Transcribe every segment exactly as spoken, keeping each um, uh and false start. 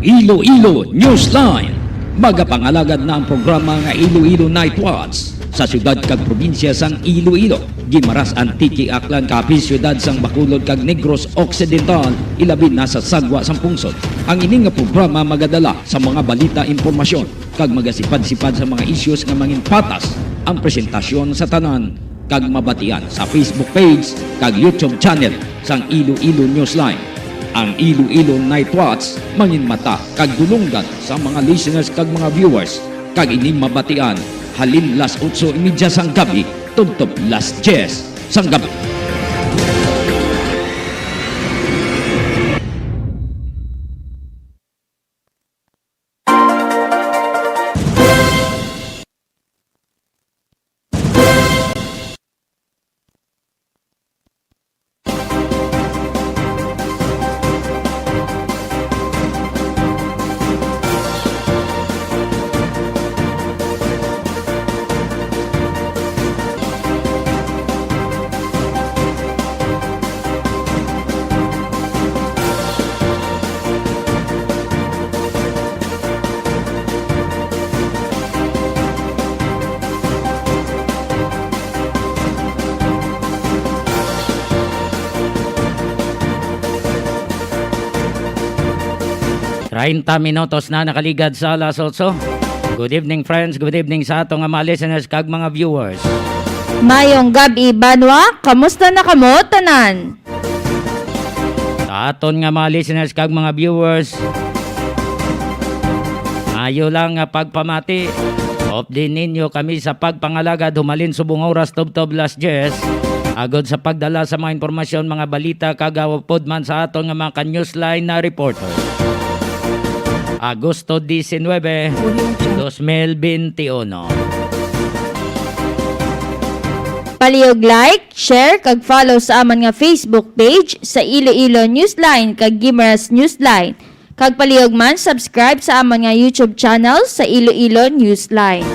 Iloilo Newsline. Magapangalagad na ang programa nga Iloilo Night Watch sa siyudad kag probinsya sang Iloilo. Guimaras, Antique, Aklan, Capiz, siyudad sang Bacolod kag Negros Occidental, ilabi na sa Sagwa sang Pungsod. Ang ini nga programa magadala sa mga balita, impormasyon, kag magasipad-sipad sa mga issues nga manginpatas ang presentasyon sa tanan kag mabatian sa Facebook page kag YouTube channel sang Iloilo Newsline. Ang Iloilo Night Watch manginmata kag dulonggan sa mga listeners kag mga viewers, kag ini mabatian halin las otso y media sang gabi tubtob las diyes sang gabi. Treinta minutos na nakaligad sa alas otso. Good evening, friends. Good evening sa ato nga mga listeners kag mga viewers. Mayong gab-i, banwa. Kamusta na kamo tanan? Sa aton nga mga listeners kag mga viewers, maayo lang nga pagpamati. Update ninyo kami sa pagpangalagad humalin subong oras tubtob las diyes, agod sa pagdala sa mga impormasyon, mga balita, kag upod man sa aton nga mga ka-newsline na reporter. Agosto diecinuebe, dos mil beintiuno. Palihog like, share, kag follow sa amon nga Facebook page sa Iloilo Newsline kag Guimaras Newsline. Kag palihog man, subscribe sa amon nga YouTube channel sa Iloilo Newsline.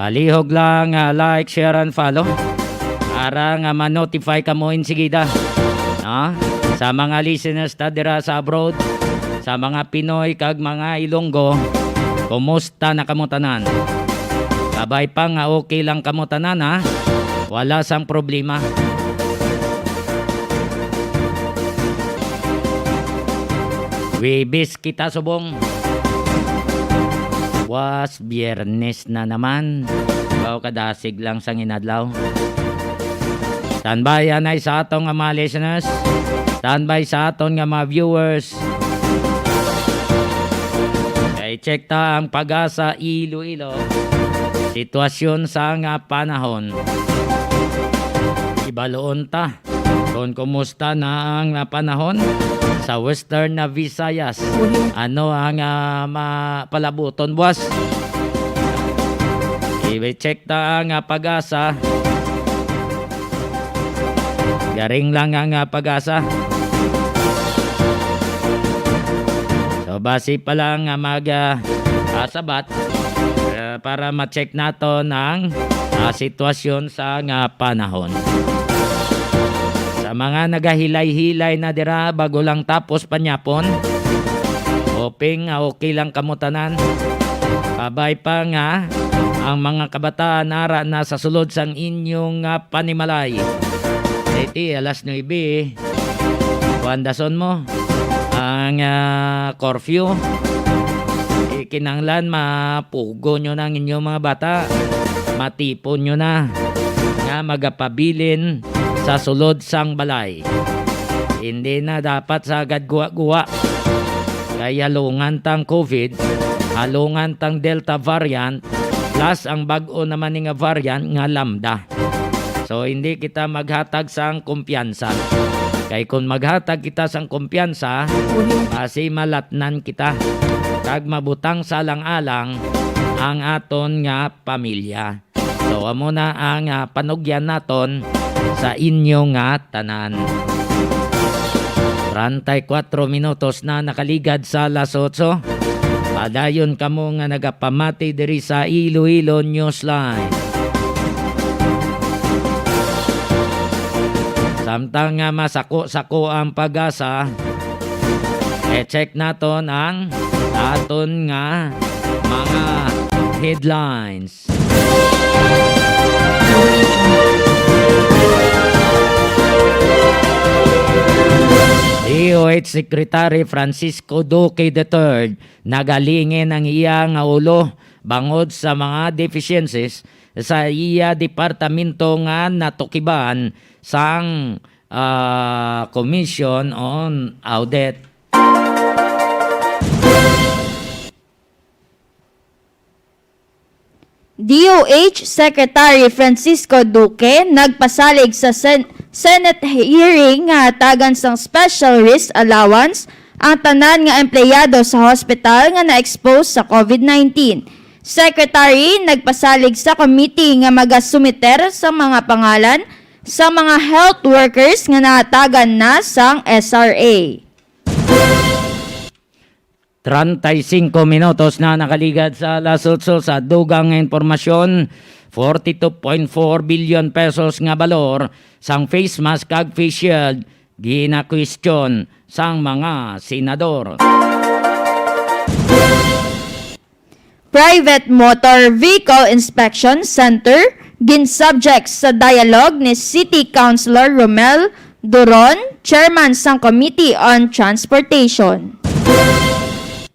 Palihog lang, ah, like, share, and follow para nga ma-notify kamo insigida, no? Sa mga listeners ta dira sa abroad, sa mga Pinoy kag mga Ilonggo, kumusta na kamo tanan? Kabay pa nga okay lang kamo tanan, ha? Wala sang problema. Huwebes kita subong. Was, Biyernes na naman. Ikaw, kadasig lang sang inadlaw. Standby anay sa aton nga mga listeners. Standby sa aton nga mga viewers. Kay check ta ang PAGASA Iloilo. Sitwasyon sa nga panahon. Ibaluon ta kon kumusta na ang, ah, panahon sa Western na Visayas. Ano ang, ah, ma-, palabuton, boss? I-check ta ang, ah, PAGASA. Garing lang ang, ah, PAGASA. So, basi pa lang nga mag, ah, ah, sabat, ah, para ma-check naton ang, ah, sitwasyon sa nga panahon. Sa mga nagahilay-hilay na dira, bago lang tapos panyapon, hoping nga okay lang kamo tanan. Kabay pa nga ang mga kabataan ara na sa sulod sang inyong, ah, panimalay. Iti alas nuebe, kuan dason mo ang, ah, curfew. Eh, kinahanglan mapugo nyo na ang inyong mga bata. Matipon nyo na nga magapabilin sa sulod sang balay. Hindi na dapat sa agad guwa-guwa. Kay halungan tang COVID, halungan tang Delta variant, plus ang bag-o naman ni nga variant nga Lambda. So, hindi kita maghatag sang kumpiyansa. Kay kung maghatag kita sang kumpiyansa, basi malatnan kita, kag mabutang sa alang-alang ang aton nga pamilya. So, amo na ang, ah, panugyan naton sa inyo nga tanan. Treinta y cuatro minutos na nakaligad sa alas otso. Padayon kamo nga nagapamati diri sa Iloilo Newsline. Samtang nga masako-sako ang PAGASA, I-check naton ang aton nga mga headlines. D O H Secretary Francisco Duque the third nagalingin ang iya nga ulo bangod sa mga deficiencies sa iya departamento nga natukiban sang, ah, Commission on Audit. D O H Secretary Francisco Duque nagpasalig sa Sen-, Senate hearing nga hatagan sang special risk allowance ang tanan nga empleyado sa hospital nga na-expose sa COVID nineteen. Secretary nagpasalig sa committee nga magasumiter sa mga pangalan sa mga health workers nga nahatagan na sang S R A. Treinta y cinco minutos na nakaligad sa alas otso. Sa dugang nga impormasyon, forty-two point four billion pesos nga balor sang face mask kag face shield ginakwestiyon sang mga senador. Private Motor Vehicle Inspection Center gin-subject sa dialogue ni City Councilor Romel Duron, chairman sang Committee on Transportation.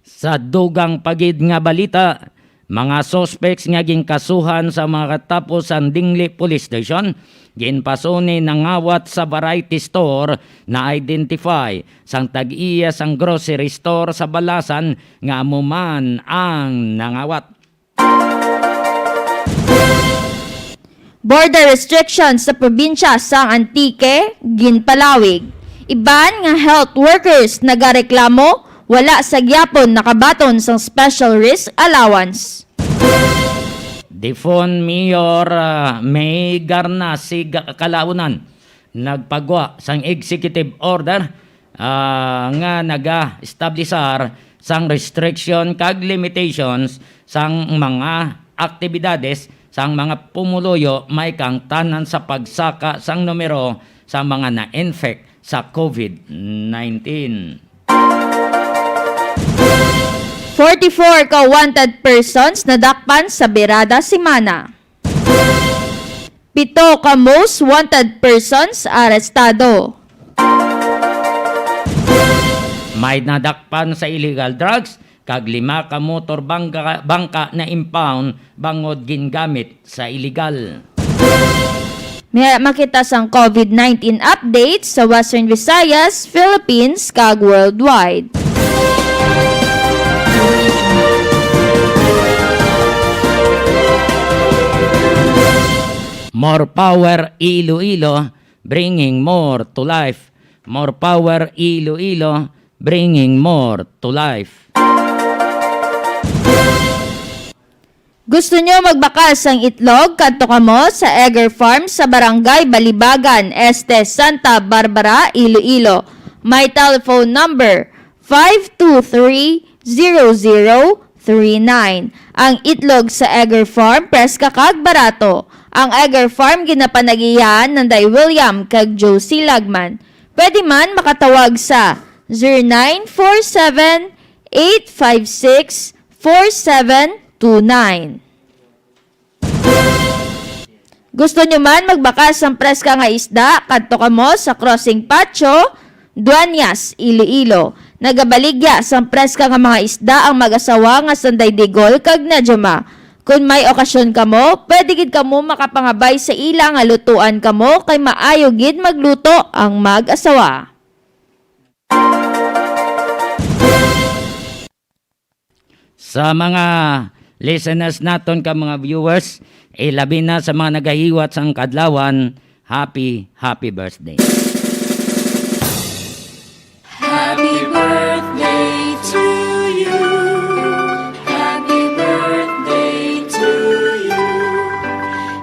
Sa dugang pa gid nga balita, mga suspects nga ginkasuhan sa mga katapo sang Dingli Police Station, ginpaso ni nangawat sa variety store na-identify sang tag-iya sang grocery store sa Balasan nga amo man ang nangawat. Border restrictions sa probinsya sang Antique ginpalawig. Iban nga health workers nagareklamo wala sa gyapon nakabaton sang special risk allowance. Difon Mayor, ah, May Garnasi Ga-, Kalaunan nagpagwa sang executive order, ah, nga naga-establisar sang restriction kag limitations sang mga aktibidades sang mga pumuluyo may kaangtanan sa pagsaka sang numero sa mga na-infect sa COVID nineteen. Forty-four ka wanted persons nadakpan sa birada semana. Pito ka most wanted persons arestado. May nadakpan sa illegal drugs kag lima ka motor bangka, bangka na-impound bangod gingamit sa illegal. May makita sang COVID nineteen update sa Western Visayas, Philippines, kag worldwide. More power Iloilo, bringing more to life. More power Iloilo, bringing more to life. Gusto nyo magbakal sang itlog? Kadto kamo sa Egger Farm sa Barangay Balibagan Este, Santa Barbara, Iloilo. May telephone number five two three, zero zero three nine. Ang itlog sa Egger Farm, preska kag barato. Ang Egger Farm ginapanagihan ni Nanday William kag Josie Lagman. Pwede man makatawag sa zero nine four seven, eight five six, four seven two nine. Gusto nyo man magbakal sang preska nga isda? Kadto kamo sa Crossing Patio, Dueñas, Iloilo. Nagabaligya sang preska nga mga isda ang mag-asawa nga Sanday Digol kag Najuma. Kon may okasyon kamo, pwede gid kamo makapangabay sa ila nga lutuan kamo kay maayo gid magluto ang mag-asawa. Sa mga listeners naton kag mga viewers, ilabi na sa mga nagahiwat sang kaadlawan, happy, happy birthday. Happy birthday to you. Happy birthday to you.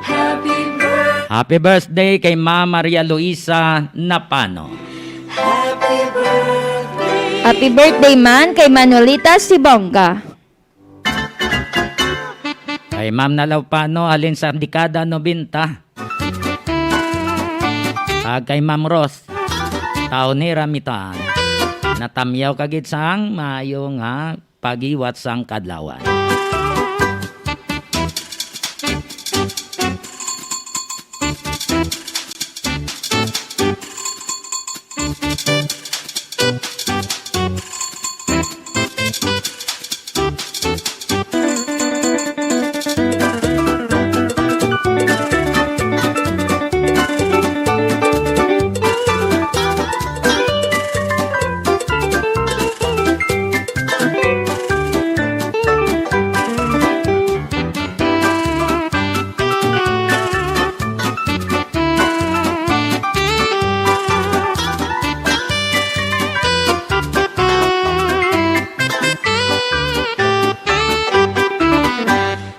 Happy birthday. Happy birthday kay Ma'am Maria Luisa Napano. Happy birthday. Happy birthday man kay Manolita Sibonga. Kay Ma'am Nalaw Pano, halin sa dekada nobenta. Kag kay Ma'am Ros, taon ni Ramitan. Natamyaw ka gid sang maayo nga paghiwat sang kadlawan.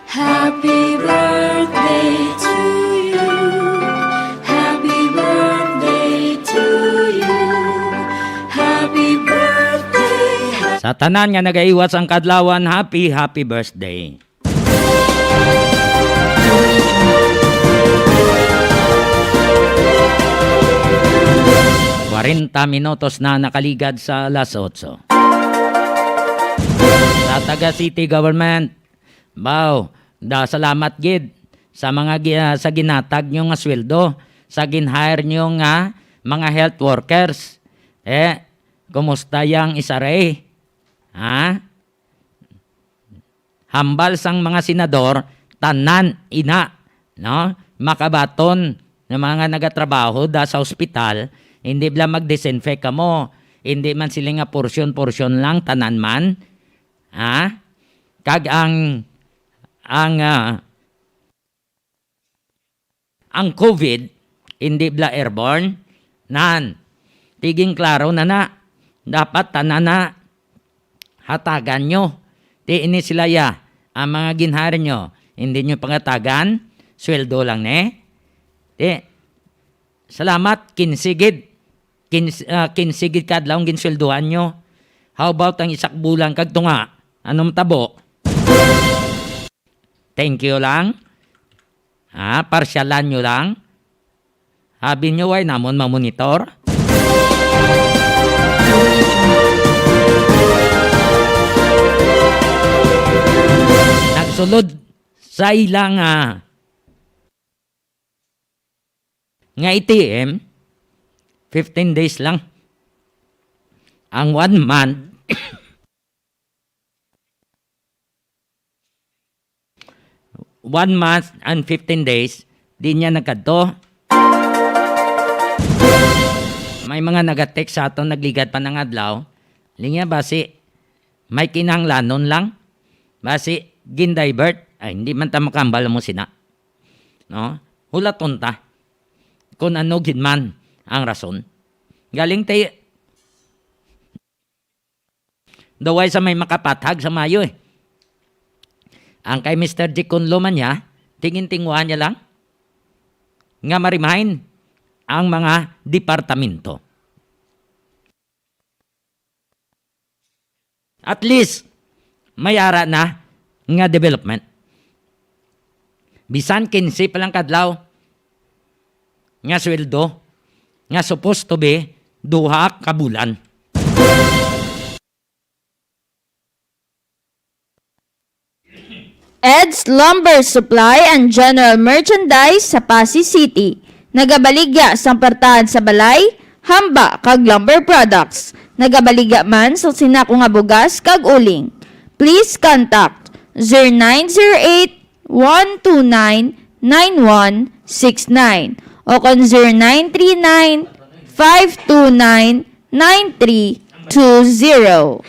Happy birthday to you. Happy birthday to you. Happy birthday. Sa tanan nga nagaiwat sang kadlawan, happy, happy birthday. Kwarenta minutos na nakaligad sa alas otso. Sa taga city government, baw, da, salamat gid sa mga gi-, ah, sa ginatag nyo nga sweldo, sa gin-hire nyo nga mga health workers. Eh, kumusta yang S R A? Ha? Hambal sang mga senador, tanan ina, no? Makabaton nga mga nagatrabaho da sa ospital, hindi bala mag-disinfect kamo, hindi man sila nga portion-portion lang, tanan man. Ha? Kag ang, ang, ah, ang COVID, hindi bala airborne? Nan, tiging klaro na na. Dapat tanan na hatagan nyo. Ti ini sila ya, ang mga ginhari nyo, hindi nyo pangatagan, sweldo lang ni. Ti, salamat, kinsigid. Kins-, ah, kinsigid ka adlaw ang ginsweldohan nyo. How about ang isak bulan kag tunga? Anong tabo? Thank you lang. Ah, parsyalan nyo lang. Abi nyo, way namon mamonitor. Nagsulod sa ilang, ah, nga A T M, fifteen days lang. Ang one month, one month and fifteen days, di niya nagkadto. May mga nagatext sa aton, nagligad pa ng adlaw. Linya, basi may kinahanglanon lang. Basi gindivert. Ay, hindi man ta makambal mo sina. No? Hulaton ta kung ano gid man ang rason. Galing tay, daway sa may makapathag sa mayo eh. Ang kay Mister Jikon Loma niya, tingin-tinguhan niya lang nga ma-remind ang mga departamento. At least, may ara na nga development. Bisan kinse pa lang kadlaw nga sweldo nga supposed to be duha ka bulan. Ed's Lumber Supply and General Merchandise sa Passi City. Nagabaligya sang pertahan sa balay, hamba, kag lumber products. Nagabaligya man sa sinako nga bugas kag uling. Please contact zero nine zero eight, one two nine, nine one six nine o kon zero nine three nine, five two nine, nine three two zero.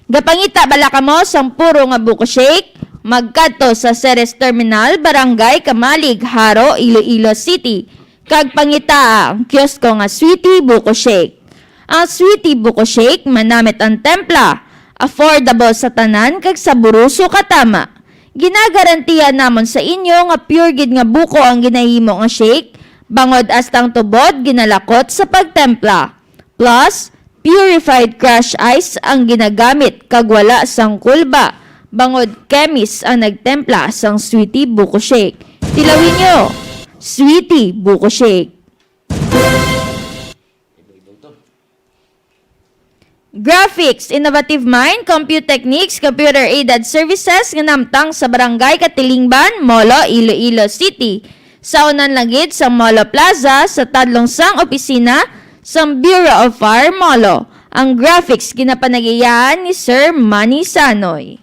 Gapangita bala kamo sang puro nga buko shake? Magkadto sa Ceres Terminal, Barangay Camalig, Jaro, Iloilo City, kag pangitaa ang kiosko nga Sweetie Buko Shake. Ang Sweetie Buko Shake manamit ang templa, affordable sa tanan kag saboroso katama. Ginagarantiya namon sa inyo nga pure gid nga buko ang ginahimo nga shake, bangod hasta ang tubod ginalakot sa pagtempla. Plus, purified crush ice ang ginagamit kag wala sang kulba, bangod chemist ang nagtempla sang Sweetie Buko Shake. Tilawin nyo, Sweetie Buko Shake. Graphics, Innovative Mind, Compute Techniques, Computer Aided Services nga namtang sa Barangay Katilingban, Molo, Iloilo City. Sa unan lang gid sa Molo Plaza, sa tadlong sang opisina sang Bureau of Fire, Molo. Ang graphics ginapanag-iyaan ni Sir Manny Sanoy.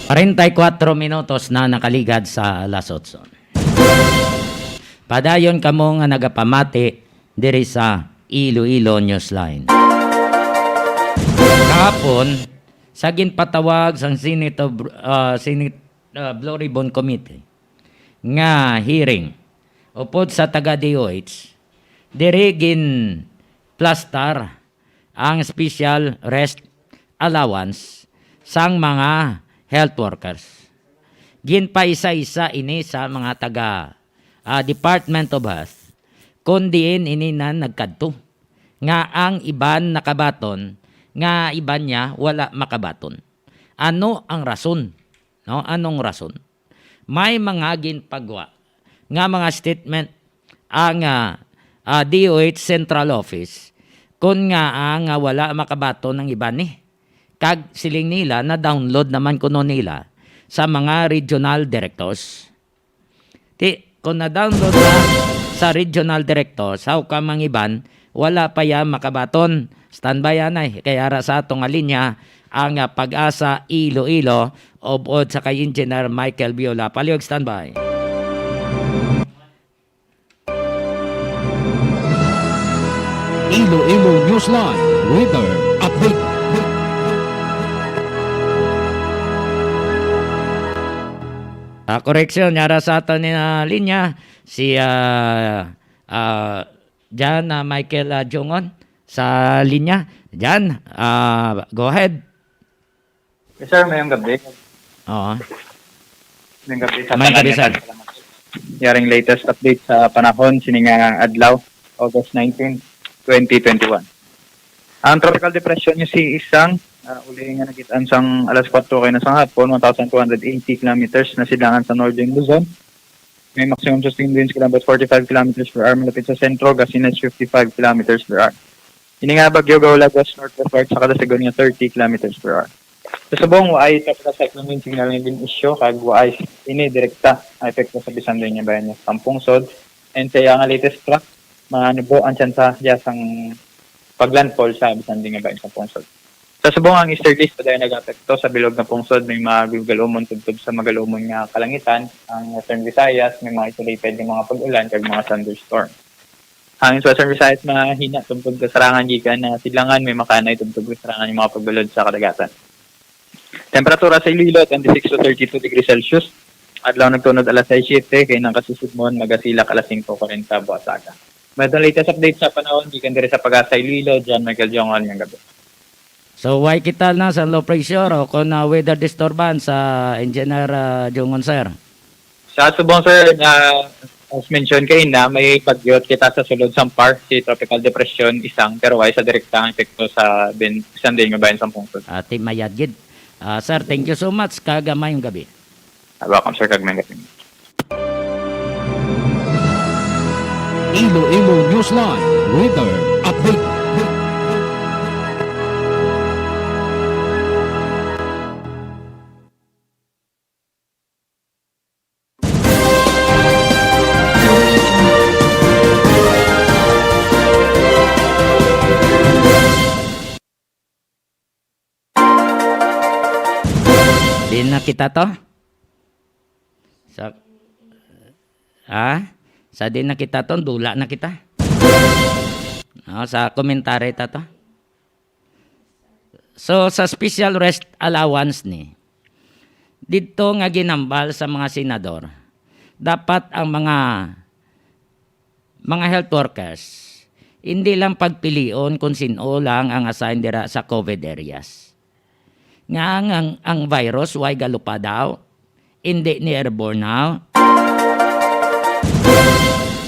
Kwarenta y kuwatro minutos na nakaligad sa alas otso. Padayon kamo nga nagapamati diri sa Iloilo Newsline. Kahapon, sa ginpatawag sang Senate of, ah, Senate, ah, Blue Ribbon Committee nga hearing upod sa taga D O H, diri ginplastar ang special rest allowance sang mga health workers. Ginpaisa-isa ini sa mga taga, ah, Department of Health, kon diin ini na nagkadto, nga ang iban nakabaton, nga iban niya wala makabaton. Ano ang rason? No? Anong rason? May mga ginpagwa nga mga statement ang, ah, ah, D O H Central Office, kon nga, ah, nga wala makabaton ang iban ni. Kag siling nila, na-download naman kuno nila sa mga regional directors. Ti, kung na-download na sa regional directors, how come ang iban wala pa ya makabaton? Standby anay, kay ara sa ato nga linya ang, ah, Pag-asa Iloilo, upod sa kay Engineer Michael Viola. Palihog standby. Iloilo Newsline Weather Update. Ah, koreksyon, yara sa aton ni, ah, linya, si, ah, ah, Jan, ah, Michael, ah, Jungon sa linya. Jan, ah, go ahead. Yes, sir. Mayong gabi. Oo. Mayong gabi sa Mayong tanan gabi, nga sir. Nagpalamat. Yaring latest update sa panahon sini nga adlaw, August nineteen, twenty twenty-one. Ang tropical depression nga si Isang, ah, uli nga nakit-an sang alas kuwatro kay na sang hapon, one thousand two hundred eighty kilometers na silangan sa northern Luzon. May maximum sustained winds kay about forty-five kilometers per hour malapit sa sentro, gustiness fifty-five kilometers per hour. Ini nga bagyo gaulagos northwestward sa kada segundo nga thirty kilometers per hour. Sa subong, waay tropical cyclone wind signal nga gin-issue kag waay ini direkta nga epekto sa bisan diin nga bayan sa Tampungsod. And sa iya nga latest track, manubo ang tsansa diya sang paglandfall sa bisan diin nga bayan sa Tampungsod. Sa subong, ang easterlies padayon nag-apekto sa bilog nga pungsod, may mga galumon tubtob sa magalumon nga kalangitan. Ang Western Visayas may mga isolated nga mga pag-ulan kag mga thunderstorm. Hangin sa Western Visayas mahina tubtob sa sarangan gikan na sidlangan, may makanay tubtob sa sarangan nga mga pagbalod sa kadagatan. Temperatura sa Iloilo, twenty-six to thirty-two degrees Celsius. Adlaw nagtunod alas sais siyete, kay nang kasusidmon magasilak alas singko kwarenta buas aga. May latest update sa panahon gikan diri sa Pag-asa Iloilo, John Michael Jongon, ngayong gabi. So, why kita na sa low pressure o kung, ah, weather disturbance, ah, Engineer, ah, Jungon, sir? Sa subong, sir, na as mentioned kaina, may bagyo kita sa sulod sang par, si Tropical Depression Isang, pero way sa direktang epekto sa bin-, bisan diin nga bayan sa Tampungsod. Ati mayad gid. Ah, sir, thank you so much. Kag, ah, mayong gabi. Ah, welcome, sir. Kag mayong gabi. Iloilo Newsline Weather Update. Di na kita to? Sa, ha? Sa di na kita to, dula na kita. No, sa komentary ta to. So, sa special rest allowance ni, didto nga ginambal sa mga senador, dapat ang mga, mga health workers, hindi lang pagpilion kung sin-o lang ang assign dira sa COVID areas. Nga ang, ang, ang virus, way galupadaw, hindi ni airborne na.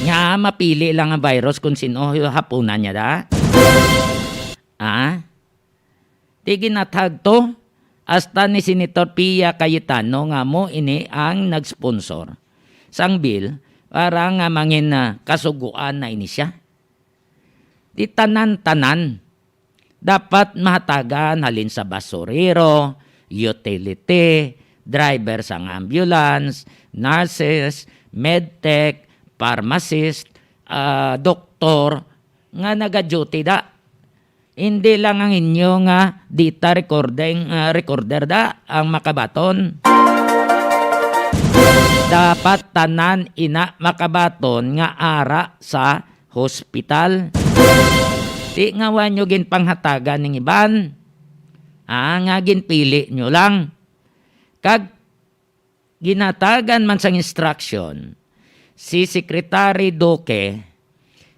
Nga mapili lang ang virus kung sin-o hapunan niya da. Ah? Ti ginathag to, hasta ni Senator Pia Cayetano nga amo ini ang nag-sponsor sang bill para nga mangin, ah, kasugoan na ini siya. Di tanan-tanan dapat mahatagan, halin sa basurero, utility, driver sang ambulance, nurses, medtech, pharmacist, ah, doktor nga nagaduty da. Hindi lang ang inyo nga data recording, ah, recorder da ang makabaton. Dapat tanan ina makabaton nga ara sa hospital. Di nga wa nyo ginpanghatagan ning iban, ah, nga ginpili nyo lang. Kag ginhatagan man sang instruction si Secretary Duque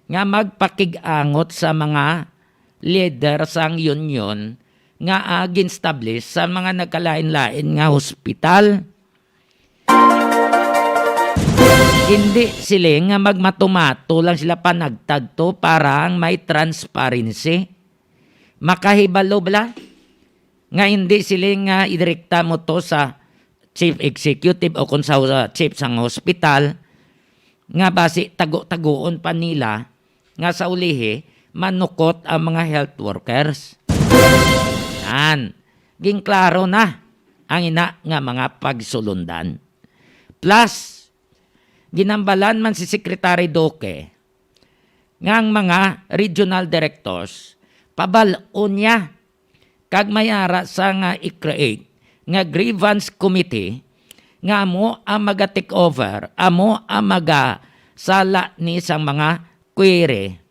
nga magpakig-angot sa mga leader sang union nga, ah, gin-establish sa mga nagkalain-lain nga hospital. Hindi sila nga magmatumato lang sila panagtag to para ang may transparency. Makahibalo bala nga hindi sila nga idirekta mo to sa chief executive o kung sa, sa chief sang hospital nga basi tago-taguon pa nila nga sa ulihi manukot ang mga health workers. Yan. Ginklaro na ang ina nga mga pagsulundan. Plus, ginambalan man si Secretary Duque nga ang mga regional directors pabal-on niya kag may ara sa nga i-create nga grievance committee nga amo ang maga-take over, amo ang magasala ni sang mga query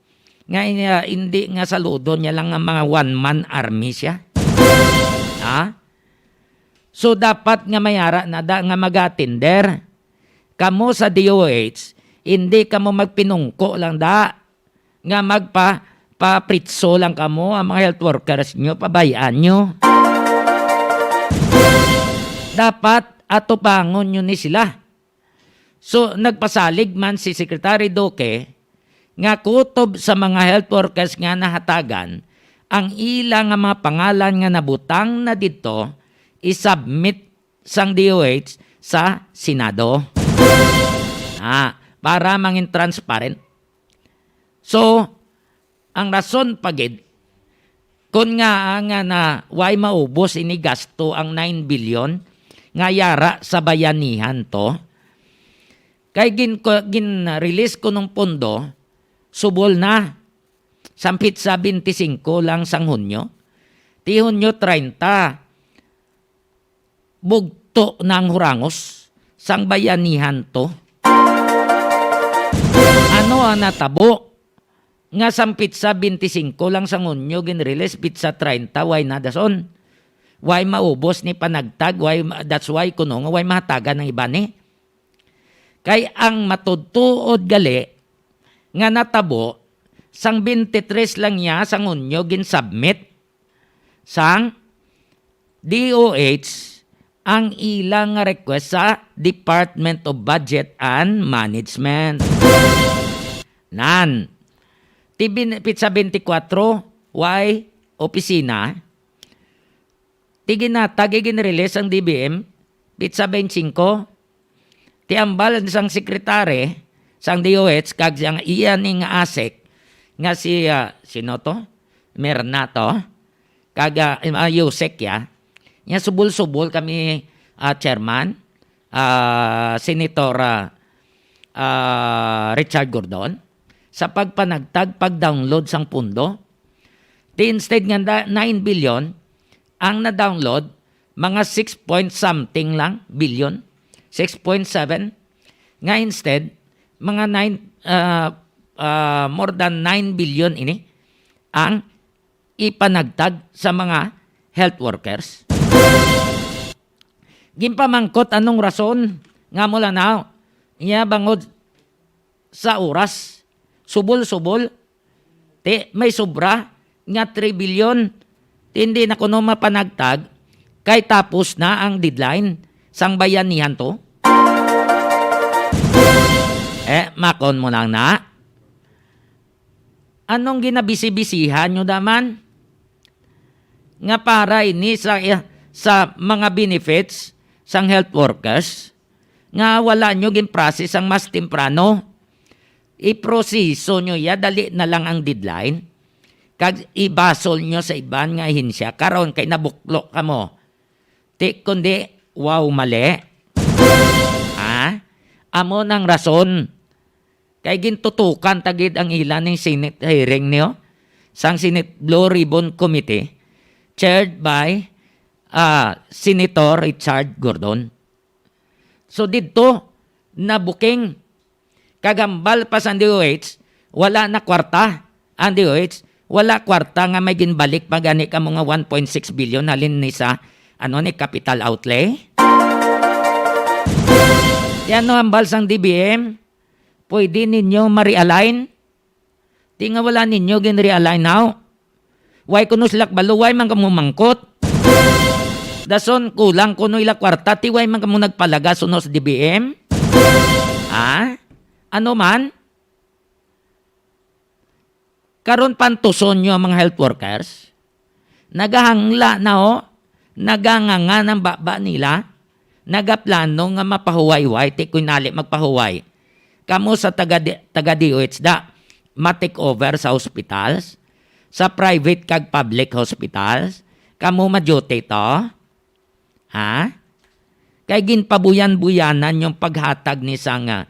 nga inya, hindi nga saludon niya lang ang mga one-man army siya. Ha? So, dapat nga may ara na da nga mag-atender. Kamo sa D O H, hindi kamo magpinungko lang da nga magpa-, papritso lang kamo ang mga health workers nyo, pabayaan nyo. Dapat atubangon nyo ni sila. So, nagpasalig man si Secretary Duque nga kutob sa mga health workers nga nahatagan ang ila nga mga pangalan nga nabutang na didto, i-submit sang D O H sa Senado. Ah, para mangin transparent. So, ang rason pa gid, kun nga, nga na, way maubos ini gasto ang nine billion nga yara sa bayanihan to, kay gin-, ko-, gin-release ko nung pondo, subol na. Sang pitsa twenty-cinco lang sang Hunyo. Ti Hunyo treinta, bugto na ang hurangos sang bayanihan to. Ano ang natabo nga sang pitsa twenty-cinco lang sang Hunyo gin-release, pitsa treinta, way na dason? Way maubos ni panagtag, way ma-, that's why kuno nga way mahatagan ang iban ni. Kay ang matuod-tuod gali nga natabo, sang twenty-three lang niya sang Hunyo gin-submit sang D O H ang ila nga request sa Department of Budget and Management. Nan, ti bin-, pitsa twenty-four, way opisina, ti ginatag, ginrelease ang D B M, pitsa twenty-five. Ti ambal sang secretary sang D O H kag sang iya ni nga asek nga si, ah, sino to? Mirna to? Kag, ah, im-, ah, Yusek ya. Nya subol-subol kami, ah, chairman, ah, Senator, ah, ah, Richard Gordon, sa pagpanagtag, pag-download sang pondo. Di instead nga na-, nine billion, ang na-download, mga six point something lang billion, six point seven. Nga instead, mga nine, ah, ah, more than nine billion ini ang ipanagtag sa mga health workers. Ginpamangkot anong rason nga mo lang na, iya bangod sa oras, subol-subol, ti may sobra nga three billion, ti hindi na kuno mapanagtag, kay tapos na ang deadline sang bayanihan to. Eh, makon mo lang na. Anong ginabisi-bisihan nyo daman? Nga para ini sa, sa mga benefits sang health workers nga wala nyo gin-process ang mas temprano. Iproseso nyo ya, dali na lang ang deadline. kag ibasol nyo sa iban nga ahensya. Karon kay nabuklo kamo. Ti kundi, wow, mali. Ha? Amo nang rason. Kay gintutukan ta gid ang ila ning Senate hearing niyo sang Senate Blue Ribbon Committee, chaired by, ah, Senator Richard Gordon. So didto nabuking, kag hambal pa sang D O H, wala na kwarta ang D O H, wala kwarta nga may ginbalik pa gani kamo nga one point six billion halin ni sa, ano ni, capital outlay. Ti ano hambal sang D B M? Pwede ninyo ma-realign? Ti nga wala ninyo gin-realign now. Why kuno sila kabalo? Why man kamo mangkot? Dason kulang kuno ila kwarta, ti why man kamo nagpalagas suno sa D B M? Ha? Ano man? Karon pantuson nyo ang mga health workers. Nagahangla na, oh. Nagangangan ang baba nila. Nagaplano nga mapahuway-way, ti kuy nali magpahuway. Kamo sa taga, taga D O H da, ma-take over sa hospitals, sa private kag public hospitals. Kamo ma-duty to. Ha? Kay ginpabuyan-buyanan yung paghatag ni sa nga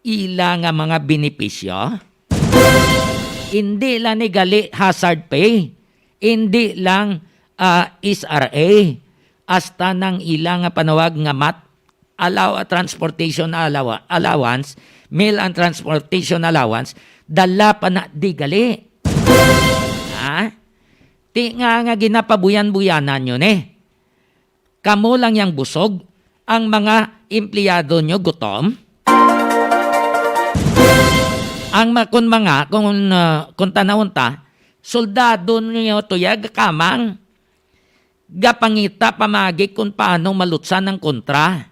ila nga mga benepisyo. Indi lang ni gali hazard pay, indi lang, ah, S R A, hasta nang ila nga panawag nga mat, allow-, transportation allow-, allowance, meal and transportation allowance, dala pa na di gali. Ha? Ti nga, nga ginapabuyan-buyanan yun eh. Kamo lang yang busog, ang mga empleyado nyo gutom? Ang ma-, kun mga, kung, ah, kung tanawon ta, soldado nyo tuya gakamang, gapangita pamagi kung paano malutsan ang kontra.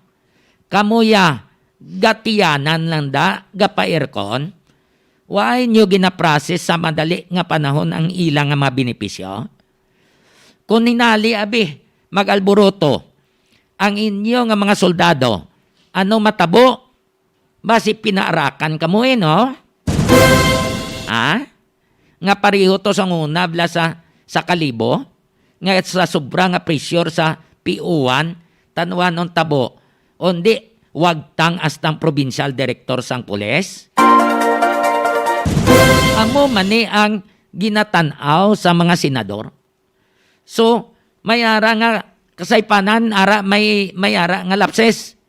Kamo ya, gatiyanan lang da, gapa-aircon. Why nyo ginaprocess sa madali nga panahon ang ila nga mga benepisyo? Kung hinali, abi, mag-alboroto ang inyo nga mga soldado, ano matabo? Basi pinaarakan kamo, eh, no? Ha? Nga pareho to sa una, bla sa, sa kalibo, nga sa sobra nga pressure sa P O one, tanwanon tabo, undi, wagtang hasta ang provincial director sang pulis. Amo man ni ang ginatan-aw sa mga senador. So, may ara nga kasaypanan, ara may, may ara nga lapses.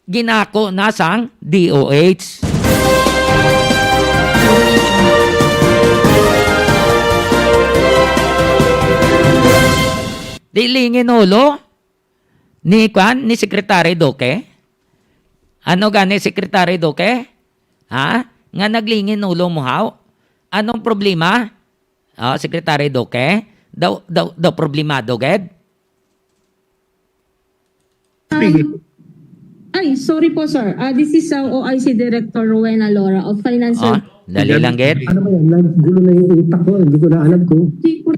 Ginako na sang D O H. Di lingin ulo ni, kwan, ni Secretary Duque? Ano gani, Secretary Duque? Ha? Nga naglingin ulo mo, haw? Anong problema? Ah, Secretary Duque? Daw, daw, daw problemado gid? Sige. Um, ay, sorry po, sir. Ah, this is, uh, O I C Director Rowena Lora of Finance. Oh, dali lang, gid. Ano ba yan? Naggulo na yung utak ko. Hindi ko na alam ko. Hindi po.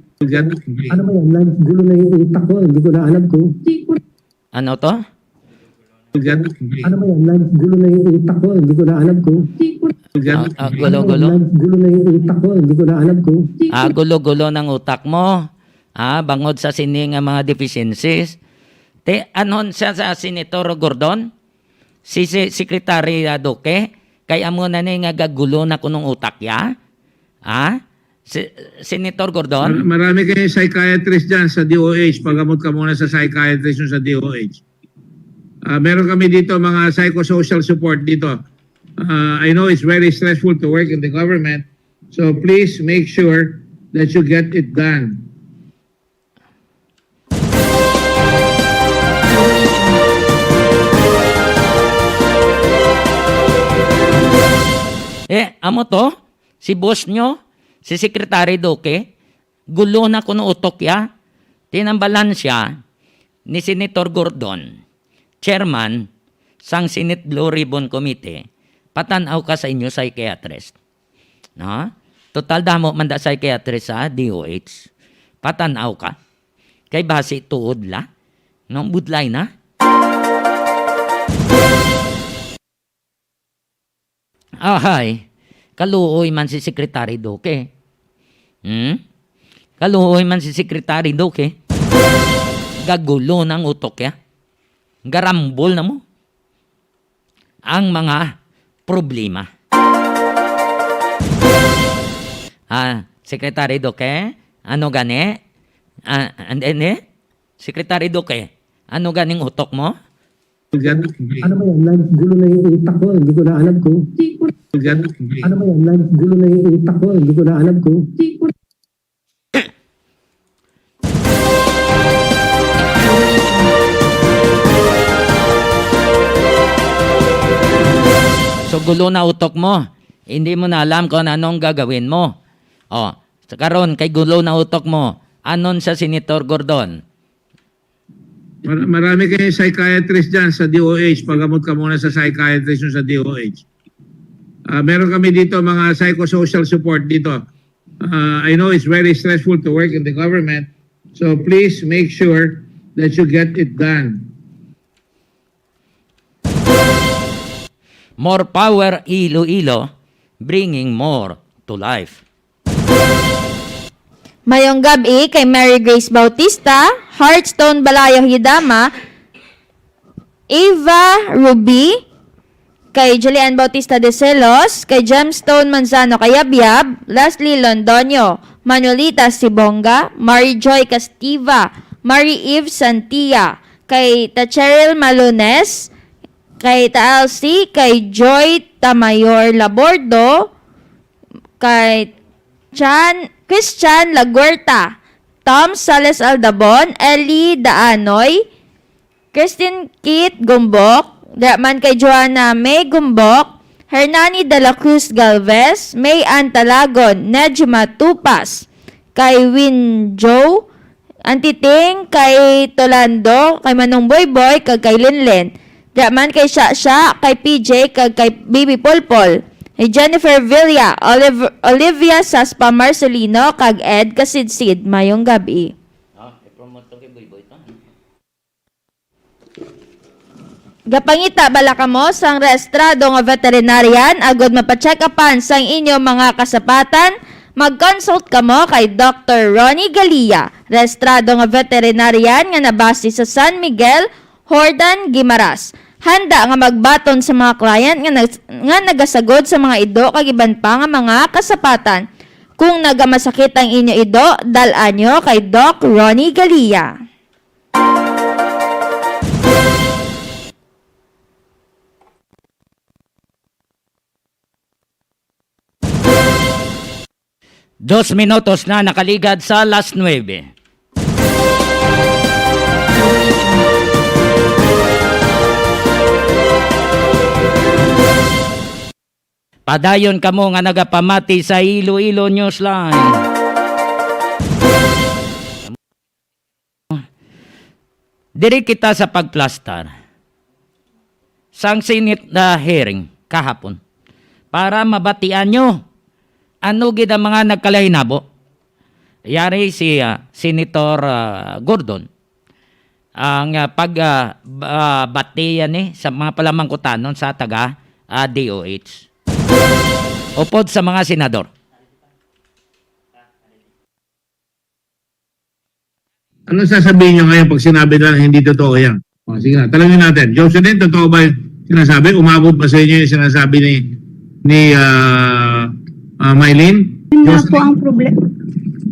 Ano ba yan? Naggulo na yung utak ko. Hindi ko na alam ko. Hindi po. Ano to? Ano ba yan? Naggulo na yung utak ko. Hindi ko na alam ko. Hindi po. Ah, ah, gulo-gulo. Ano ba yan? Naggulo na yung utak ko. Hindi ko na alam ko. Ah, gulo-gulo ng utak mo. Ah, bangod sa sini nga mga deficiencies. Ti, anon siya sa Senator Gordon? Si, si Secretary, ah, Duque? Kay amo na ni nga gagulo na kunong utak ya? Ah? Si, Senator Gordon? Mar-, marami kayong psychiatrist dyan sa D O H. Pagamot ka muna sa psychiatrist nyo sa D O H. Ah, meron kami dito mga psychosocial support dito. Ah, I know it's very stressful to work in the government. So please make sure that you get it done. Eh, amo to, si boss nyo, si Secretary Duque, gulo na kuno utok ya. Tinambalan siya ni Senator Gordon, chairman sang Senate Blue Ribbon Committee, patan-aw ka sa inyo psychiatrist. No? Total, damo man da psychiatrist sa D O H. Patan-aw ka. Kay basi tuod la. No? Budlay na. Ahay, kaluoy man si Secretary Duque. Hmm? Kaluoy man si Secretary Duque. Gagulo ng utok ya. Garambol na mo ang mga problema. Ah, Secretary Duque, ano gani? Ah, and, and, eh? Secretary Duque, ano ganing utok mo? Ano ba yan? Naggulo na yung utak ko. Hindi ko na alam kung... Ano ba yan? Naggulo na yung utak ko. Hindi ko na alam kung... So, gulo na utok mo. Hindi mo na alam kung anong gagawin mo. Oh, sa karon, kay gulo na utok mo. Anon sa Senator Gordon? Mar-, marami kayong psychiatrist dyan sa D O H. Pagamot ka muna sa psychiatrist nyo sa D O H. Ah, meron kami dito mga psychosocial support dito. Ah, I know it's very stressful to work in the government. So please make sure that you get it done. More power, Iloilo, bringing more to life. Mayong gab-i kay Mary Grace Bautista, Heartstone Balayo Hidama, Eva Ruby, kay Julian Bautista de Celos, kay Gemstone Manzano Kayabyab, Leslie Londoño, Manolita Sibonga, Mary Joy Castiva, Mary Eve Santia, kay Ta Cheryl Malunes, kay Ta Elsie, kay Joy Tamayor Labordo, kay Chan, Christian Laguerta, Tom Sales Aldabon, Ellie Daanoy, Christine Kit Gumbok, dira man kay Joanna May Gumbok, Hernani de la Cruz Galvez, May Ann Talagon, Nejma Tupas, kay Win Joe, Auntie Ting, kay Tolando, kay Manong Boyboy, kag kay Linlen. Dira man kay Shasha, kay P J, kag kay Baby Polpol. Kay Jennifer Villa, Oliv-, Olivia Saspa Marcelino, kag Ed Kasidsid. Mayong gab-i. Ah, i-promote to kay Boyboy to. Gapangita bala kamo sang rehistrado nga veterinarian agod mapacheck-upan sang inyo mga kasapatan? Mag-consult kamo kay Doktor Ronnie Galia, rehistrado nga veterinarian nga nabase sa San Miguel, Jordan, Guimaras. Handa nga magbaton sa mga client nga nag-, nga nagasagod sa mga ido kag iban pa nga mga kasapatan. Kung nagamasakit ang inyo ido, dal-a nyo kay Doc Ronnie Galia. Dos minutos na nakaligad sa alas nuebe. Padayon kamo nga nagapamati sa Iloilo Newsline. Diri kita sa pagplastar sang Senate na hearing kahapon para mabatian nyo ano gid ang mga nagkalahinabo. Yari si, ah, Senator, ah, Gordon ang, ah, pag, ah, b-, ah, batian ni sa mga palamangkutanon sa taga, ah, D O H. Upod sa mga senador. Ano sasabihin nyo ngayon pag sinabi nilang hindi totoo yan? O, sige na, tanungin natin. Jocelyn, totoo ba yung sinasabi? Umabot ba sa inyo yung sinasabi ni, ni, ah, ah, Mylene? Yun nga po Jocelyn? Ang proble-,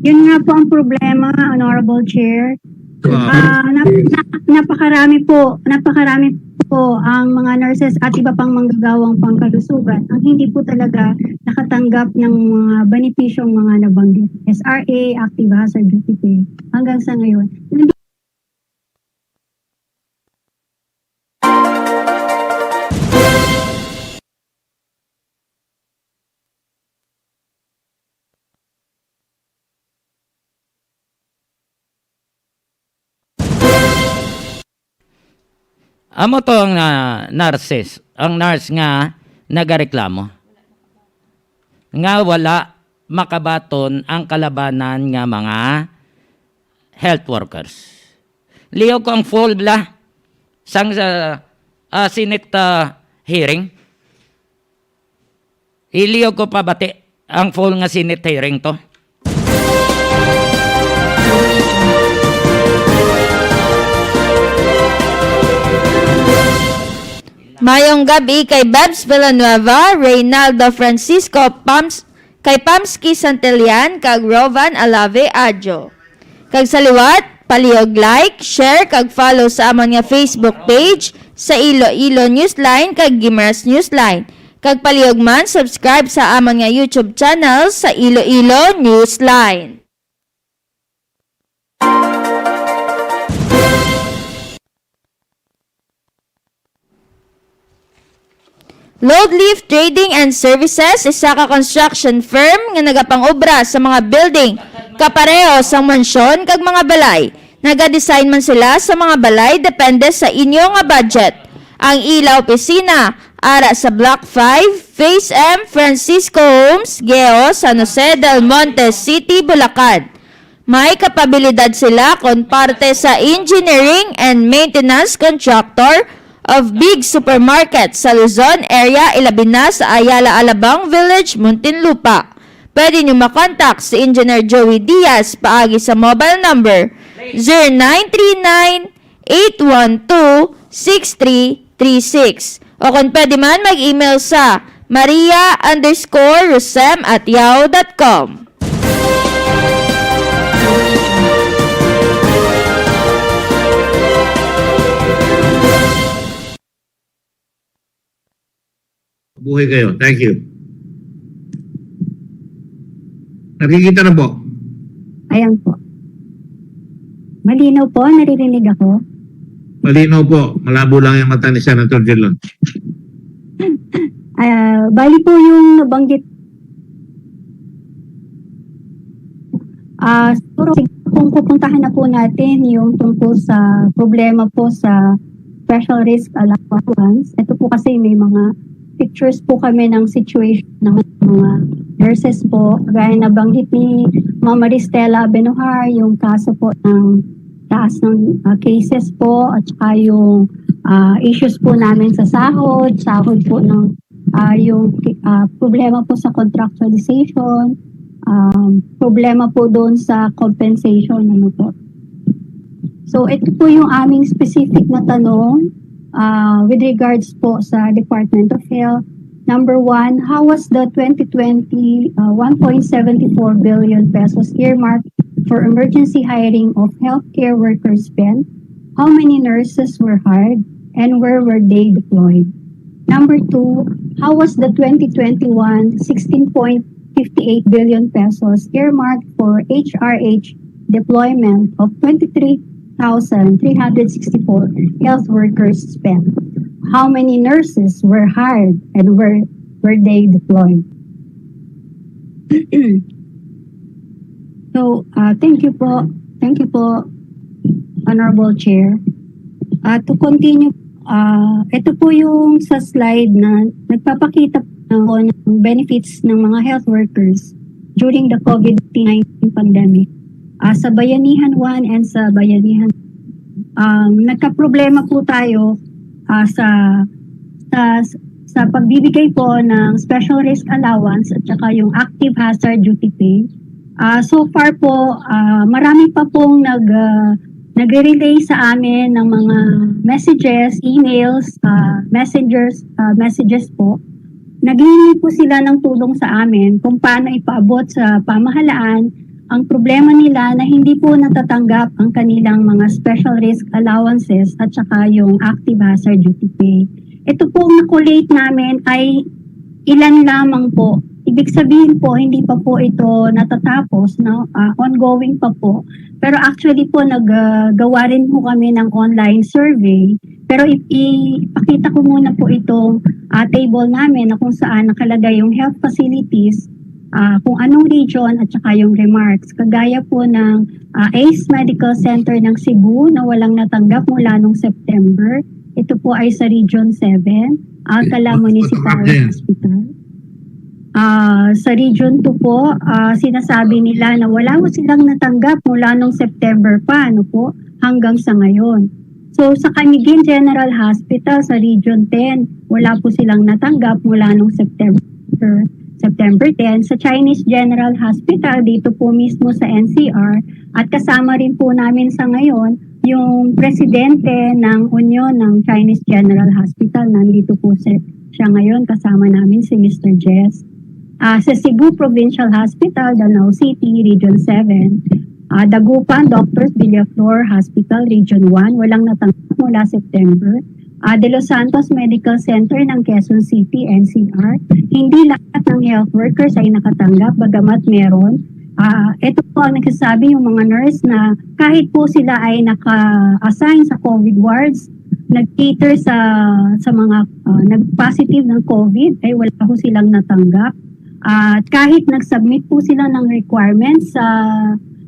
yun nga po ang problema, Honorable Chair. Ah. Ah, nap-, na-, napakarami po, napakarami po ang mga nurses at iba pang manggagawang pangkalusugan ang hindi po talaga nakatanggap ng mga benepisyong mga nabanggit, S R A, active hazard duty pay, hanggang sa ngayon. Amo to ang, ah, nurses, ang nurse nga nagareklamo nga wala makabaton ang kalabanan nga mga health workers. Liog ko ang full bala sang sa, ah, Senate, ah, hearing. Iliog ko pa bati ang full nga Senate hearing to. Mayong gab-i kay Bebs Villanueva, Reynaldo Francisco, Pams, kay Pamski Santillan, kag Rovan Alave Adjo. Kag sa liwat, palihog like, share, kag follow sa amon nga Facebook page sa Iloilo Newsline kag Gimeras Newsline. Kag palihog man subscribe sa amon nga YouTube channel sa Iloilo Newsline. Loadlift Trading and Services, isa ka construction firm nga nagapangobra sa mga building kapareho sang mansyon kag mga balay. Nagadesign man sila sa mga balay depende sa inyo nga budget. Ang ila opisina ara sa Block five, Phase M, Francisco Homes, Geo, San Jose del Monte City, Bulacan. May kapabilidad sila kon parte sa engineering and maintenance contractor of big supermarket sa Luzon area, ilabi na sa Ayala Alabang Village, Muntinlupa. Pwede nyo makontak si Engineer Joey Diaz paagi sa mobile number zero nine three nine, eight one two, six three three six. O kung pwede man, mag-email sa maria underscore rosem at yahoo dot com. Buhay kayo. Thank you. Nakikita na po. Ayan po. Malinaw po, naririnig ako. Malinaw po. Malabo lang yung mata ni Senator Drilon. Ah, bali po yung nabanggit. Ah, siguro, kung pupuntahan na po natin yung tungkol sa problema po sa special risk allowance. Ito po kasi may mga pictures po kami ng situation ng mga nurses po. Gaya na banggit ni Ma'am Maristela Benohar, yung kaso po ng taas ng ah, cases po at saka yung ah, issues po namin sa sahod, sahod po ng ah, yung ah, problema po sa contractualization, um, problema po doon sa compensation, ano po. So, ito po yung aming specific na tanong uh, with regards po sa Department of Health. Number one, how was the twenty twenty uh, one point seven four billion pesos earmarked for emergency hiring of healthcare workers spent? How many nurses were hired and where were they deployed? Number two, how was the twenty twenty-one sixteen point fifty-eight billion pesos earmarked for H R H deployment of twenty-three thousand three hundred sixty-four health workers spent? How many nurses were hired and where were they deployed? So, uh, thank you po. Thank you po, Honorable Chair. Uh, to continue, uh, ito po yung sa slide na nagpapakita po ng benefits ng mga health workers during the COVID nineteen pandemic. Uh, sa Bayanihan one and sa Bayanihan um, nagkaproblema po tayo uh, sa sa sa pagbibigay po ng special risk allowance at saka yung active hazard duty pay. Uh, so far po, uh, marami pa pong nag uh, nagre-relay sa amin ng mga messages, emails, uh, messengers, uh, messages po. Naghihingi po sila ng tulong sa amin kung paano ipaabot sa pamahalaan ang problema nila na hindi po natatanggap ang kanilang mga special risk allowances at saka yung active hazard duty pay. Ito pong na-collate namin ay ilan lamang po. Ibig sabihin po, hindi pa po ito natatapos, no? Uh, ongoing pa po. Pero actually po, naggawa uh, rin po kami ng online survey. Pero ipakita ko muna po itong uh, table namin na kung saan nakalagay yung health facilities uh, kung anong region at saka yung remarks. Kagaya po ng uh, Ace Medical Center ng Cebu na walang natanggap mula nung September. Ito po ay sa Region seven, Alcala Municipal Hospital. Uh, sa Region two po, uh, sinasabi nila na wala po silang natanggap mula nung September pa, ano po, hanggang sa ngayon. So, sa Camiguin General Hospital sa Region ten, wala po silang natanggap mula nung September, September ten. Sa Chinese General Hospital, dito po mismo sa N C R, at kasama rin po namin sa ngayon, Yung presidente ng Union ng Chinese General Hospital, nandito po si, siya ngayon, kasama namin si Mister Jess. Ah, sa Cebu Provincial Hospital, Danao City, Region seven. Ah, Dagupan, Doctors Villaflor Hospital, Region one, walang natanggap mula September. Ah, De Los Santos Medical Center ng Quezon City, N C R. Hindi lahat ng health workers ay nakatanggap, bagamat meron. Ah, ito po ang nagsasabi, yung mga nurse, na kahit po sila ay naka-assign sa COVID wards, nag-cater sa, sa mga, ah, nag-positive ng COVID, ay wala po silang natanggap. At kahit nag-submit po sila ng requirements sa,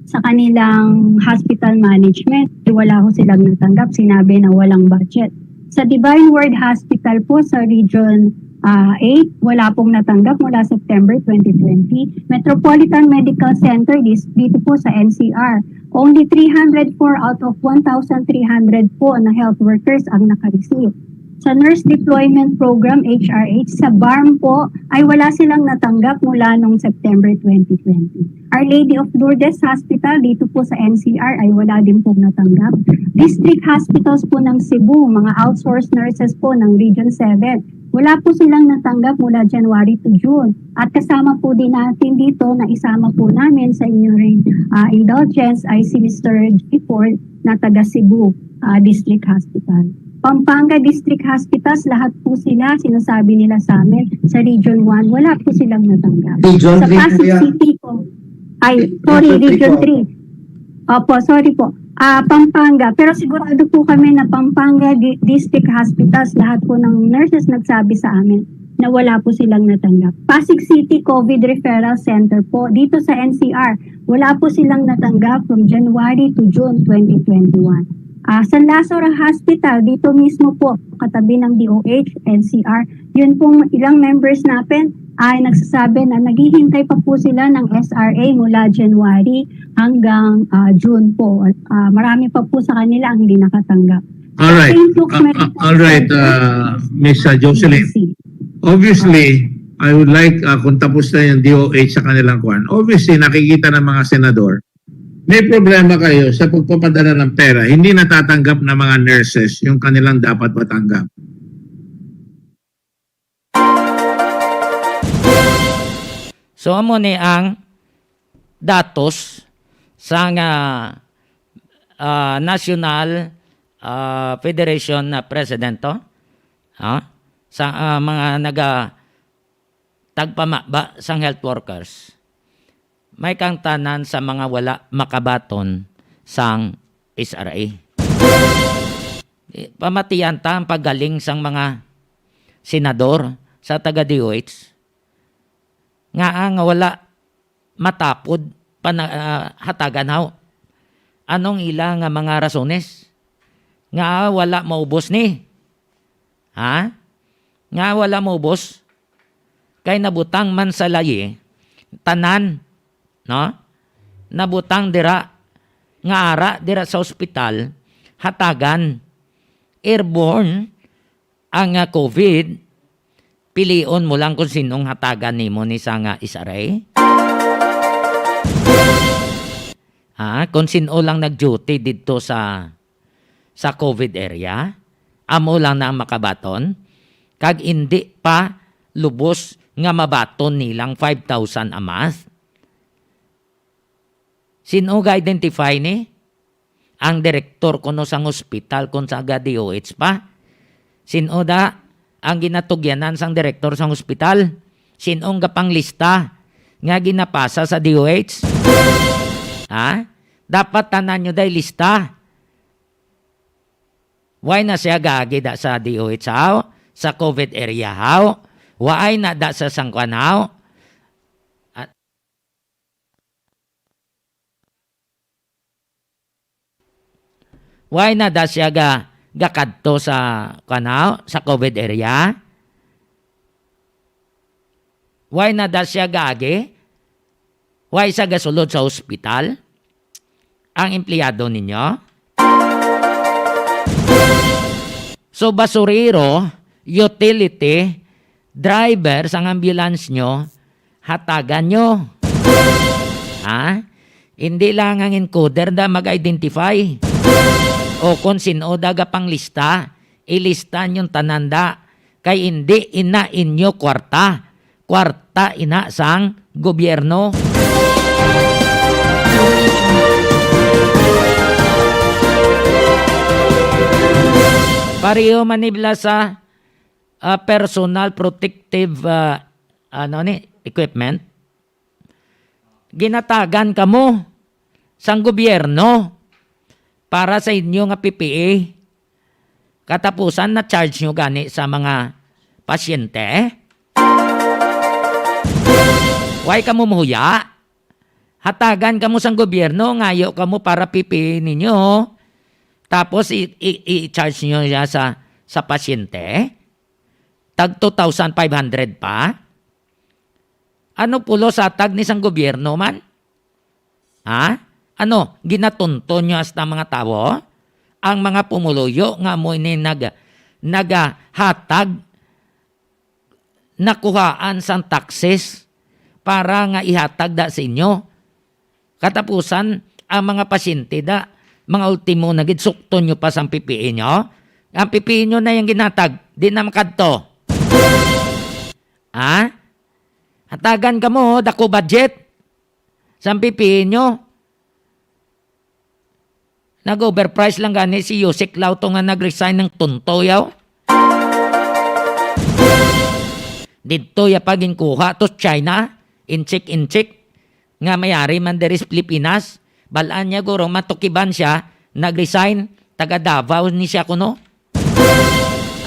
sa kanilang hospital management, ay wala po silang natanggap. Sinabi na walang budget. Sa Divine Word Hospital po sa Region, ah, eight, wala pong natanggap mula September twenty twenty. Metropolitan Medical Center, dis-, dito po sa N C R, only three hundred four out of one thousand three hundred po na health workers ang naka-receive. Sa Nurse Deployment Program, H R H, sa BARMM po, ay wala silang natanggap mula nung September twenty twenty. Our Lady of Lourdes Hospital, dito po sa N C R, ay wala din pong natanggap. District hospitals po ng Cebu, mga outsourced nurses po ng Region seven, wala po silang natanggap mula January to June. At kasama po din natin dito na isama po namin sa inyo rin, ah, indulgence ay si Mister J Ford na taga Cebu, ah, District Hospital. Pampanga District Hospitals, lahat po sila, sinasabi nila sa amin, sa Region one, wala po silang natanggap. Region Sa three po Pasig yan. City po. Ay, sorry, Region Region three po. three. Opo, sorry po. Ah, Pampanga. Pero sigurado po kami na Pampanga di-, District Hospitals, lahat po ng nurses nagsabi sa amin na wala po silang natanggap. Pasig City COVID Referral Center po, dito sa N C R, wala po silang natanggap from January to June twenty twenty-one. Ah, San Lazaro Hospital, dito mismo po, katabi ng D O H, N C R, yun pong ilang members natin ay nagsasabi na naghihintay pa po sila ng S R A mula January hanggang, ah, June po. Ah, marami pa po sa kanila ang hindi nakatanggap. Sa Alright. Saint Luke's Ah, ah, Medical alright, Center, ah, Miss, ah, Jocelyn. Yes, sir. Obviously, I would like, ah, kung tapos na yung D O H sa kanilang kwan. Obviously, nakikita ng mga senador, may problema kayo sa pagpapadala ng pera. Hindi natatanggap ng mga nurses yung kanilang dapat matanggap. So, amo ni ang datos sang, ah, ah, National, ah, Federation na President, to? Ah, sa, ah, mga naga-, tagpamaba sang health workers. May kang tanan sa mga wala makabaton sang S R A. Eh, pamatian ta ang paggaling sang mga senador sa taga D O H. Ngaa nga wala matapod pana-, ah, hatagan haw? Anong ila nga mga rasones? Ngaa wala maubos ni? Ha? Ngaa wala maubos? Kay nabutang man sa layi, tanan, no? Nabutang dira, nga ara dira sa ospital, hatagan. Airborne ang, ah, COVID, pilion mo lang kung sinong hatagan nimo ni sa nga S R A. Ah, kung sino lang nag-duty didto sa, sa COVID area, amo lang na ang makabaton, kag indi pa lubos nga mabaton nilang five thousand a month. Sino ga-identify ni? Ang direktor kuno sang hospital, kon sa ga D O H pa? Sino da ang ginatugyanan sang direktor sang hospital? Sino ang gapanglista nga ginapasa sa D O H? Ha? Dapat tanan nyo day lista. Why na siya gaagi da sa D O H haw? Sa COVID area haw? Why na da sa sangkwan haw? At why na da siya ga-, gakadto sa, kwan haw? Sa COVID area? Why na da siya gaagi? Why siya gasulod sa hospital? Ang empleyado ninyo? So, basurero, utility, driver sang ambulance nyo, hatagan nyo. Ha? Hindi lang ang encoder da mag-identify. O kon sin-o da gapanglista, ilista niyo tanan da, kay indi ina inyo kwarta. Kwarta ina sang gobyerno. Pareho man nila sa, ah, personal protective, ah, ano ni, equipment. Ginatagan kamo sang gobyerno para sa inyo nga P P E. Katapusan, na-charge nyo gani sa mga pasyente? Why kamo mahuya? Hatagan kamo sang gobyerno, ngayo kamo para P P E ninyo. Tapos i-, i-, i-charge nyo siya sa, sa pasyente? Tag two thousand five hundred pa? Ano pulos hatag ni sang gobyerno man? Ha? Ano, ginatunton nyo hasta mga tawo? Ang mga pumuluyo nga amo ini nag-, nagahatag, nakuhaan sang taxes para nga ihatag da sa inyo. Katapusan, ang mga pasyente da, mga ultimo na gid, sukton nyo pa sang P P E nyo. Ang P P E nyo na yung ginhatag, di na makadto. Ha? Hatagan kamo, dako budget. Sang P P E nyo. Nag-overprice lang gani si Yusek Lauto nga nag-resign ng tunto, yaw. Didto ya pa ginkuha to China, inchik-inchik, nga mayari man diri sa Pilipinas. Balaan niya guro matukiban siya, nag-resign, taga Davao ni siya kuno.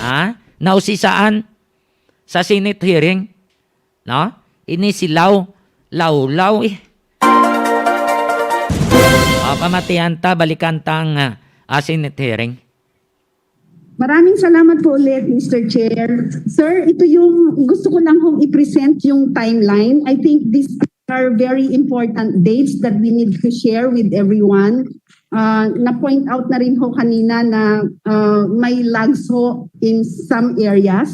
Ha? Nausisaan sa Senate hearing, no? Ini si Law, Lawlaw, eh. O, pamatian ta, balikan tang, ah, ah, Senate hearing. Maraming salamat po ulit, Mister Chair. Sir, ito yung gusto ko lang hong i-present yung timeline. I think these are very important dates that we need to share with everyone. Ah, na-point out na rin ho kanina na, ah, may lags ho in some areas.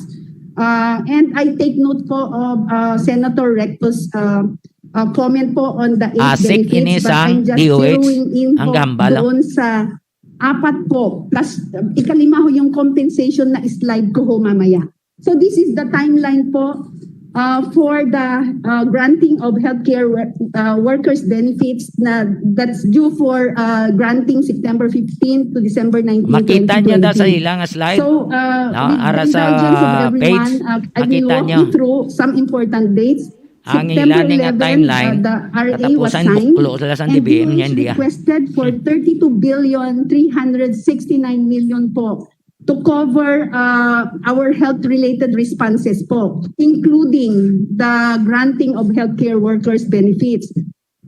Ah, and I take note po of, ah, Senator Recto's, ah, ah, comment po on the eight ASIC benefits, ini but sa I'm just D O H, zeroing in ang ho gahambal lang. Doon sa apat po, plus, um, ikalima ho yung compensation na slide ko ho mamaya. So this is the timeline po, uh, for the, uh, granting of healthcare wor-, uh, workers benefits na that's due for, uh, granting September fifteen to December nineteen, Makita niyo na sa twenty twenty. Ilang slide. So, uh, no, with ara the sa indulgence of everyone, page, uh, I will makita walk niyo. You through some important dates. Ang September ila ni nga eleven, timeline, uh, the R A was katapusan signed, buklo sila sa and D B M niya, D O H hindi, ah. Requested for thirty-two billion three hundred sixty-nine million po to cover, uh, our health-related responses po, including the granting of healthcare workers benefits.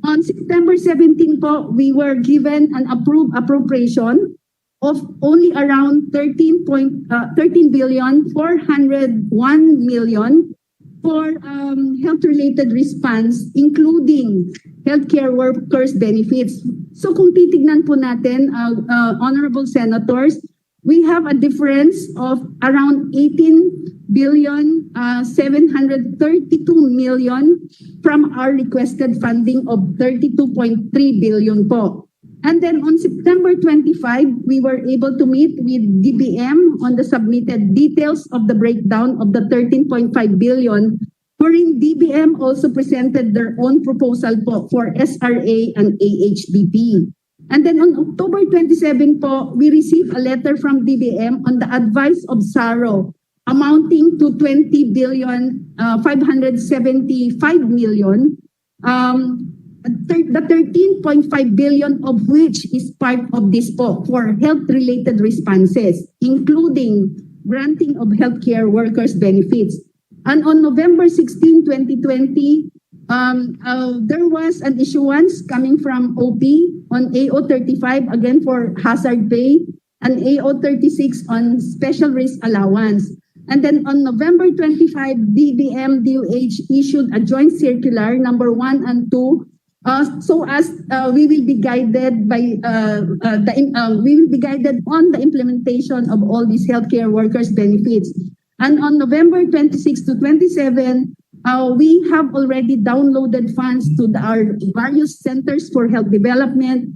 On September seventeen po, we were given an approved appropriation of only around thirteen point, uh, thirteen billion four hundred one million for, um, health-related response, including healthcare workers benefits. So kung titignan po natin, uh, uh, honorable senators, we have a difference of around eighteen billion, uh, seven hundred thirty-two million from our requested funding of thirty-two point three billion po. And then on September twenty-five, we were able to meet with D B M on the submitted details of the breakdown of the thirteen point five billion, wherein D B M also presented their own proposal po for S R A and A H B P. And then on October twenty-seven po, we received a letter from D B M on the advice of SARO amounting to twenty billion, uh, five hundred seventy-five million. Um, thir-, the thirteen point five billion of which is part of this po for health-related responses, including granting of healthcare workers benefits. And on November sixteen, twenty twenty, um, uh, there was an issuance coming from O P on A O thirty-five, again for hazard pay, and A O thirty-six on special risk allowance. And then on November twenty-five, D B M D O H issued a joint circular number one and two, uh, so as, uh, we will be guided by, uh, uh, the im-, uh, we will be guided on the implementation of all these healthcare workers benefits. And on November twenty-six to twenty-seven, uh, we have already downloaded funds to the, our various centers for health development,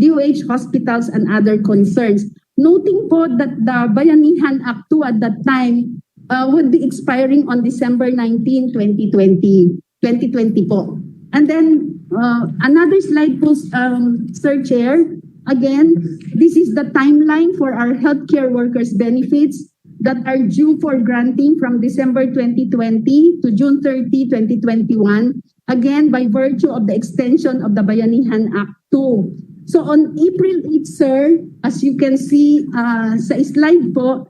D O H hospitals and other concerns. Noting po that the Bayanihan Act two at that time uh, would be expiring on December nineteen, twenty twenty, twenty twenty po. And then uh, another slide po, um, Sir Chair. Again, this is the timeline for our healthcare workers benefits that are due for granting from December twenty twenty to June thirty, twenty twenty-one, again by virtue of the extension of the Bayanihan Act two. So on April eight, sir, as you can see uh, sa slide po,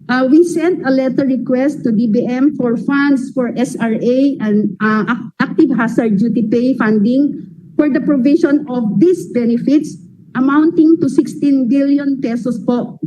uh, we sent a letter request to D B M for funds for S R A and uh, ac- active hazard duty pay funding for the provision of these benefits amounting to sixteen billion pesos po.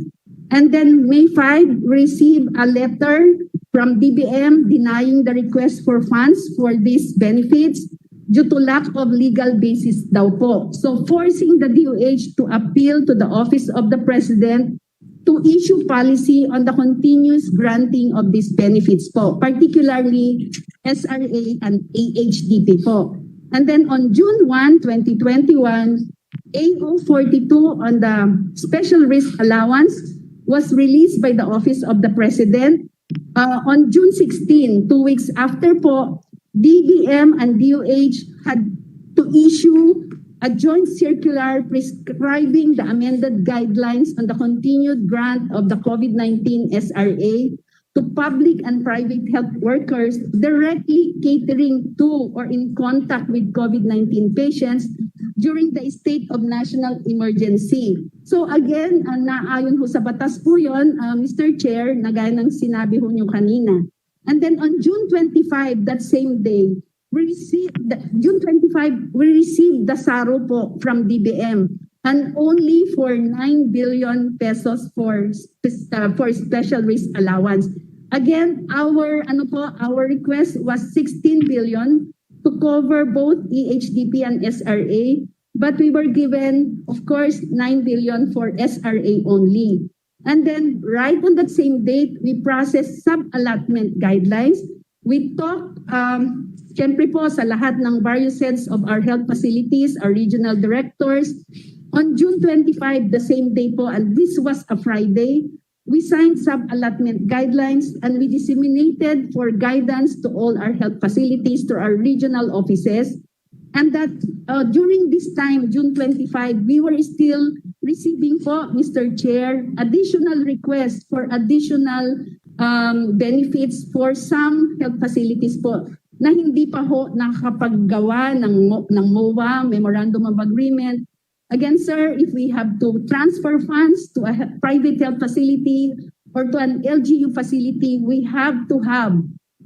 And then May five, we received a letter from D B M denying the request for funds for these benefits due to lack of legal basis daw po. So forcing the D O H to appeal to the Office of the President to issue policy on the continuous granting of these benefits po, particularly S R A and A H D P po. And then on June one, twenty twenty-one, A O forty-two on the special risk allowance was released by the Office of the President uh, on June sixteen, two weeks after po, D B M and D O H had to issue a joint circular prescribing the amended guidelines on the continued grant of the COVID nineteen S R A to public and private health workers directly catering to or in contact with COVID nineteen patients during the state of national emergency. So again, uh, naayon ho sa batas po yun, uh, Mister Chair, na gaya ng sinabi ho nyo kanina. And then on June twenty-five, that same day, we received, the, June twenty-five, we received the saro po from D B M and only for nine billion pesos for spe- uh, for special risk allowance. Again, our ano po, our request was sixteen billion to cover both E H D P and S R A, but we were given, of course, nine billion for S R A only. And then right on that same date, we processed sub-allotment guidelines. We talked, um, syempre po, sa lahat ng various heads of our health facilities, our regional directors. On June twenty-five, the same day po, and this was a Friday, we signed sub-allotment guidelines and we disseminated for guidance to all our health facilities through our regional offices. And that uh, during this time, June twenty-five, we were still receiving po, Mister Chair, additional requests for additional um, benefits for some health facilities po na hindi pa ho nakakapaggawa ng, mo- ng MOA, Memorandum of Agreement. Again, sir, if we have to transfer funds to a he- private health facility or to an L G U facility, we have to have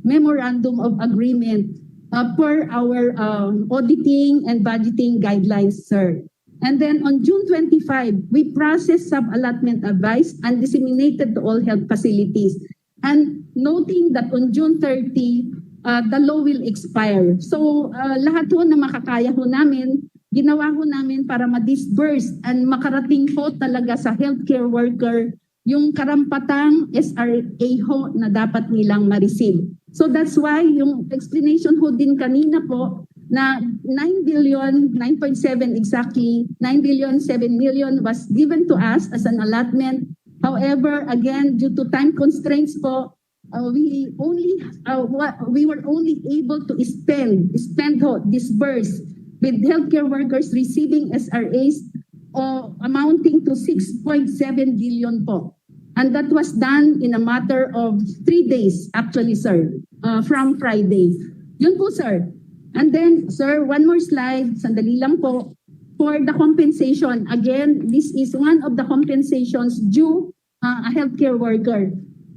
memorandum of agreement uh, per our um, auditing and budgeting guidelines, sir. And then on June twenty-five, we processed sub-allotment advice and disseminated to all health facilities. And noting that on June thirty, uh, the law will expire. So uh, lahat ho na makakaya ho namin, ginawa ho namin para ma-disburse and makarating ho talaga sa healthcare worker yung karampatang S R A ho na dapat nilang ma-receive. So that's why yung explanation ho din kanina po na nine billion, nine point seven exactly, nine billion seven million was given to us as an allotment. However, again, due to time constraints po, uh, we only uh, wa- we were only able to spend spend ho disburse with healthcare workers receiving S R As uh, amounting to six point seven billion po. And that was done in a matter of three days, actually, sir, uh, from Friday. Yun po, sir. And then, sir, one more slide. Sandali lang po. For the compensation, again, this is one of the compensations due uh, a healthcare worker.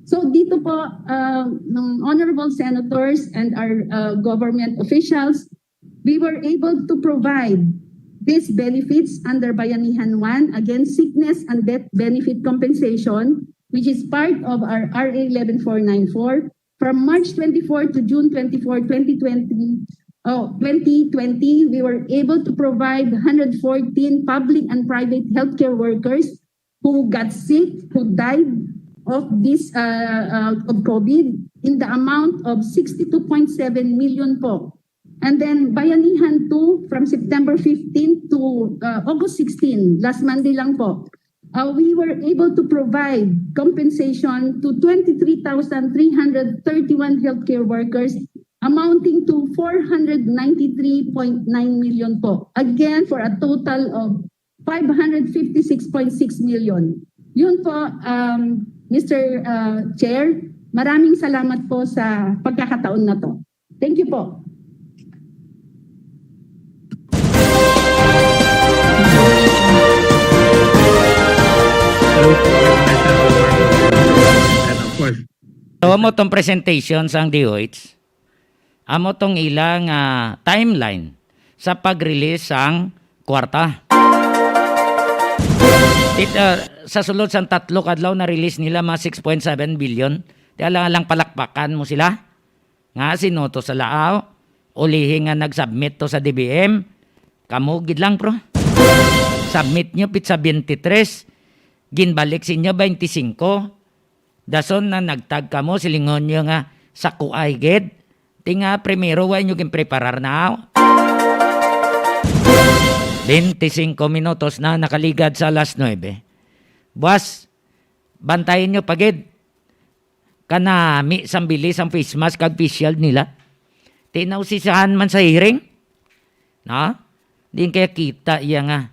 So dito po, uh, ng honorable senators and our uh, government officials, we were able to provide these benefits under Bayanihan one, again, sickness and death benefit compensation, which is part of our R A eleven four nine four. From March twenty-four to June twenty-four, twenty twenty, oh, twenty twenty, we were able to provide one hundred fourteen public and private healthcare workers who got sick, who died of this uh, uh, of COVID in the amount of sixty-two point seven million po. And then Bayanihan two from September fifteen to uh, August sixteen, last Monday lang po. Uh, we were able to provide compensation to twenty-three thousand three hundred thirty-one healthcare workers, amounting to four hundred ninety-three point nine million po. Again, for a total of five hundred fifty-six point six million. Yun po, um, Mister uh, Chair, maraming salamat po sa pagkakataon na to. Thank you po. Salute po, Mister Gilmar. And of course, So, amo tong presentation sang D O H. Amo tong ilang ah, timeline sa pag-release sang kwarta. It, ah, sa sulod sang tatlo ka adlaw, na-release nila mga six point seven billion. Ti alang-alang palakpakan mo sila. Nga sino to sa laaw? Ulihi nga nag-submit to sa D B M. Kamo gid lang, bro. Submit nyo pitsa twenty-three. Ginbalik sa inyo twenty-five. Dason na nagtag kamo, silingon nyo nga sa kuay gid. Ti nga primero, wa nyo ginpreparar na. Twenty-five minutos na nakaligad sa alas nuebe. Buwas, bantayan nyo pa gid. Kanami sang bili sang face mask kag face shield nila. Ti nausisahan man sa hearing. No? Din kaya kita iya nga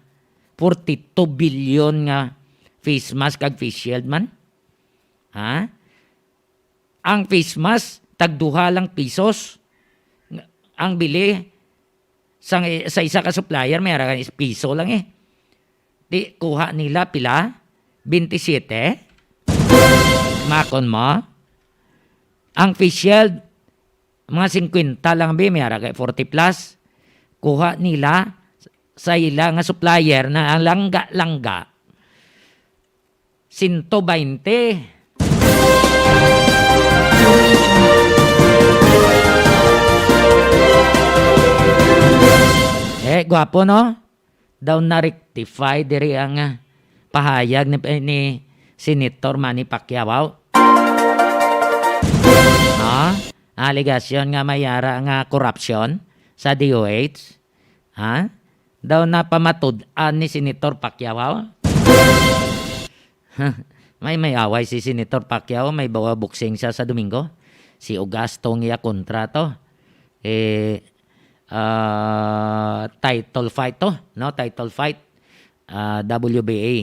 forty-two billion nga face mask kag face shield man. Ha? Ang face mask, tagduha lang pisos. Ang bili, sa, sa isa ka supplier, may ara ka piso lang eh. Di, kuha nila pila? Twenty-seven? Makon mo? Ang face shield, mga fifty lang bi, may ara kay forty plus. Kuha nila sa ila nga supplier na ang langga-langga, sento baynte. Eh, gwapo, no? Daw na-rectify diri ang ah, pahayag ni, ni Senator Manny Pacquiao. Ha? Alegasyon nga may ara nga korupsyon sa D O H. Ha? Daw napamatud-an ni Senator Pacquiao. May may away si Senator Pacquiao, may bawa boxing siya sa Domingo. Si Ugas tong iya kontra to. Eh, ah, title fight to, no? Title fight, ah, W B A.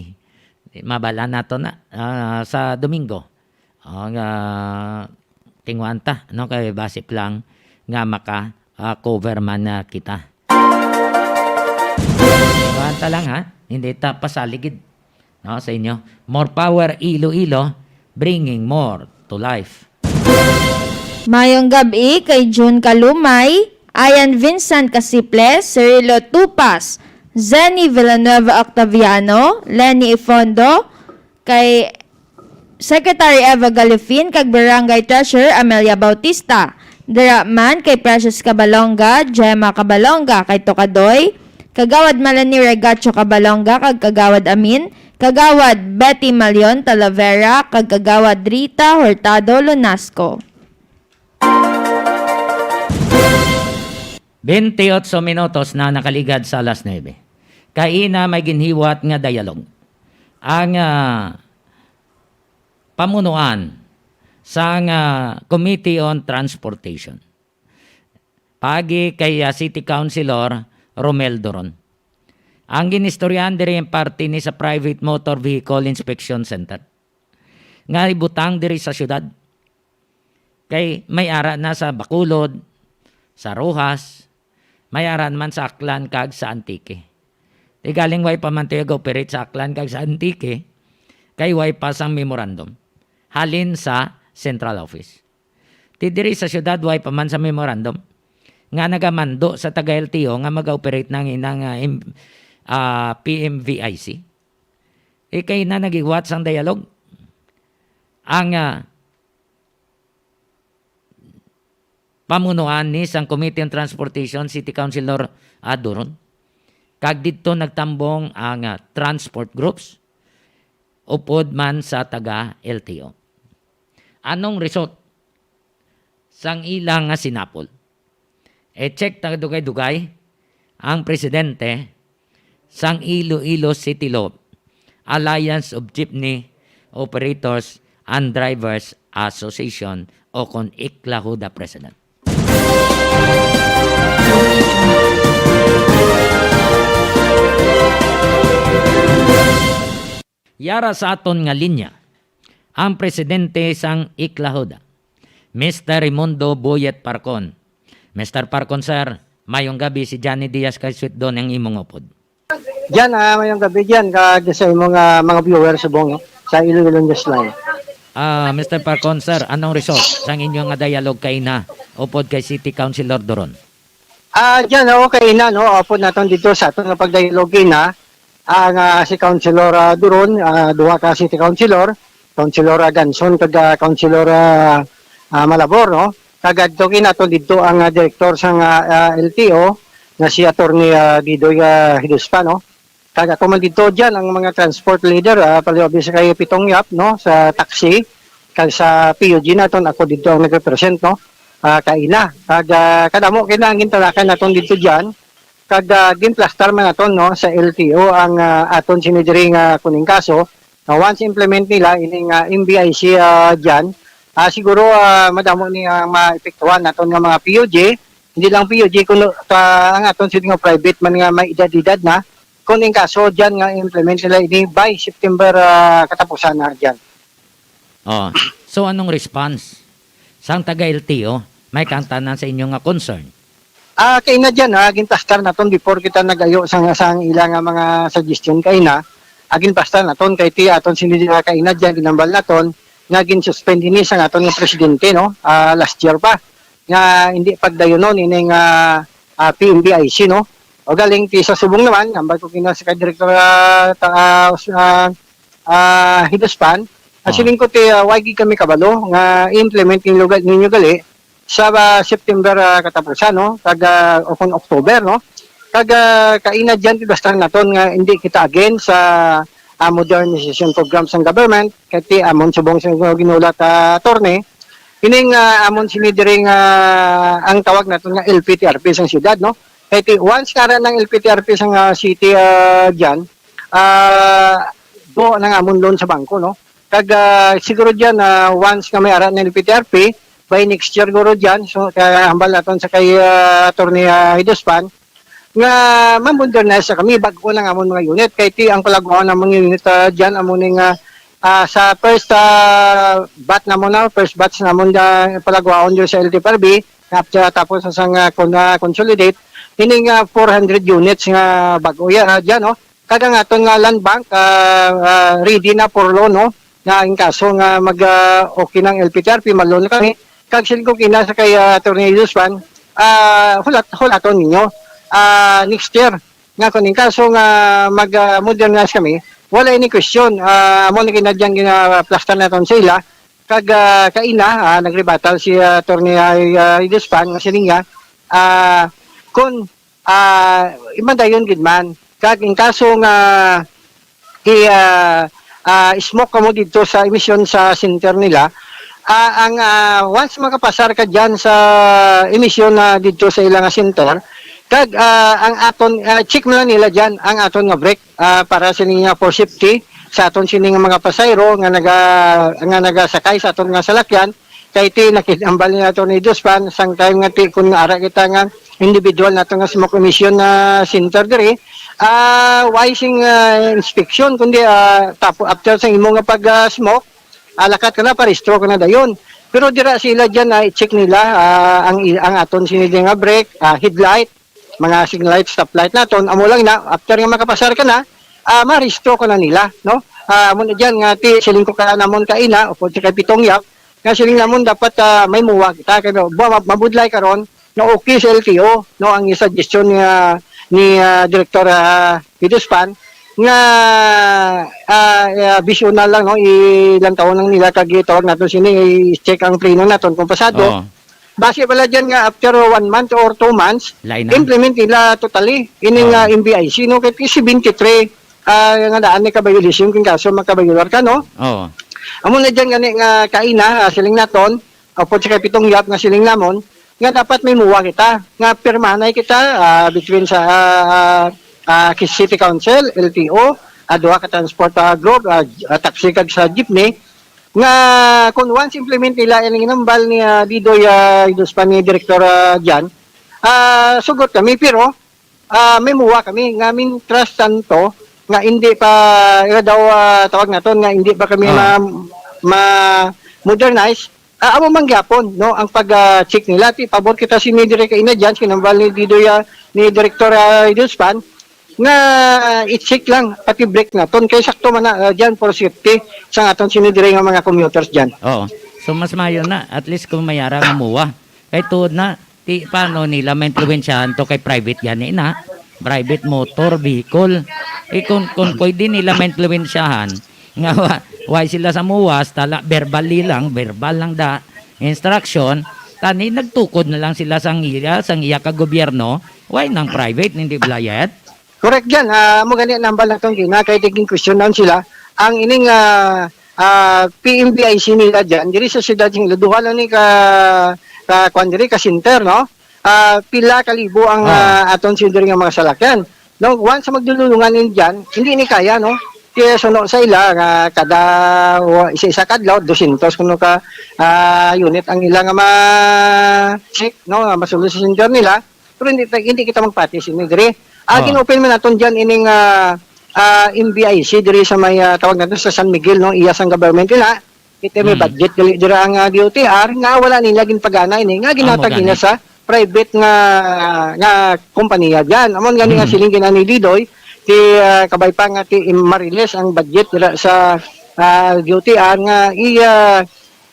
Mabal-an nato na ah, sa Domingo. Oh, nga tinguan ta, no? Kay basi lang nga maka ah, cover man na kita. Tinguan ta lang, ha? Hindi ta pasaligid, no, sa inyo. More power, Iloilo, bringing more to life. Mayong gab-i kay June Kalumay, Ian Vincent Casiple, Cirilo Tupas, Zenny Villanueva Octaviano, Lenny Ifondo, kay Secretary Eva Galifin kag Barangay Treasurer Amelia Bautista. Dira man kay Precious Cabalonga, Gemma Cabalonga kay Tokadoy, Kagawad Melanie Regacho Cabalonga kag Kagawad Amin, Kagawad Betty Malion Talavera kag Kagawad Rita Hurtado Lunasco. Twenty-eight minutos na nakaligad sa alas nuebe. Kaina may ginhiwat nga dialogue ang ah, pamunuan sang ah, Committee on Transportation. Pagi kay ah, City Councilor Romel Duron. Ang ginistoryahan diri ang parte ni sa Private Motor Vehicle Inspection Center nga ibutang diri sa syudad. Kay may ara na sa Bacolod, sa Roxas, may ara naman sa Aklan kag sa Antique. Di galing way pa man to operate sa Aklan kag sa Antique, kay way pa sang memorandum halin sa central office. Ti diri sa syudad, way pa man sa memorandum nga nagamando sa taga L T O nga mag-operate ng inang ah, im- ah, P M V I C. Eh, kay na nagiwat sang dialogue. Ang ah, pamunuan ni sang Committee on Transportation, City Councilor Aduron. Kag didto nagtambong ang ah, transport groups upod man sa taga L T O. Anong result sang ilang nga sinapol? I-check ta dugay-dugay ang presidente sang Iloilo City Loop, Alliance of Jeepney Operators and Drivers Association, o kon iklahuda, President. Yara sa aton nga linya ang presidente sang iklahuda, Mister Raimundo Boyet Parcon. Mister Parcon, sir, mayong gabi, si Johnny Diaz kay Sweet Don ang imong upod. Jan, ah, mayong gabi, Jan, kag sa imong, ah, mga viewers subong, no, sa Iloilo Newsline. Ah, Mister Parcon, sir, anong result sang inyo nga dialogue kaina upod kay City Councilor Duron? Ah, Jan, okay na, no, upod naton dito sa aton nga pagdialogue na, ah, nga si Councilor, ah, Duron, ah, duha ka city councilor, Councilor, ah, Ganson, kag, ah, Councilor, ah, ah, Malabor, no? Kag adto kinato didto ang, ah, direktor sang, ah, ah, L T O nga si Attorney, ah, Didoy, ah, Hiduspa, no? Kag ako man didto, Jan, ang mga transport leader, ah, palabi sa kay Pitong Yap, no, sa taxi, kag sa P U G naton, ako didto ang nagrepresent, no, ah, kaina. Kag, ah, kadamo kina ang gintalakan naton didto, Jan. Kag, ah, ginplastar man naton, no, sa L T O ang, ah, aton sini diri nga kuning kaso, nga once implement nila ining, ah, M B I C, ah, Jan, ah, siguro, ah, madamo ni ang maepektuhan naton nga mga P U G, hindi lang P U G, kuno pa ang aton sini nga private man nga may edad-edad na, kung in kaso, Jan, nga implement nila ini by September, ah, katapusan na, Jan. Oh. So, anong response sang taga L T O? May kantanan sa inyo nga concern? Ah, kaina, Jan, ah, ginplastar naton before kita nagayo sang, sang ila nga mga suggestion kaina. Ah, ginplastar naton kay ti aton sini dira kaina, Jan, ginambal naton nga gin-suspend ini sang aton nga presidente, no? Ah, last year pa nga hindi pagdayunon ini nga, ah, P M B I C, no? O galing ti sa subong naman, ambal ko kina sa kay Direktor, ah, ta-, ah, us-, ah, ah, Hiduspan, ang Ah. siling ko ti, ah, why gid kami kabalo nga i-implement ninyo ga-, ninyo gali sa, ah, September, ah, katapusan, no? Kag, ah, o kung October, no? Kag, ah, kaina, Jan, ti basta naton nga hindi kita against sa, ah, modernization program sang government, kay ti amon subong sa ginulat, ah, attorney, ining, ah, amon sini diri nga ang tawag naton nga L P T R P sang siyudad, no? Kay ti once kara ng L P T R P sang, ah, city, ah, Jan, ah, buo na nga amon loan sa bangko, no? Kag, ah, siguro dyan, ah, once nga may ara na L P T R P, by next year guro dyan, so, kaya hambal naton sa kay, ah, Attorney, ah, Hiduspan, nga ma-modernize na kami, bag-o na nga amon mga unit. Kay ti ang palagwaon namon nga unit, ah, dyan, amo ni nga, ah, sa first, ah, bat namon na, first batch namon na palagwaon dyan sa L T F R B, after, tapos sa, nga, kon-, ah, consolidate, ini nga four hundred units nga bag-o ya, ah, dyan, no? Kag ang aton nga land bank, ah, ah, ready na for loan, no? Nga in kaso nga mag, ah, okay ng L P T R P, mag-loan na kami. Kag siling ko kina sa kay, ah, Attorney Yuspan, ah, hulat-, hulaton ninyo, ah, next year. Nga kung in kaso nga mag, ah, modernize kami, wala ini question. Ah, amo ni kinadyan ginaplastar naton sa ila. Kag, ah, kaina, ah, nagrebatal si, ah, Attorney, ah, ah, Yuspan, nga siling niya, ah, kung ah, imadayon gid man. Kag in kaso nga i, ah, ah, smoke kamo didto sa emission sa center nila, ah, ang, ah, once makapasar ka dyan sa emission na didto sa ila nga center, kag, ah, ang aton, ah, check mo lang nila dyan ang aton nga brake, ah, para sini nga for safety sa aton sini nga mga pasahero nga naga-, nga nagasakay sa aton nga salakyan, kay ti nakit-ambal ni Attorney Duspan, sang time nga ti kun ara kita nga individual nato nga smoke emission na center diri, ah, why sing, ah, inspection, kundi, ah, tapo, after sa imo nga pag, ah, smoke, ah, lakat ka na, parehistro ka na dayon. Pero dira sila dyan, ah, i-check nila, ah, ang i-, ang aton sini nga brake, ah, headlight, mga signal light, stoplight naton, amo lang na, after nga makapasar ka na, ah, marehistro ka na nila, no? Ah, amo na dyan nga, ti, siling ko ka namon kaina, upod sa kay Pitong Yap, nga siling namon dapat, ah, may muwa kita, kay ma-, ma-, mabudlay karon, na okay sa L T O, no, ang suggestion ni, ah, ni, ah, Director, ah, Pidospan, nga, ah, ah, visional lang, no, ilang taon lang nila, kag itawag naton sini, i-check ang pleno naton kung pasado. Oo. Base pala dyan nga after one month or two months, Lain na. implement nila totally ining, Oo. ah, M B I C, no? Kay seventy-three, ah, nga daan ni ka-violation, kung kaso makabayular ka, no? Oo. Amo na dyan gani nga kaina, ah, siling naton, upod sa kay Pitong Yap nga siling namon, nga dapat may MOA kita, nga pirmahanay kita, ah, between sa, ah, ah, ah, City Council, L T O, ah, duha ka transport, ah, group, ah, j-, ah, taxi kag sa jeepney, nga kung once implement nila ining nambal ni, ah, Didoy, ah, Iduspan ni Direktor, ah, Jan, ah, sugot kami, pero, ah, may MOA kami nga mientras tanto nga hindi pa, ira daw, ah, tawag naton nga hindi pa kami Ah. ma-, ma-modernize, ah, amo man gyapon, no, ang pag, ah, check nila. Ti, pabor kita sini diri kay ina dyan, sinambal ni Didoy, ah, ni Direktor, ah, Iduspan, nga i-check lang pati brake naton kay sakto man na, ah, dyan for safety sa aton sini diri nga mga commuters dyan. Oo. So, mas maayo na, at least kung may ara nga MOA. Kay tuod na, ti, paano nila maimpluwensyahan to kay private gani na? Private motor vehicle. Eh, kung, kung pwede nila maimpluwensyahan, nga wa-, why sila sa MOA, tala, verbally lang, verbal lang da, instruction, tani nagtukod na lang sila sang iya, sang iya ka gobyerno, why nang private, hindi bala yet? Correct dyan. Ah, amo gani ang nambal naton gina, kay tiging question naon sila. Ang ining, ah, ah, P M B I C nila dyan, diri sa siyudad sing Luduhan, ano ni ka, ka, kwan diri, ka center, no? Ah, pila ka libo ang, Ah. ah, aton sini diri nga mga salakyan. No, once sa magdululungan in dyan, hindi ni kaya, no? Kaya suno sa ila nga kada wa-, isa-isa kadlaw, dosyentos kuno ka, ah, unit ang ila nga ma-check, no? Nga masulod sa center nila. Pero hindi ta-, hindi kita magpati sini diri. Ah, Ah. gin-open man naton dyan ining, ah, ah, M B I C diri sa may, ah, tawag naton sa San Miguel, no? Iya sang government nila. Kita may Hmm. budget gali dira ang, ah, D O T R nga wala nila ginpagana ini nga Ah, ginhatag mo nila gani. sa private nga, nga kompanya dyan. Amon gani nga Hmm. siling gina ni Didoy, ti, ah, kabay pa nga ti Mariles ang budget dira sa, ah, D O T R nga iya,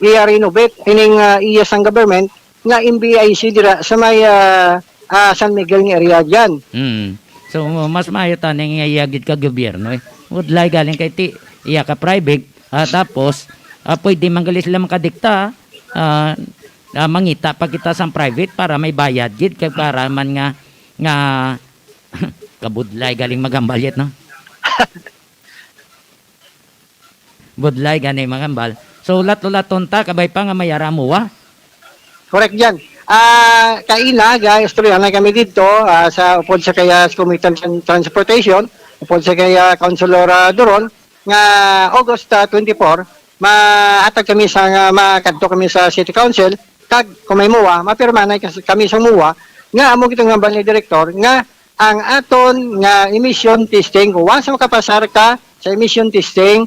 iya renovate ining, ah, iya sang government nga M B I C dira sa may, ah, ah, San Miguel nga area dyan. Mm. So, mas maayo tani nga iya gid ka gobyerno, eh. Budlay galing kay ti, iya ka private, ah, tapos, ah, pwede man gali sila makadikta, ah, ah, mangita pa kita sang private para may bayad gid kay para man nga, nga kabudlay galing maghambal yet, no? Budlay gani, mga hambal. So, lat-ulaton ta, kabay pa nga may ara MOA. Correct dyan. Ah, kaina, ga-istoryahan na kami dito, ah, sa upod sa kaya sa Committee on Tran-, Transportation, upod sa kaya Councilor, ah, Duron, nga August, ah, twenty-four, mahatag kami sa, nga makadto kami sa City Council, kag kung may MOA, mapirmahan na kas-, kami sa MOA, nga amo gid ang hambal ni Direktor, nga ang aton nga emission testing, once makapasar ka sa emission testing,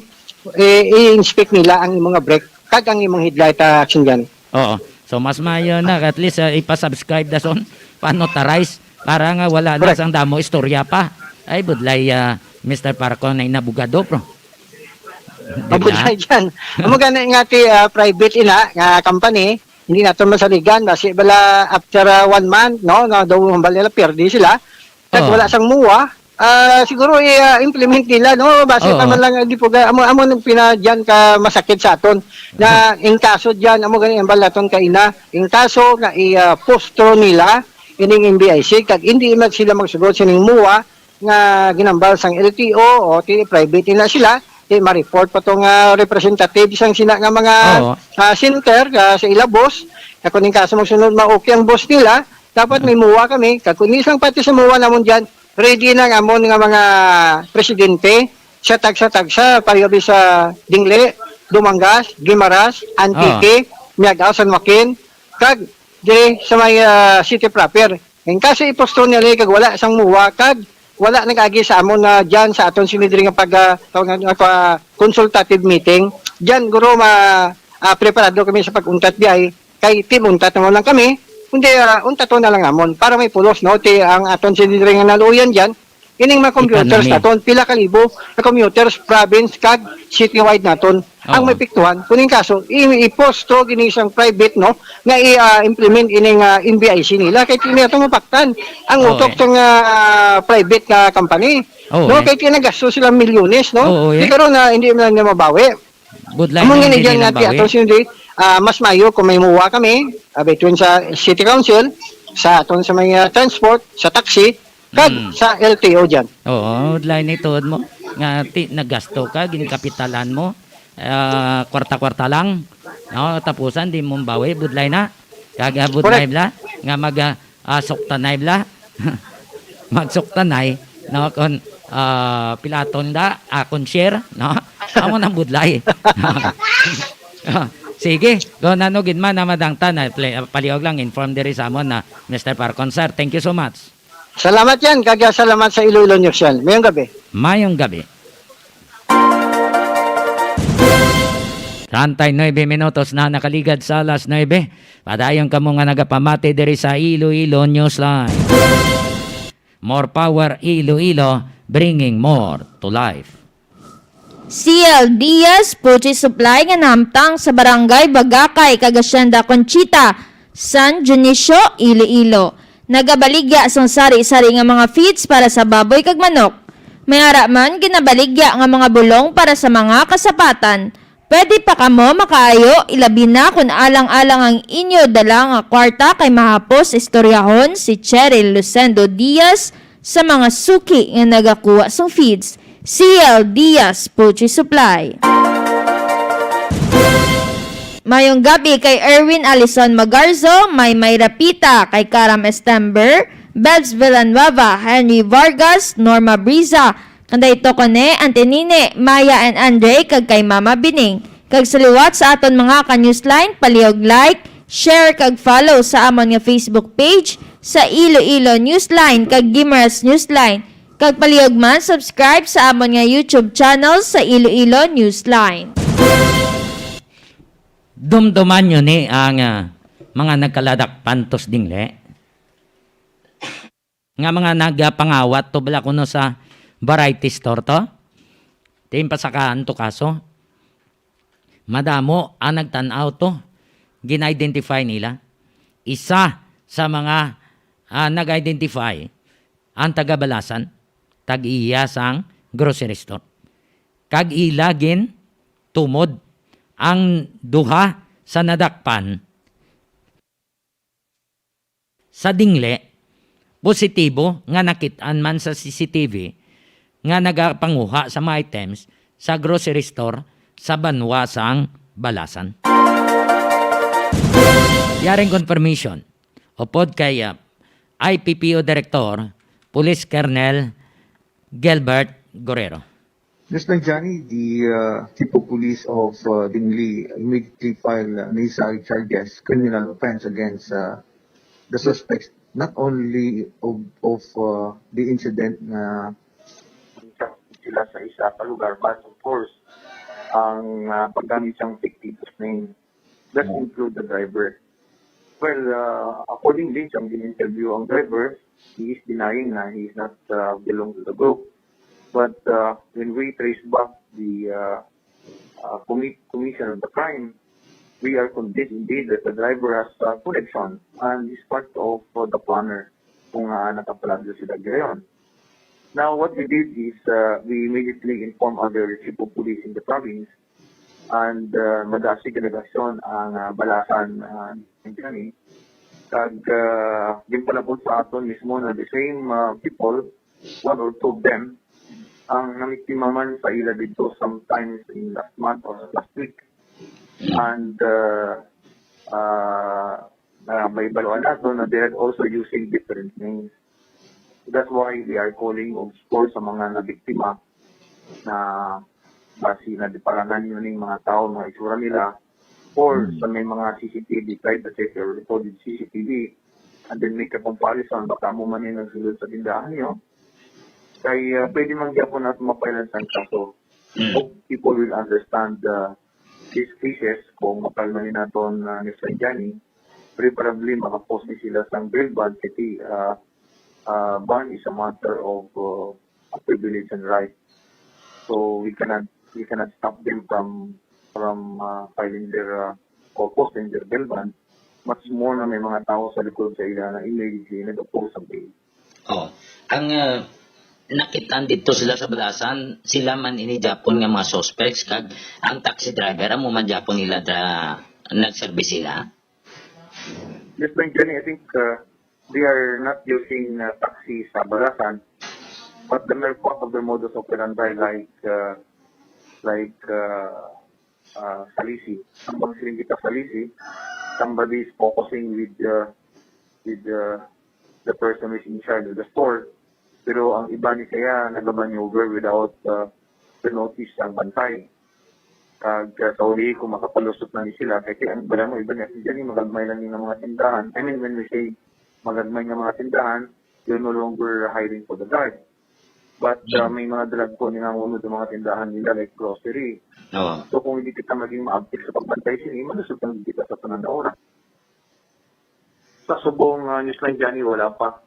eh, i-inspect nila ang imong nga brake kag ang imong headlight, ah, action gun. Oo. So, mas maayo na, at least, ah, ipa-subscribe dason, pa-notarize, para nga wala na Correct. sang damo istorya pa. Ay, budlay, ah, Mister Parco na inabogado, bro. Di ba? Mabudlay dyan. Amo gani nga ti, ah, private ina nga company, hindi naton masaligan, basi bala after, ah, one month, no, nga daw hambal nila, pierde sila. Kag Oo. wala sang MOA, ah, siguro i-, ah, implement nila, no? Basi Oo. naman lang, ah, di po ga-, amo, amo nang pinadyan ka masakit sa aton. Na in kaso dyan, amo gani ang balaton kaina, in kaso nga i-, ah, postro nila, ining M B I C, kag hindi man sila magsugot sining MOA, nga ginambal sang L T O o ti private nila sila, ti ma-report pa to nga representative sang sina nga mga, Oo. ah, center, ah, sa ila boss. Kag kung in kaso magsunod, ma-okay ang boss nila, dapat may MOA kami. Kag kung isang pati sa MOA namon dyan, ready na ang amon nga mga presidente sa tagsa-tagsa, pareho sa Dingle, Dumangas, Guimaras, Antique, Oo. Miagao, San Joaquin, kag diri sa may, ah, city proper. In kaso ipostpone nila kag wala sang MOA kag wala nag-agi sa amon na dyan sa aton sini diri nga pag, ah, tawag nga, ah, consultative meeting. Dyan, guro, ma-, ah, preparado kami sa pag-untat diay. Kay team untat naman lang kami. Kundi, ah, untaton na lang namon para may pulos, no? Ti ang aton sini diri nga naluoyan dyan. Kining mga computers Economy. naton, pila ka libo ka computers, province kag citywide naton ang Oo. maepektuhan. Kung in kaso, i-, i-postro gini sang private, no, nga i-, ah, implement ining, ah, M B I C nila, kay kini ato mapaktan ang Oo, utok eh. sang, ah, private nga company. Oo, No, eh. kay kinagasto sila milyones, no? Oo, eh. Di karon na hindi man na mabawi. Budlay Amo na nga hindi ni dyan nga, nabawi. Aton sini, ah, mas maayo kung may MOA kami, ah, between sa City Council, sa aton sa may, ah, transport, sa taxi, kag Mm. sa L T O dyan. Oo, budlay ni tuod mo. Nga ti-, nagasto ka, ginkapitalan mo. Ah, kwarta-kwarta lang. No, tapusan, di mo bawi, budlay na. Kag, ah, budlay Correct. bla. nga mag, ah, ah, suktanay bala. Magsuktanay, no? Kung, ah, pilaton da, akon share, no? Amo nang budlay. Ah, sige, kung ano gid man na madangtan, ah, pali-, ah, palihog lang, inform diri sa amon na Mister Parcon, sir. Thank you so much. Salamat yan, kag salamat sa Iloilo News yan. Mayong gabi. Mayong gabi. Treinta y nueve minutos na nakaligad sa alas nuebe. Padayon kamo nga nagapamati diri sa Iloilo Newsline. More power, Iloilo, bringing more to life. C L Diaz Poultry Supply nga nahamtang sa Barangay Bagakay kag Hacienda Conchita, San Dionisio, Iloilo, nagabaligya sang sari-sari nga mga feeds para sa baboy kag manok. May ara man ginabaligya nga mga bulong para sa mga kasapatan. Pwede pa kamo makaayo, ilabi na kon alang-alang ang inyo dala nga kwarta kay mahapos istoryahon si Cheryl Lucendo Diaz sa mga suki nga nagakuha sang feeds. C L Diaz Poultry Supply. Mayong gabi kay Erwin Alison Magarzo, Maymay Rapita, kay Karam Estember, Bebs Villanueva, Henry Vargas, Norma Briza, Kanday Tokone, Antenine, Maya, and Andre, kag kay Mama Bining. Kag sa liwat sa aton mga ka-Newsline, palihog like, share, kag follow sa amon nga Facebook page sa Iloilo Newsline kag Guimaras Newsline. Kag palihog man, subscribe sa amon nga YouTube channel sa Iloilo Newsline. Dumduman nyo ni ang, ah, mga nagkaladak pantos dingle. Nga mga nagapangawat to bala kuno sa variety store to? Diin pa sa kanto kaso? Madamo ang nagtan-aw to. Gin-identify nila. Isa sa mga, ah, nag-identify ang taga Balasan, tag-iya sang grocery store. Kag ila gin tumod ang duha sa nadakpan sa dingle, positibo nga nakit-an man sa C C T V nga nagapanguha sa mga items sa grocery store sa banwa sang Balasan. Yaring confirmation upod kay, ah, I P P O Director, Police Colonel Gilbert Guerrero. Just like Johnny, the, uh, Chief of Police of, uh, Dingli immediately filed, uh, necessary charges, criminal offense against, uh, the suspects, not only of, of, uh, the incident na sila sa isa ka lugar, but of course, ang, uh, paggamit sang fictitious name. That include the driver. Well, uh, accordingly, sa gin-interview ang driver, he is denying na he is not, uh, belong to the group. But, uh, when we trace back the, uh, uh, commit-, commission of the crime, we are convinced indeed that the driver has, uh, connection and is part of, uh, the planner kung, uh, nakapaladyo sila gayon. Now, what we did is, uh, we immediately informed other chief of police in the province and, uh, madasig delegasyon ang, uh, Balasan, uh, Johnny. Kag, uh, ginpalabot sa aton mismo na the same, uh, people, one or two of them, ang namiktima man sa ila dito sometimes in last month or last week. And, uh, uh, na may baluan nato na they are also using different names. That's why we are calling, of course, sa mga nabiktima na basi na di parangan yun yung mga tao, mga itsura nila, or sa may mga C C T V, private sector recorded C C T V, and then make a comparison, baka mo man yung nagsulod sa tindahan nyo. Kay, uh, pwede man gyapon natin mapailan sa kaso. Hope people will understand, uh, these cases kung mapalmanin naton, uh, ni Sir Johnny, preferably makapost ni sila sang bail bond kasi, uh, uh, bond is a matter of, uh, a privilege and right. So we cannot, we cannot stop them from, from, uh, filing their, uh, or posting their bail bond. Much more na may mga tao sa likod sa ila na immediately nag-oppose sa bail. Oh, ang, uh, nakitaan dito sila sa Balasan, sila man ini Japon nga mga suspects, kag ang taxi driver, amo man Japon nila da nagserbi sila. Yes, Benjani, I think, uh, they are not using, uh, taxi sa Balasan, but the mere fact of the modus operandi, like, uh, like, uh, uh, Salisi. Ang pagsiling kita Salisi, somebody is focusing with, uh, with uh, the person who is in charge of the store. Pero ang iba ni siya nagamaneuver without uh, the notice ang bantay. Kag uh, sa uli, kung makapalusot na ni sila, kasi ang iba mo, iba niya, dyan yung magagmay lang yung mga tindahan. I mean, when we say magagmay nga mga tindahan, you're no longer hiring for the guard. But uh, may mga dalag po ni nga unod ang mga tindahan nila, like grocery. Oo. So kung hindi kita maging maabtik sa pagbantay sini, malusot lang kita sa tanan na oras. Sa subong uh, Newsline Johnny, wala pa.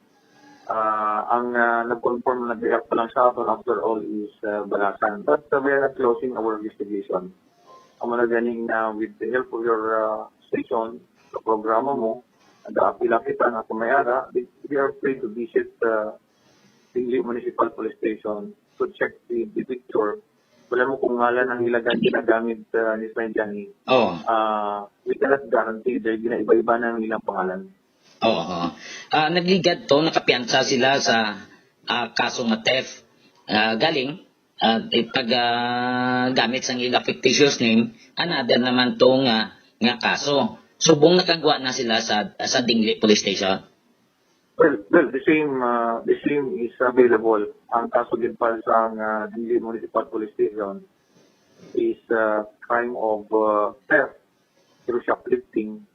Uh, ang uh, nag-confirm, nag-react pa lang sa aton after all is uh, Balasan. But uh, we are not closing our investigation. Amo na ganing uh, with the help of your uh, station, sa programa mo, nag-aapila kita nga kung may ara, they, they are free to visit uh, Tingli Municipal Police Station to check the, the picture. Wala mo kung ngalan ang ilagan ginagamit uh, ni Friend Johnny. Oh. Uh, we cannot guarantee dahil ginaiba-iba na ang ilang pangalan. Oo. Ah, nagligad to, nakapiyansa sila sa ah, kaso nga theft. Ah, galing ah, pag ah, gamit sang ila fictitious name, another naman to nga nga kaso. Subong nakagwa na sila sa sa Dingli Police Station. Well, well, the same uh, the same is available. Ang kaso gid pa sa uh, Dili Municipal Police Station is uh, crime of uh, theft through shoplifting.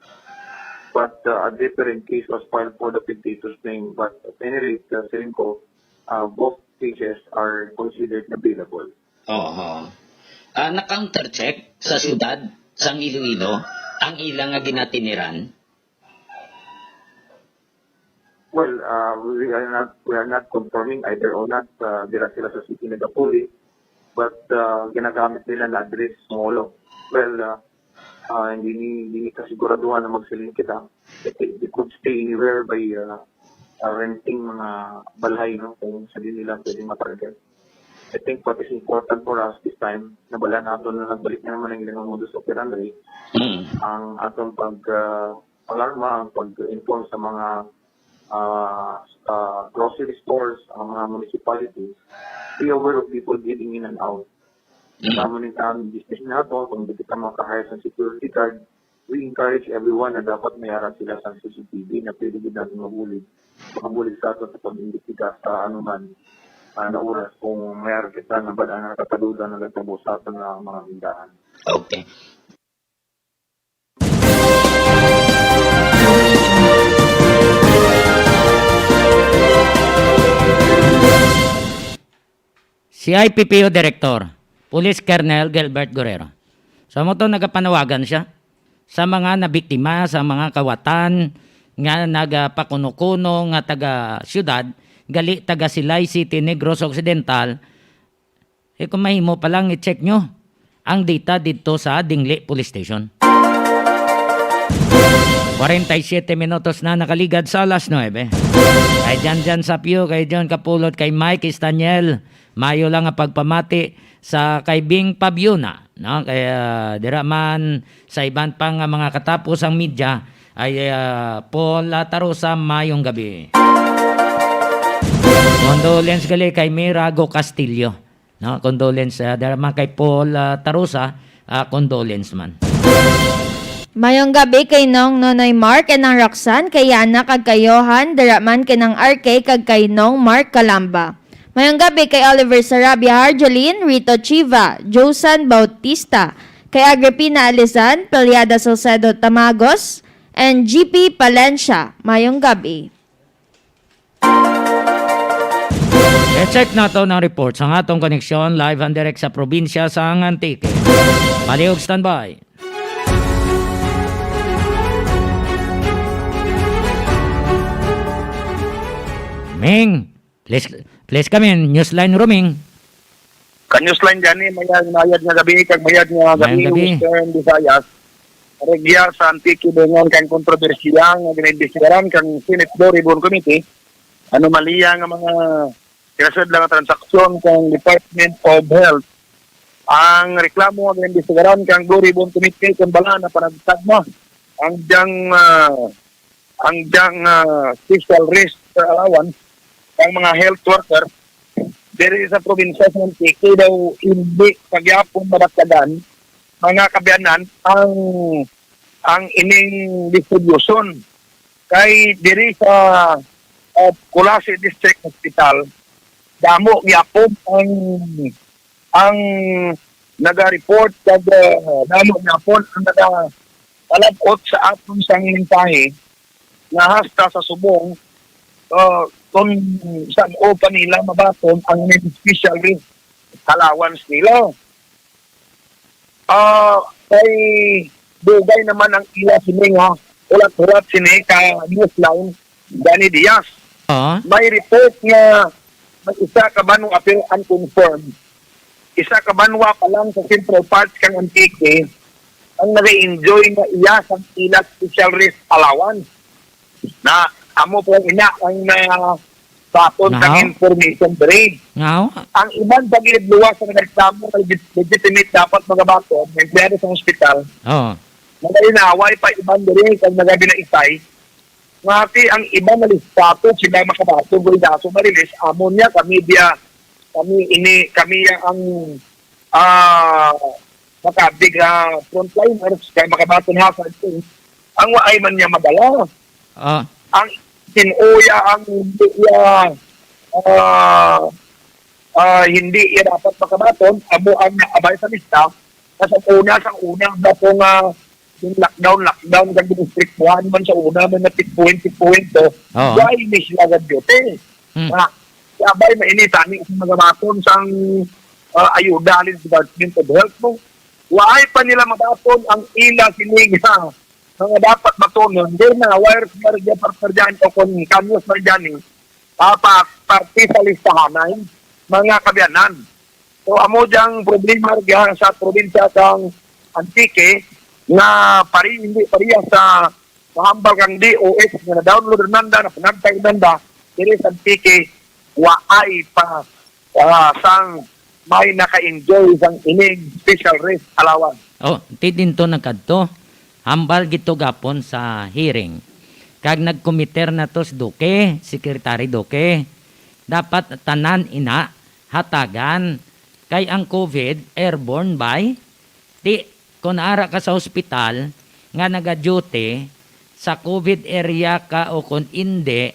But uh, a different case was filed for the fictitious name. But at any rate, uh, siling ko, uh, both cases are considered available. Oo. Ah, na-countercheck sa syudad sang Iloilo ang ila nga ginatiniran. Well, uh, we are not we are not confirming either or not uh, dira sila sa city nagapuli, but uh, ginagamit nila na address Molo. Well, uh, uh, hindi ni hindi ni kasiguraduhan na magsiling kita. It, it could stay anywhere by uh, uh, renting mga balay, no, kung sa di nila pwedeng matarget. I think what is important for us this time, nabala nato na nagbalik na naman ang ilang modus operandi. Mm. Ang atong pag uh, alarma, ang pag-inform sa mga uh, uh, grocery stores, ang mga municipality, be aware of people getting in and out. Mm. Sa mga business nato, kung hindi kita makahire sa security guard, we encourage everyone na dapat may ara sila sa C C T V na pwede gid natin mabulig. Makabulig sa ato sa pag-imbestiga sa anuman uh, na oras kung may ara kita na bala na nakataludan na nagtabo sa ato na mga tindahan. Okay. Si I P P O Director, Police Colonel Gilbert Guerrero. Sa mo to, nagapanawagan siya sa mga nabiktima, sa mga kawatan nga nagapakuno-kuno nga taga-siyudad, gali taga Silay City, Negros Occidental, eh, kung mahimo pa lang, i-check nyo ang data dito sa Dingli Police Station. Kwarenta y siyete minutos na nakaligad sa alas nuebe. Kay Jan Jan Sapio, kay John Kapulot, kay Mike Estaniel, mayo lang ang pagpamati sa kay Bing Pabiuna, no? Kay, ah, dira man sa iban pa nga mga katapos ang media, ay, ah, Paul, ah, Tarusa, mayong gabi. Condolence gali kay Mirago Castillo. No, condolence, ah, dara man kay Paul, ah, Tarusa, ah, condolence man. Mayong gabi kay Nong Nonoy Mark and ang Roxanne, kay Yana kag kay Johan, dara man kay Nang R K kag kay Nong Mark Kalamba. Mayong gabi kay Oliver Sarabia Harjolin, Rito Chiva, Josan Bautista, kay Agripina Alizan, Peliada Salcedo Tamagos, and G P Palencia. Mayong gabi. I-check nato ang report sa atong koneksyon live and direct sa probinsya sa Antique. Palihog standby. Ming, please, please come in. Newsline Rooming. Ka Newsline gani, mayad, mayad nga gabi, kag mayad nga gabi, Western Visayas. Regya sa Antique, dungan kang kontrobersiya nga ginaimbestigaran kang Senate Blue Ribbon Committee, anomalya nga mga kinasudlan nga transaksyon kang Department of Health. Ang reklamo nga ginaimbestigaran kang Blue Ribbon Committee kung bala na panagtagma ang diyang, ah, ang diyang, ah, special rest allowance ang mga health worker diri sa probinsya sa Antique daw hindi pagyapon madakdagan mga kabiyanan ang ang ining distribution. Kay diri sa, ah, Culasi District Hospital, damo gyapon ang, ang naga-report kag, ah, damo gyapon ang nagapalab-ot sa aton sang mensahe nga hasta sa subong, ah, kung san-o pa nila mabaton ang special allowance nila. Ah, kay dugay naman ang ila sini nga hulat-hulat sini ka Newsline, Danny Diaz. Oo. May report nga may isa ka banwa, pero unconfirmed. Isa ka banwa pa lang sa central parts kang Antique ang nag-enjoy nga iya sang ila special rest allowance. Na amo po ina ang na sa aton kang Ngaw? Information diri. Ngaw? Ang iban sa gilid luwas sa nagreklamo nga legit-, legitimate dapat magabaton nga empleyado sa hospital, Oo. nagainaway pa iban diri kag nagabinaisay nga ti ang iban na listato sila makabaton kung daso marilis amo niya kami diya, kami ini, kami ya ang, ah, makabig, ah, frontliners kay makabaton ha sa ito. Ang waay man niya madala. Ah. Ang tinuya ang iya, ah, ah, hindi iya dapat makabaton, amo ang naabay sa lista. Sa una, sa una, ba po nga yung lockdown, lockdown, kag distriktuhan man sa una, may na checkpoint, checkpoint to. Oo. Why ni sila nag-duty? Hmm. Nga, abay, mainit, ani, ang mga baton sang, ah, ayuda, halin sa Department of Health, no? Waay pa nila mabaton ang ila sining, ha, mga dapat batonon. Di na, wires Maria Parpardian o kung Kanyos Mariani, ah, pa, parte sa listahanay, mga kabiyanan. So, amo diyang problema diha sa probinsya kang Antique nga pari, hindi pareha sa mahambal kang D O S nga na-download nanda, na pinagtay nanda, diri sa Antique, waay pa, ah, sang may naka-enjoy sang ining special rest allowance. Oh, ti dinto nagkadto. Hambal gid to gapon sa hearing. Kag nagkomiter na to si Duque, Secretary Duque. Dapat tanan ina hatagan. Kay ang COVID, airborne bay. Ti, kon ara ka sa hospital nga naga-duty sa COVID area ka o kon indi,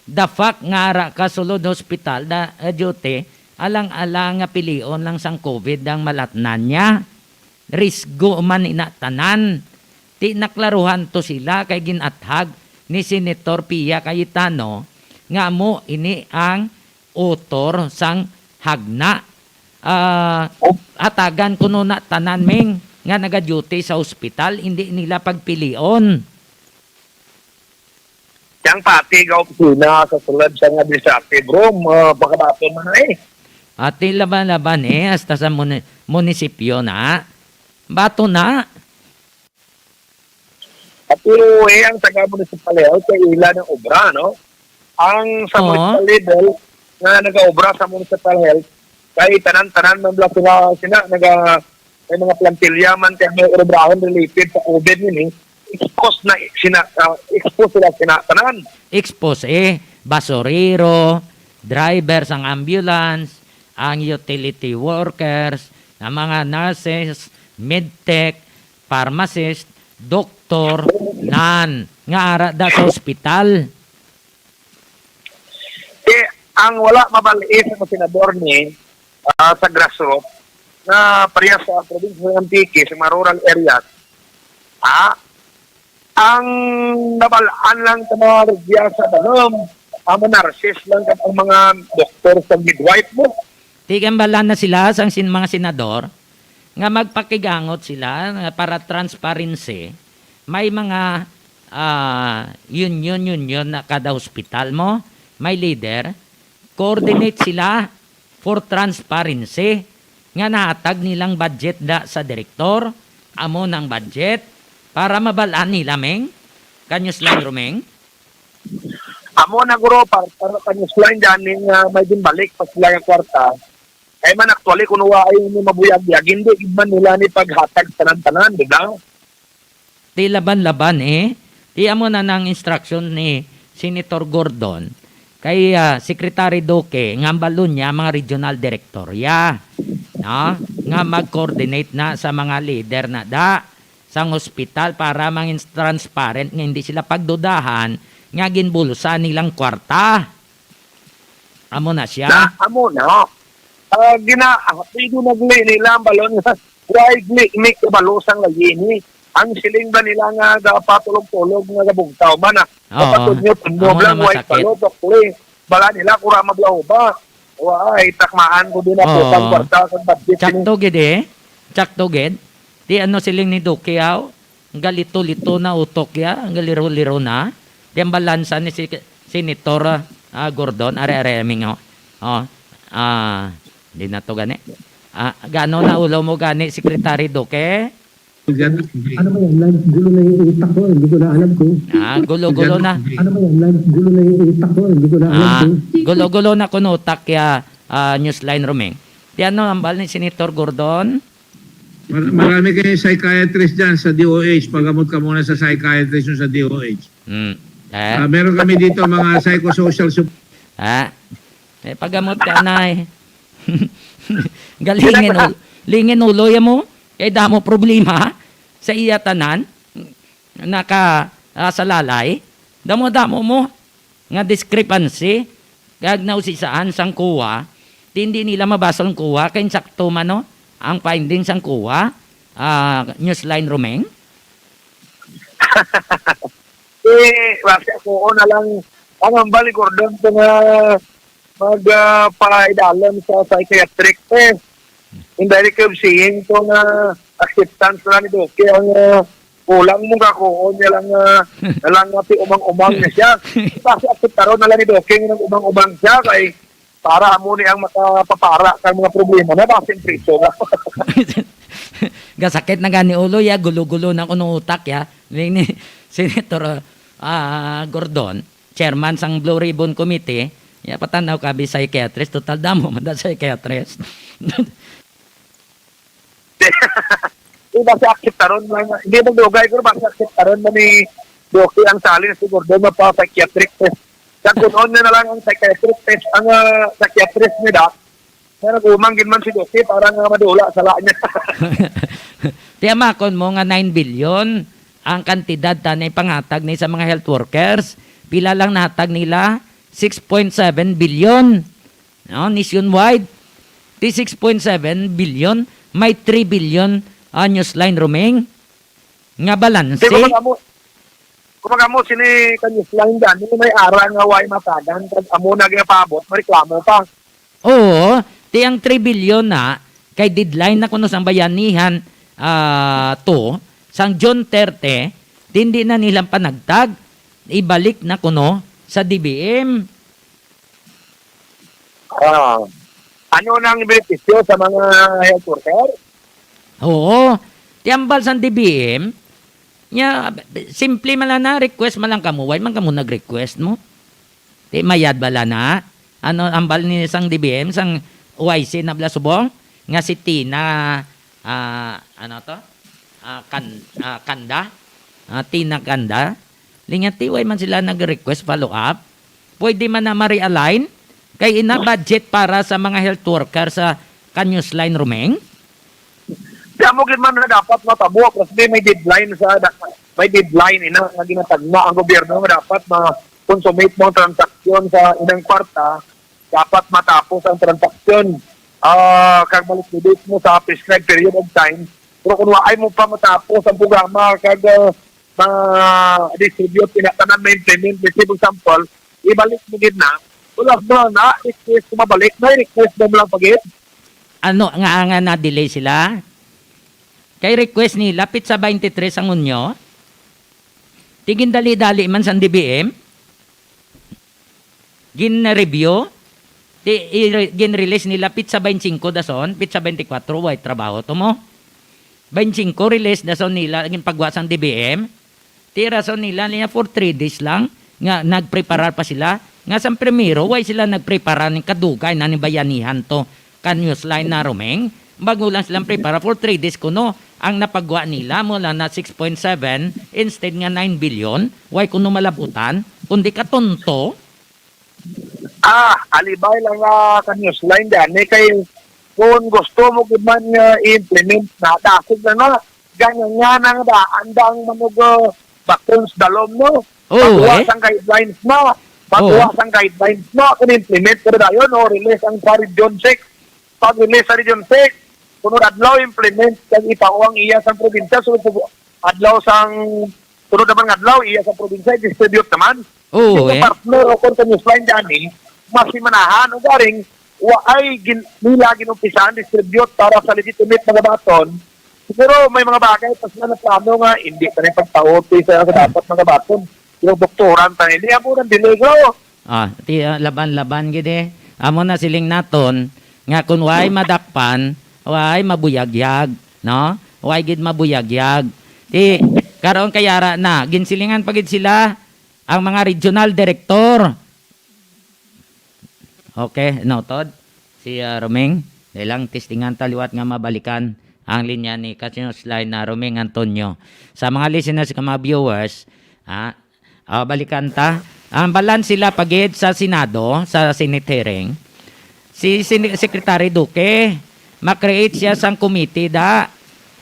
the fact nga ara ka sulod hospital da, eh, duty, alang-alang nga pilion lang sang COVID ang malatnan niya. Risgo man ina tanan. Ti naklaruhan to sila kay gin-athag ni Senator Pia Cayetano nga amo ini ang author sang hagna. Ah, hatagan kuno na tanan, Ming, nga naga-duty sa ospital, hindi nila pagpilion. Yang pati ga opisina sa sulod sa nga administrative room, ah, pagkabaton man na eh. Ati laban-laban eh, hasta sa muni-, munisipyo na. Bato na. At pero, eh, ang taga municipal health kay ila ng obra, no? Ang sa Oo. Municipal level nga nagaobra sa municipal health, kay tanan-tanan man bala sila, sina, naga, may mga plantilya man, kay may obrahon related sa COVID yun, eh. Expose na sina, ah, expose sila sina tanan. Expose, eh. Basurero, driver sang ambulance, ang utility workers, ang mga nurses, medtech, pharmacist, doktor, nan, nga ara da sa ospital. Eh, ang wala mabal-i sa mga senador ni, ah, sa grassroots, na pareha sa probinsya ng Antique, sa mga rural areas, ah, ang nabal-an lang sa mga rugya sa danom, ang mga nurses lang, ang mga doktor sa midwife mo. Tigambalan na sila sang sin-, mga senador nga magpakigangot sila nga para transparency. May mga, ah, union, union na kada hospital mo, may leader, coordinate sila for transparency nga nahatag nilang budget da sa direktor, amo nang budget para mabal-an nila, Meng. Kanyos lang, Romeng. Amo na, guro, para, para kanyos lang dyan, nga may ginbalik pa sila yung kwarta. Kay man, actually, kung waay ni mabuyag-yag, hindi gid man nila ni paghatag tanan-tanan, di ba? Ti laban-laban, eh. Ti amo na nang instruction ni Senator Gordon kay, ah, Secretary Duque nga hambalon niya mga regional director ya, no? Nga mag-coordinate na sa mga leader na da sang hospital para mangin transparent nga hindi sila pagdudahan nga ginbulsa nilang kwarta. Amo na siya. Na, amo na. Ah, gina, ah, pwede nagli nila ang balon nga why gli mi kabalo sang layini. Ang siling ba nila nga gapatulog-tulog nga gabugtaw man, ah? Oo. Patunyo-tunyo amo lang, na white masakit. Balo, bakli. Bala nila, kura mablaho ba? Why, takmaan ko din ang Oo. Putang kwarta sa budget. Tsakto gid eh. Tsakto gid. Di ano siling ni Duque, aw? Ang galito-lito na utok ya, ang galiro-liro na. Di ang balansa ni si Senator, ah, Gordon, are-are, aming, oh. Oh, ah, di na to gani. Ah, gano na ulo mo gani, Secretary Duque? Ano ba yan, Lance? Gulo na yung utak ko. Hindi ko na alam kung Ah, gulo-gulo na. Ano ba yan, Lance? Gulo na yung utak ko. Hindi ko na alam Ah, kung gulo-gulo na kuno utak ya, ah, Newsline Roming. Di ano, ang bal ni Senator Gordon? Mar-, marami kayong psychiatrist dyan sa D O H. Pagamot ka muna sa psychiatrist nyo sa D O H. Hmm. Eh? Ah, meron kami dito mga psychosocial sup- Ah. Eh, pagamot ka na eh. Galingin ul-, lingin ulo ya mo. Kay damo problema sa iya tanan. Naka, ah, sa lalay. Damo-damo mo nga discrepancy kag nausisaan sang COA, di, hindi nila mabasa ang COA kay insakto man, no, ang findings sang COA, ah, Newsline Romeng? Eh, basta ko na lang ang hambal ni Gordon to nga mag, ah, paidalan sa psychiatric test. Indirect of seeing to nga acceptance na ni Duque ang, ah, kulang mo kakuon niya lang, ah, na lang nga umang-umang na siya. Kasi akseptaron na lang ni Duque nga nag-umang-umang siya kay para amo ni ang makapapara kang mga problema na basin priso na. Gasakit na gani ulo ya, gulo-gulo na kuno utak ya. Ni, ni Senator, ah, Gordon, chairman sang Blue Ribbon Committee, ya patanaw ka bi psychiatrist, total damo man da psychiatrist. Di ba siya akseptaron lang? Hindi magdugay, pero basta akseptaron mo ni Doki ang challenge ni Gordon mapa psychiatric test. Sa kunon na lang ang psychiatric test, ang, ah, psychiatrist ni Doc. Na nag-umang gid man si Doki para nga madula sa la niya. Tiyamakon mo nga nine billion ang kantidad ta na ipanghatag ni sa mga health workers. Pila lang nahatag nila? Six point seven billion. No, nationwide, ti six point seven billion, may three billion, ah, Newsline Roming nga balanse. Di ko mag-amo, kung mag-amo sini ka Newsline gani, may ara nga way matagan, kag amo na ginapaabot, mareklamo pa. Oo, ti ang three billion na, kay deadline na kuno sang bayanihan, ah, to, sang June thirty, ti hindi na nila panagtag, ibalik na kuno sa D B M. Ah, ano nang benepisyo sa mga health worker? Oo. Ti ambal sang D B M, nya, simple man lang na, request man lang kamo. Why man kamo nag-request mo? Ti mayad bala na? Ano, ambal ni sang D B M, sang Y C na bala subong? Nga si Tina, ah, ano to? Ah, Kan-, ah, Kanda? Ah, Tina Kanda? Linga ti, why man sila nag-request follow-up? Pwede man na ma-realign? Kay ina budget para sa mga health worker sa Kanyos Line, Romeng? Kaya mo gid man na dapat matabo, kasi may deadline sa, may deadline ina nga ginatagna ang gobyerno nga dapat ma-consummate mo ang transaksyon sa inang kwarta, dapat matapos ang transaksyon. Ah, kag ma-liquidate mo sa prescribed period of time. Pero kung waay mo pa matapos ang programa, kag, ah, ma-distribute, ina tanan ma-implement. Let's say, for example, ibalik mo gid na. Wala ba na, request ko mabalik, may request mo lang pagid. Ano nga, nga na-delay sila? Kay request nila, pitsa twenty-three sang Hunyo. Ti gindali-dali man sang D B M. Gin-review. Ti, i-re-, gin-release nila pitsa twenty-five dason, pitsa twenty-four, way trabaho to mo. Twenty-five release dason nila, ginpagwa sang D B M. Ti rason nila niya for three days lang nga nagpreparar pa sila. Nga sa primero, way sila nagpreparar ning kadugay na ni bayanihan to. Kan Newsline na, Romeng, bago lang silang prepara for three days kuno ang napagwa nila mula na six point seven instead nga nine billion, way kuno malabutan, kundi katonto. Ah, alibay lang nga kan Newsline gani kay kung gusto mo gid man nga i-implement na, dasig lang na. Ganyan nga nang daan dang manugo bakons dalom, no? Oo, Pagkuha eh. sang guidelines na. Pagkuha Oo. sang guidelines na. Kung implement ko na dayon, o release ang sa Region six. Pag-release sa Region six, sunod adlaw implement kag ipakuha ang iya sang probinsya. Sunod sa adlaw sang, sunod naman nga adlaw, iya sang probinsya, distribute naman. Oo, Ito eh. partner o kung Newsline dyan eh, mas simanahan o garing, wa ay gin, nila ginumpisahan distribute para sa legitimate mga baton. Siguro may mga bagay pa sila na plano nga hindi pa rin pagtaopi sa, sa dapat mga baton. Yung doktoran tayo, hindi ako nang delay, bro. Ah, ti, ah, laban-laban gid eh. Amo na siling naton nga kun way madakpan, way mabuyagyag, no? Way gid mabuyagyag. Ti karon kay ara na, ginsilingan pa gid sila ang mga regional director. Okay, noted. Si, ah, Roming, dahil lang testingan ta liwat nga mabalikan ang linya ni Kasinos Line na Roming Antonio. Sa mga listeners, sa mga viewers, ah, ah, balikan ta. Ang balan sila pagid sa Senado, sa Senate hearing. Si Sen-, Secretary Duque, ma-create siya sang committee da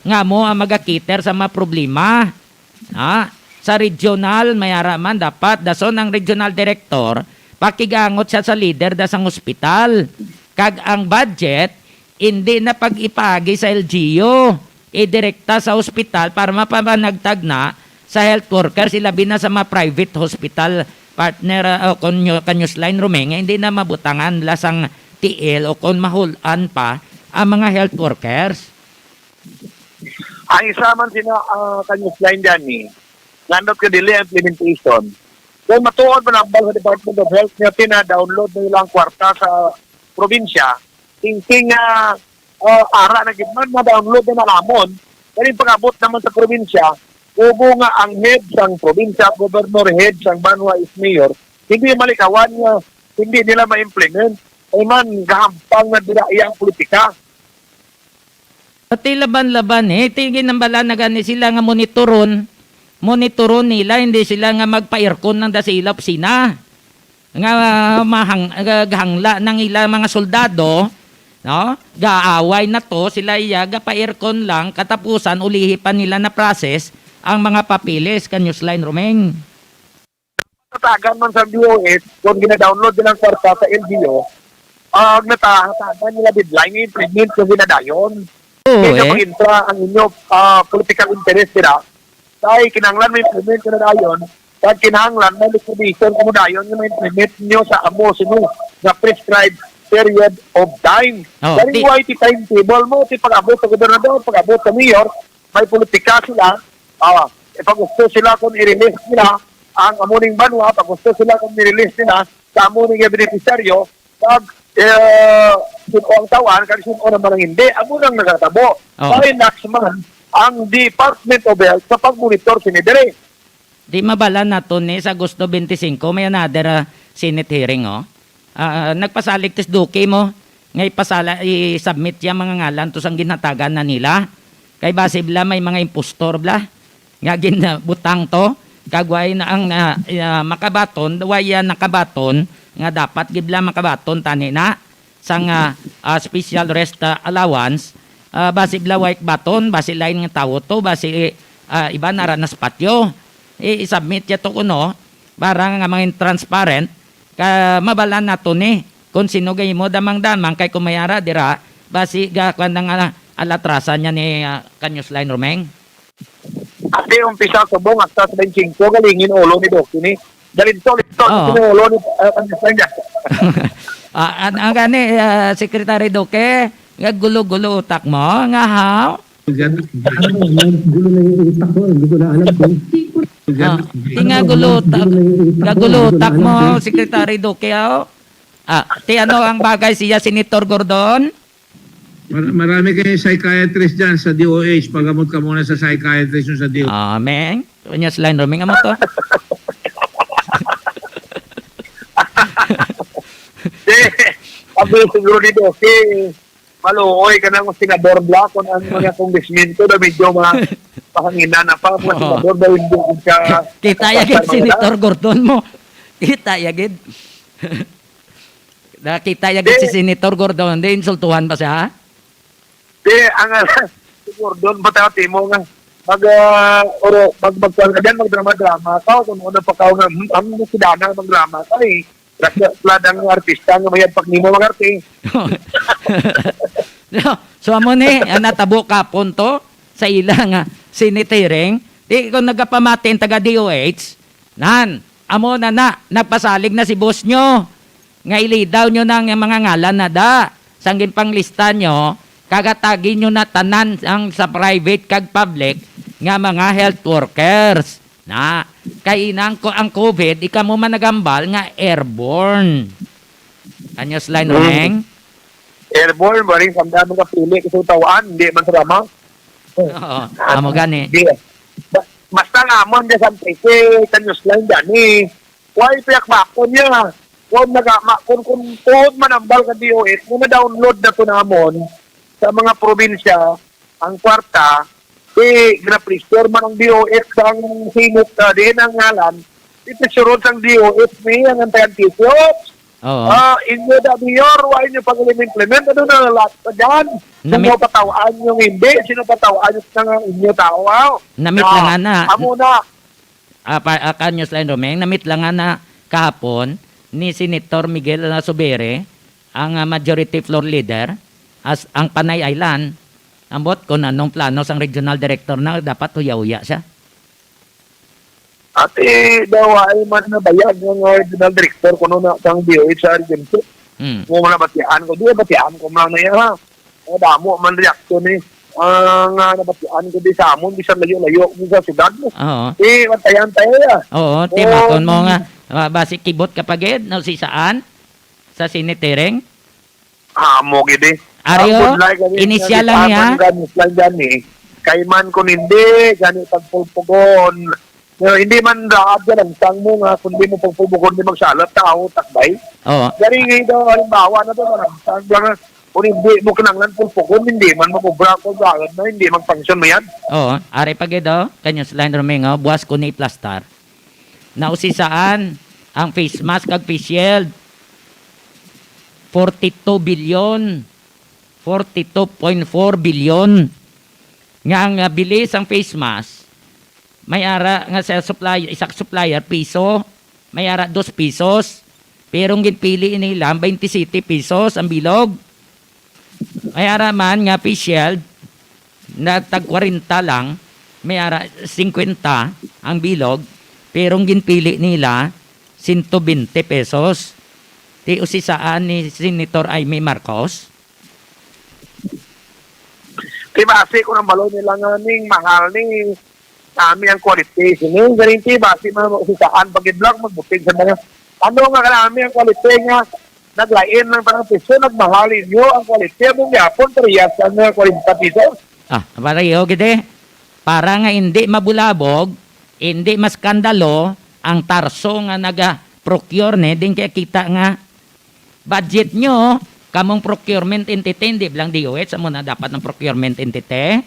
nga mo ang magakiter sa mga problema. Ha? Sa regional, may ara man dapat dason ang regional director, pakigangot siya sa leader da sang hospital. Kag ang budget, hindi na pag-ipagi sa L G U, idirekta sa hospital para mapamanagtag na sa health workers, ilabi na sa mga private hospital partner, ah, o kon nyo-, ka Newsline Roming, hindi na mabutangan la sang tiil o kon mahulan pa ang mga health workers. Ang isa man sina, ah, ka Newsline dyan eh, nandot ka dili ang implementation. Kung matuod man ang sa Department of Health nga pina-download na nila ang kwarta sa probinsya, thinking nga, ah, ara na gid man, ma-download na namon. Kani pag-abot naman sa probinsya, kubo nga ang head sang probinsya, governor, head sang banwa is mayor, hindi malikawan nga hindi nila ma-implement. Ay man, gahampang na dira iya ang politika. Pati laban-laban, eh. Ti ginambala na gani sila nga monitoron, monitoron nila, hindi sila nga magpa-aircon lang da sa ila opisina. Nga, ah, mahang-, ah, gahangla ng ila mga soldado, no? Gaaway na to, sila iya, gapa-aircon lang, katapusan, ulihi pa nila na process ang mga papeles ka Newsline Roming. Tatagan man sa D O H, kung gina-download nilang kwarta sa L G U, ang natatagan nila deadline, i-implement kung ginadayon. Oo, Medyo eh. Pag-intra ang inyo, ah, political interest nila, kay kinahanglan mo implement ko na dayon, kag kinahanglan may liquidation ko mo dayon nga ma-implement nyo sa amo sino nga prescribed period of time. Oh, Dari di- mo ay ti timetable mo, ti pag-abot sa gobernador, pag-abot sa mayor, may politika sila. Ah, eh, pag gusto sila kung i-release nila ang amo ning banwa, pag gusto sila kung i-release nila sa amo ning beneficiaryo, pag, eh, sino ang tawan, kag sino naman ang hindi, amo nang nagatabo. Oh. Kay next month, ang Department of Health sa pag-monitor sini diri. Di mabala nato ni sa Agosto twenty-five, may another, ah, Senate hearing, oh. Ah, nagpasalig tis Duque mo nga ipasala, i-submit ya mga ngalan to sang ginhatagan na nila. Kay basi bla may mga impostor bla nga ginbutang to. Kag way na ang, ah, ah, makabaton, way ya nakabaton nga dapat gid bla makabaton tani na sang, ah, ah, special rest, ah, allowance. Ah, basi bla way baton, basi lain nga tawo to, basi, ah, iba na ra nas patyo. I-, i-submit ya to kuno para nga mangin transparent. Ka mabalaan nato ni kung sino gay mo damang-damang kay kung may ara dira, basi ga kuwan ang ala-, alatrasan niya ni, ah, ka Newsline Romeng. Ate, umpisa subong hasta sa twenty-five, galingin ulo ni Doc ini. Dalito, lito, Oo. Sino ulo ni, ah, ka Newsline niya? Ah, an-, ang gani, ah, Secretary Duque, nga gulo-gulo utak mo, nga how? Gan-, ano, gulo na yung utak ko, hindi ko na alam kung Ah, di nga gulo utak, gulo na yung utak ko, gagulo hindi ko na utak alam mo, kung Secretary Duque, oh. Ah, ti ano ang bagay siya, Senator Gordon? Mar-, marami kayo psychiatrist dyan sa D O H. Pagamot ka muna sa psychiatrist nyo sa D O H. Ah, meng. Kanya sila, Roming, amo to. Eh, sabi siguro ni Doc, eh, maluoy ka ng senador bla, kung ang mga congressman ko na medyo ma-, mahanginan na pa, mga Oo. Senador ba, hindi ka Kita ya gid, Senator Gordon mo. Kita ya gid. Nakita ya gid si Di- Senator Gordon. Di insultuhan pa siya, ha? Di, ang, si Gordon, ba tayo timo nga? mag, ah, oro, mag, magkuan ka dyan, magdrama-drama ka, kung ano pa ka, nga, hmm, ang sinana, magdrama ka, eh. Ras-, ras-, lang ang artista nga mayad pag nimo mag-arte. No. So, amo ni, ang natabo kapon to, sa ila nga, Senate hearing. Di, kung nagapamati ang taga D O H, nan, amo na na, nagpasalig na si boss nyo, nga ilidaw nyo na ang mga ngalan na da. Sang ginpanglista nyo, kagatagi nyo na tanan ang sa private kag public nga mga health workers. Na, kay inang ko ang COVID, ikaw mo man nagambal nga airborne. Kanyos line, Mm. Romeng? Airborne, ba rin, samda mo kapili, kasi tawaan, hindi man sa lamang. Oo, amo gani. Di, ba-, basta nga mo, hindi sa Antique, kanyos line, gani. Why piyak bakon niya? Kung naga-, ma-, kung, kung tuod manambal ka D O H, kung na-download na to namon sa mga probinsya, ang kwarta, di gina-pressure man ang D O H sa ang singot, ah, diin ang ngalan, ipisurod sang D O H ni ang antayan tisyo. Oo. Ah, inyo da, Mayor, wa inyo pag-implement, ano na lahat pa dyan? Namit- Sino patawaan yung hindi? Sino patawaan yung nga inyo tao, ah? Namit lang, Ah, ana. Amo na. Ah, pa, ah, Kanyos Line Romeng, namit lang nga na kahapon ni Senator Miguel Alazubere, ang, ah, majority floor leader, as ang Panay Island, ambot kung anong plano sang regional director na dapat huya-huya siya. Ati daw ay man nabayag ng regional director kuno na sang D O H sa region two. Hmm. Mo man nabatian ko, di batian ko man na iya, ha. Ang damo man reaksyon ni, ah, nga nabatian ko di sa amon, bisan layo-layo mo sa syudad mo. Oo. Eh, bantayan tayo, ya. Oo, timakon mo nga, ah, basi kibot ka pa gid, no, si saan? Sa sinitiring? Amo gid eh. Aryo, Ang budlay gani, inisyal lang niya. Ang gani, lang gani. Kay man kun hindi, gani pagpulpugon. Pero hindi man raad ka lang sang mo nga, kun di mo pagpulpugon, di magsalat ka, ako takbay. Oo. Gani nga daw, halimbawa na to, lang sang lang, kun hindi mo kinanglan pulpugon, hindi man mag-ubra ko, gawad na, hindi mag-function mo yan. Oo, ari pa gid, oh. Kanyos line Romeo, buwas ko ni plastar. Nausisaan ang face mask kag face shield. Forty-two billion, forty-two point four billion nga ang, ah, bili sang face mask, may ara nga sa supply, isa ka supplier, piso, may ara dos pesos. Pero ang ginpili nila, twenty-seven pesos ang bilog. May ara man nga face shield na tag kwarenta lang, may ara singkwenta ang bilog, pero ang ginpili nila, sento bente pesos. Ti usisaan ni Senator Imee Marcos? Ti basi ko nang balo nila nga ning mahal ni Nami ang quality. Sini, galing ti, basi man mo si saan pagidlak magbutig sa mga. Ano nga kanami ang quality nga naglain ng tanang presyo, nagmahal inyo ang quality, among gihapon, parehas ang, uh, kwarenta pesos. Ah, pareho gid eh. Para nga hindi mabulabog, hindi maskandalo ang tarso nga naga-procure ni, din kaya kita nga budget nyo, kamong procurement entity, hindi lang D O H, amo na dapat ng procurement entity.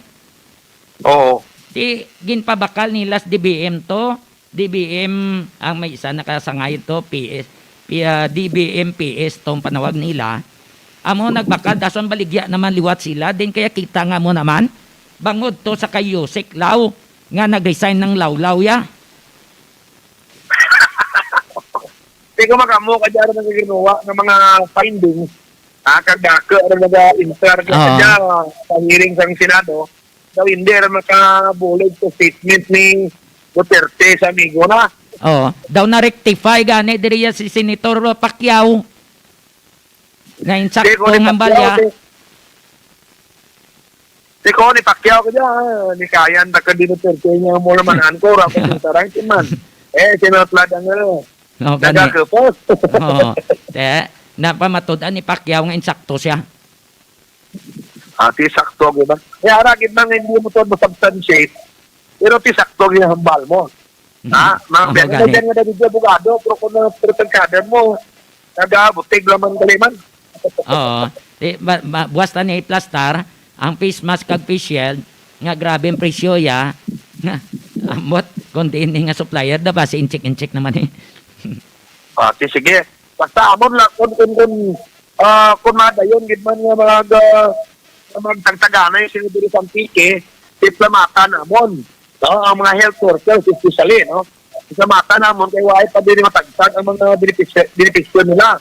Oo. Di, ginpabakal nila sa D B M to. D B M ang may isa nakasangay to, P S, P-, ah, D B M P S tong panawag nila. Amo nagbakal, dason baligya naman liwat sila. Din kaya kita nga mo naman, bangod to sa kay Yusek Lau nga nag-resign ng Lawlaw ya. Di ko makamo ka dyan ang ginuwa ng mga findings. Ah, kag dako rin nag-enter ka Oo. Dyan sa hearing sa Senado. Daw hindi rin makabulig sa statement ni Duterte sa amigo na. Oo. Daw na-rectify gani diriya si Senator Pacquiao. Nga insakto Di ko ni nga Pacquiao, balya. Di, di ko ni Pacquiao ka dyan. Ni Kayan, taka di Duterte niya mo naman, anko, ra ko yung tarang, si man. Eh, sinutla ang, ano, Oo, gani. Nagakapos. Oo. Te, napamatud-an ni Pacquiao nga insakto siya. Ah, ti sakto, di ba? Kaya ara, gid man, hindi mo to masubstantiate. Pero ti sakto, ginahambal mo. Mhm. Ha? Mga Oo, biyahe na gani. Dyan nga nagiging abogado, pero kung na, pero tagkada mo, nagabutig naman gali man. Oo. Di, ba, ba, buwas ta ni plastar, ang face mask kag face shield, nga grabe ang presyo ya, nga, ambot, kung diin ni nga supplier, da ba, si inchik-inchik naman eh. Ah, si, sige. Basta amon lang, kung, kung, kung, ah, kung madayon, gid man nga mga, ah, nga magtagtaganay, sino diri sa Antique, Pasalamatan namon, no, ang mga health workers especially, no? Pasalamatan namon kay wala pa diri matagtag ang mga benepisyo, benepisyo nila.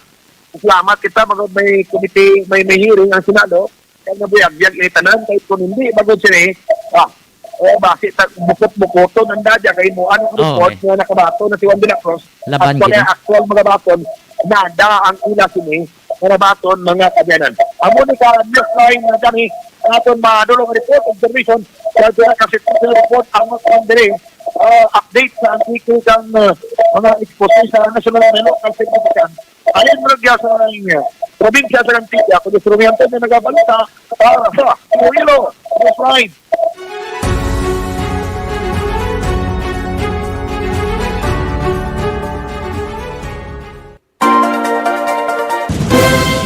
Salamat kita, magod may committee, may, may hearing ang Senado. Kaya nabuyagyag ini tanan, kay kung hindi, magod sini, ah, eh, basi ta-, bukot-bukoton ang dadya, kay mo, ano ang Oo, report eh. Nga nakabato na si Juan de la Cruz, Laban actually, gini. Actual mga baton, nada ang ila sini, mga baton, mga kabyanan. Amo ni ka, news line na dami, aton madulong report, observation, sa dira kasi report, ang mga diri, ah, update sa antigo kang, ah, mga expose sa national and local significance. Ayon mo nagya sa, uh, probinsya sa Antique, ako si Romy Antonio, nagabalita para sa Iloilo News Line.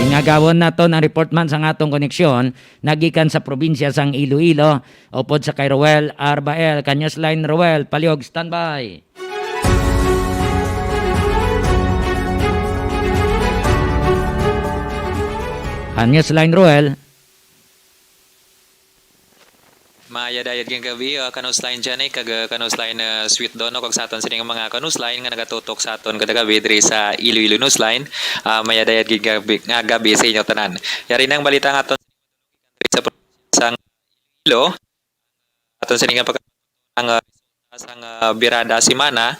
Ingagawon naton ang report man sang atong koneksyon nagikan sa probinsya sang Iloilo, upod sa kay Roel Arbael. Kanyas line, Roel, palihog, standby. Kanyas line, Roel. Mayadayad nga gabi, ah, kanusline Johnny, kag, ah, kanusline, ah, Sweet Don, no? Kag sa aton sining mga kanusline nga nagatutok sa aton kada gabi diri sa Iloilo Newsline. Ah, mayadayad gid gabi, nga gabi sa inyo tanan. Yari nang balita nga aton sa probinsya sang Iloilo. Aton sining pagka-, ang, ah, resulta sang, ah, Birada Semana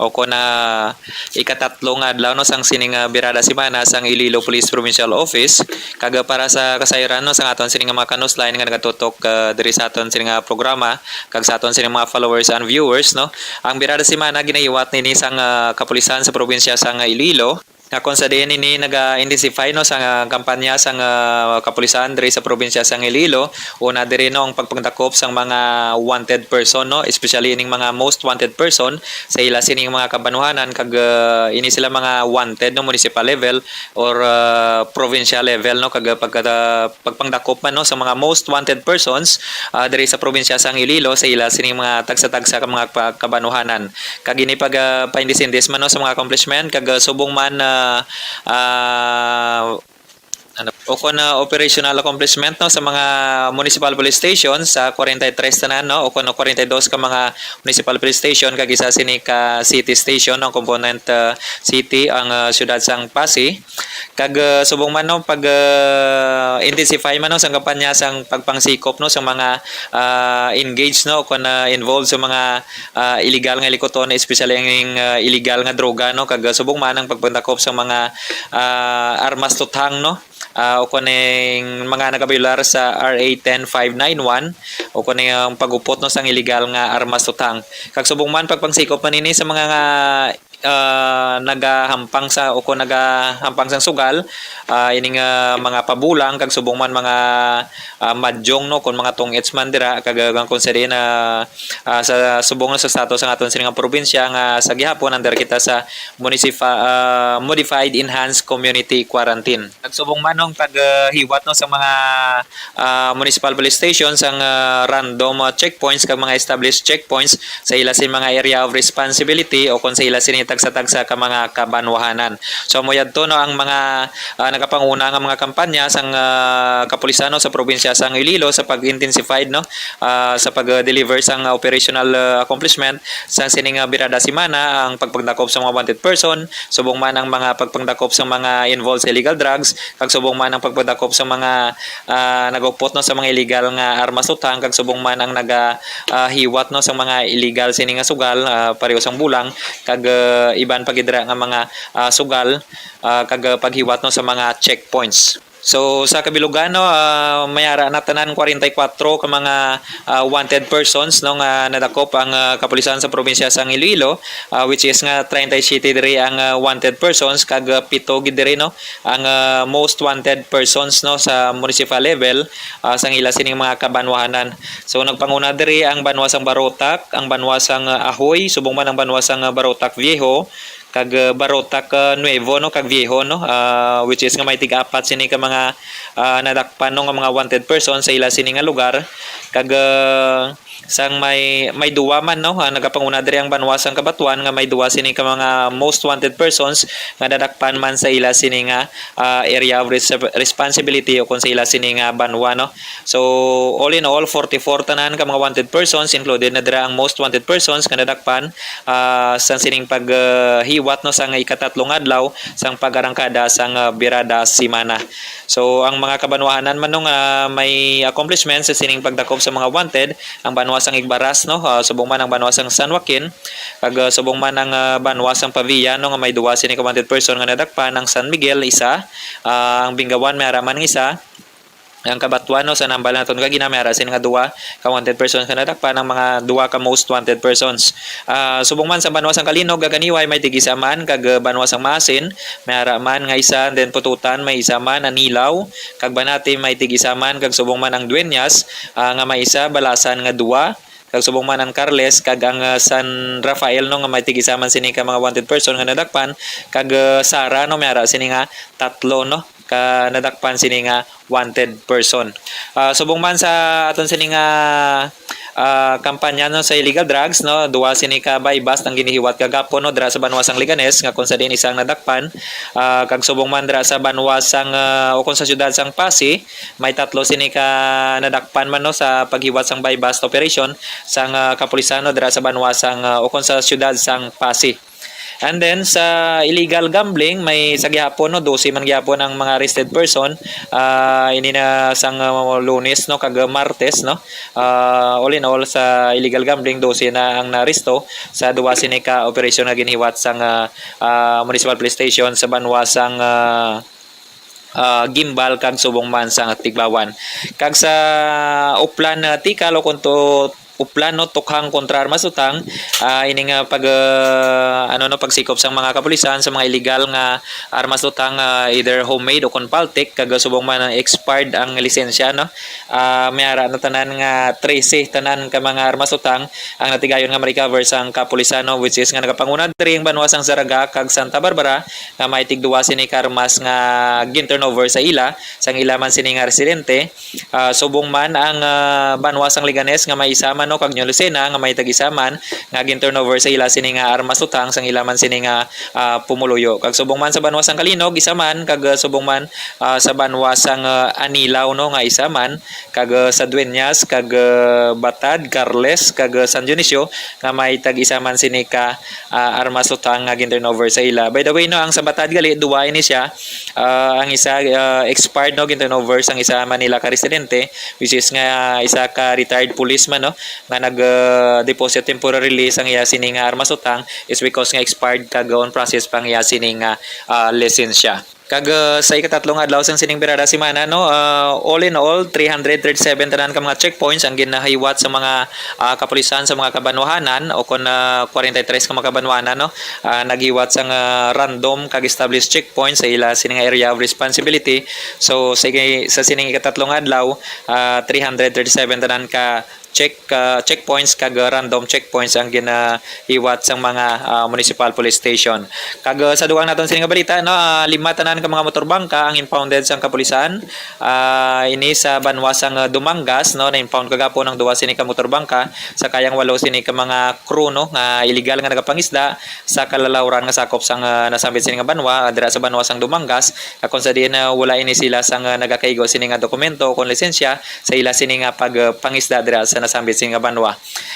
o kon, ah, ikatatlo nga adlaw, no, sang sining, ah, Birada Semana sang Iloilo Police Provincial Office. Kag, ah, para sa kasayran, no, sang aton sining mga kanusline nga nagatutok, ah, diri sa aton sining, ah, programa kag sa aton sining mga followers and viewers, no, ang Birada Semana ginahiwat nini sang, ah, kapulisan sa probinsya sang, ah, Iloilo. Nga kung sa diin ini naga-intensify, no, sa nga kampanya sang, ah, kapulisan diri sa probinsya sang Iloilo, una diri, no, ang pagpangdakop sang mga wanted person, no, especially ining mga most wanted person sa ila sining mga kabanwahanan kag, ah, ini sila mga wanted, no, municipal level or, ah, provincial level, no, kag, ah, pagkada-, pagpangdakop man, no, sa mga most wanted persons, ah, diri sa probinsya sang Iloilo sa ila sining mga tagsa-tagsa ka mga pa-, kabanwahanan. Kag ini pag, ah, paindis-indis man, no, sa mga accomplishment kag, ah, subong man, ah, ah, ano, o kon, ah, operational accomplishment, no, sa mga municipal police station sa forty-three tanan, no, o kon forty-two ka mga municipal police station kag isa sini ka city station, ang component, ah, city ang, ah, siyudad sang Passi. Kag, ah, subong man, no, pag, ah, intensify man, no, sang kampanya sang pagpangsikop, no, sa mga, ah, engaged, no, kon, ah, involved sa mga, ah, illegal nga likuton, especially ang, ah, illegal nga droga, no, kag, ah, subong man ang pagpangdakop sa mga, ah, armas tuthang, no, ah, o kon ang mga nagabiolar sa R A ten five nine one, o kon ang pagupot, no, sang illegal nga armas tuthang. Kag subong man pagpangsikop man ini sa mga nga ah, nagahampang sa, o kon nagahampang sang sugal, ah, ining, ah, mga pabulang kag subong man mga, ah, madyong, no, kon mga tong-its man dira, kag, ah, kon sa diin, ah, ah, sa subong na sa status sang aton sini nga probinsya nga sa gihapon under kita sa munisipa-, ah, modified enhanced community quarantine. Kag subong man ang paghiwat, no, sa mga, ah, municipal police station sang, ah, random, ah, checkpoints kag mga established checkpoints sa ila sing mga area of responsibility o kon sa ila sini tagsa-tagsa ka mga kabanwahanan. So, amo yadto, no, ang mga, ah, nagapanguna nga mga kampanya sang, ah, kapulisan, no, sa probinsya sang Iloilo sa pag-intensified, no, ah, sa pag-deliver sang operational, ah, accomplishment sang sini nga Birada Semana, ang pagpangdakop sa mga wanted person, subong man ang mga pagpangdakop sa mga involved sa illegal drugs, kag subong man ang pagpangdakop sa mga, ah, nagaupot, no, sa mga illegal nga armas tuthang, kag subong man ang naga, ah, hiwat, no, sa mga illegal sini nga sugal, ah, pareho sang bulang, kag, ah, iban pa gid dira nga mga, ah, sugal, ah, kag, ah, paghiwat, no, sa mga checkpoints. So, sa kabilugan, no, ah, may ara na tanan forty-four ka mga, ah, wanted persons, no, nga nadakop ang, ah, kapulisan sa probinsya sang Iloilo, ah, which is nga treinta y siete diri ang, ah, wanted persons, kag, ah, pito gid diri, no, ang, ah, most wanted persons, no, sa municipal level, ah, sang ila sining mga kabanwahanan. So, nagpanguna diri ang banwa sang Barotac, ang banwa sang, ah, Ajuy, subong man ang banwa sang, ah, Barotac Viejo, kag, ah, Barotac, ah, Nuevo, no, kag Viejo, no, ah, which is nga may tig-apat sini ka mga, ah, nadakpan, no, nga mga wanted person sa ila sini nga lugar. Kag, ah, sang may, may duwa man, no, ah, nagapanguna diri ang banwa sang Cabatuan nga may duwa sini ka mga most wanted persons nga nadakpan man sa ila sini nga, ah, area of res-, responsibility o kung sa ila sini nga banwa, no. So, all in all, forty-four tanan ka mga wanted persons, included na dira ang most wanted persons nga nadakpan, ah, sang sining pag, ah, hiwat, no, sang ikatatlong adlaw sang pag-arangkada sang, ah, birada semana. So, ang mga kabanwahanan man, no, nga may accomplishments sa sining pagdakop sa mga wanted, ang banwa sang Igbaras, no, ah, subong man ang banwa sang San Joaquin, kag, ah, subong man ang, ah, banwa sang Pavia, no, nga may duwa sini ka wanted person nga nadakpan, ang San Miguel isa, ah, ang Bingawan may ara man isa, ang Cabatuan, no, sa nambal naton kagina, may ara sini nga duwa ka wanted persons nga nadakpan, ang mga duwa ka most wanted persons. Ah, subong man sa banwa sang Calinog, kag Aniway may tig-isa man, kag, ah, banwa sang Maasin, may ara man nga isa, and then Pututan may isa man, Anilao, kag Banati may tig-isa man, kag subong man ang Dueñas, ah, nga may isa, Balasan nga duwa, kag subong man ang Carles, kag ang, ah, San Rafael, no, nga may tig-isa man sini ka mga wanted person nga nadakpan, kag, ah, Sara, no, may ara sini nga tatlo, no, ka nadakpan sini nga wanted person. Ah, subong man sa aton sini nga, ah, kampanya, no, sa illegal drugs, no, duwa sini ka buy-bust ang ginihiwat kagapon, no, dira sa banwa sang Leganes, nga kung sa diin isang nadakpan, ah, kag subong man dira sa banwa sang, ah, o kung sa siyudad sang Passi, may tatlo sini ka nadakpan man, no, sa paghiwat sang buy-bust operation sang, ah, kapulisan, no, dira sa banwa sang, ah, o kung sa siyudad sang Passi. And then sa illegal gambling, may sa gihapon, no, dose man gihapon ang mga arrested person, ah, ini na sang, ah, Lunes, no, kag Martes, no. Ah, all in all, sa illegal gambling, dose na ang naaresto sa duwa sini ka operasyon nga ginhiwat sang, ah, ah, Municipal Police Station sa banwa sang, ah, ah, Guimbal kag subong man sa Tigbauan. Kag sa Oplan, ah, Tikal o kung to Oplan, no, tukhang kontra armas utang, ah, ini nga pag, ah, ano, no, pagsikop sang mga kapulisan sa mga illegal nga armas utang, ah, either homemade o kon paltik, kag subong man ang expired ang lisensya, no. Ah, may ara na tanan nga trese tanan ka mga armas utang ang natigayon nga ma-recover sang kapulisan, no, which is nga nagapanguna diri ang banwa sang Zarraga kag Santa Barbara, nga may tigduwa sini ka armas nga gin-turnover sa ila, sang ila man sini nga residente. Ah, subong man ang, ah, banwa sang Leganes nga may isa man, no, kag New Lucena nga may tag-isa man nga gin-turnover sa ila sini nga armas utang, sang ila man sini nga, ah, pumuluyo. Kag subong man sa banwa sang Calinog, isa man, kag, ah, subong man, ah, sa banwa sang, ah, Anilao, no, nga isa man, kag, ah, sa Dueñas, kag, ah, Batad, Carles, kag, ah, San Dionisio nga may tag-isa man sini ka, ah, armas utang nga gin-turnover sa ila. By the way, no, ang sa Batad gali, duwa ini siya. Ah, ang isa, ah, expired, no, gin-turnover sang isa Manila ka residente, which is nga isa ka retired policeman, no, nga nag, ah, deposit temporarily sang iya sini nga armas utang is because nga expired kag on process pa ang iya sini nga, ah, lisensya. Kag, ah, sa ikatatlong adlaw sang sining birada semana, no, ah, all in all, three hundred thirty-seven tanan ka mga checkpoints ang ginahiwat sa mga, ah, kapulisan sa mga kabanwahanan o kon, ah, forty-three ka mga kabanwahanan, no, ah, naghiwat sang, ah, random kag established checkpoints sa ila sini nga area of responsibility. So, sige, sa sining ikatatlong adlaw, ah, three hundred thirty-seven tanan ka check, ah, checkpoints kag, ah, random checkpoints ang ginahiwat sang mga, ah, municipal police station. Kag, ah, sa dugang naton sini nga balita, no, ah, lima tanan ka mga motorbangka ang impounded sang kapulisan. Ah, ini sa banwa sang, ah, Dumangas, no, na-impound kagapon ang duwa sini ka motorbangka, sa kayang walo sini ka mga crew, no, nga illegal nga nagapangisda sa kalalawran nga sakop sang, ah, nasambit sini nga banwa, ah, dira sa banwa sang Dumangas, ah, kung sa diin, ah, wala ini sila sang, ah, nagakaigo sini nga dokumento o kon lisensya sa ila sini nga pag, ah, pangisda dira sa nasambit sini nga banwa.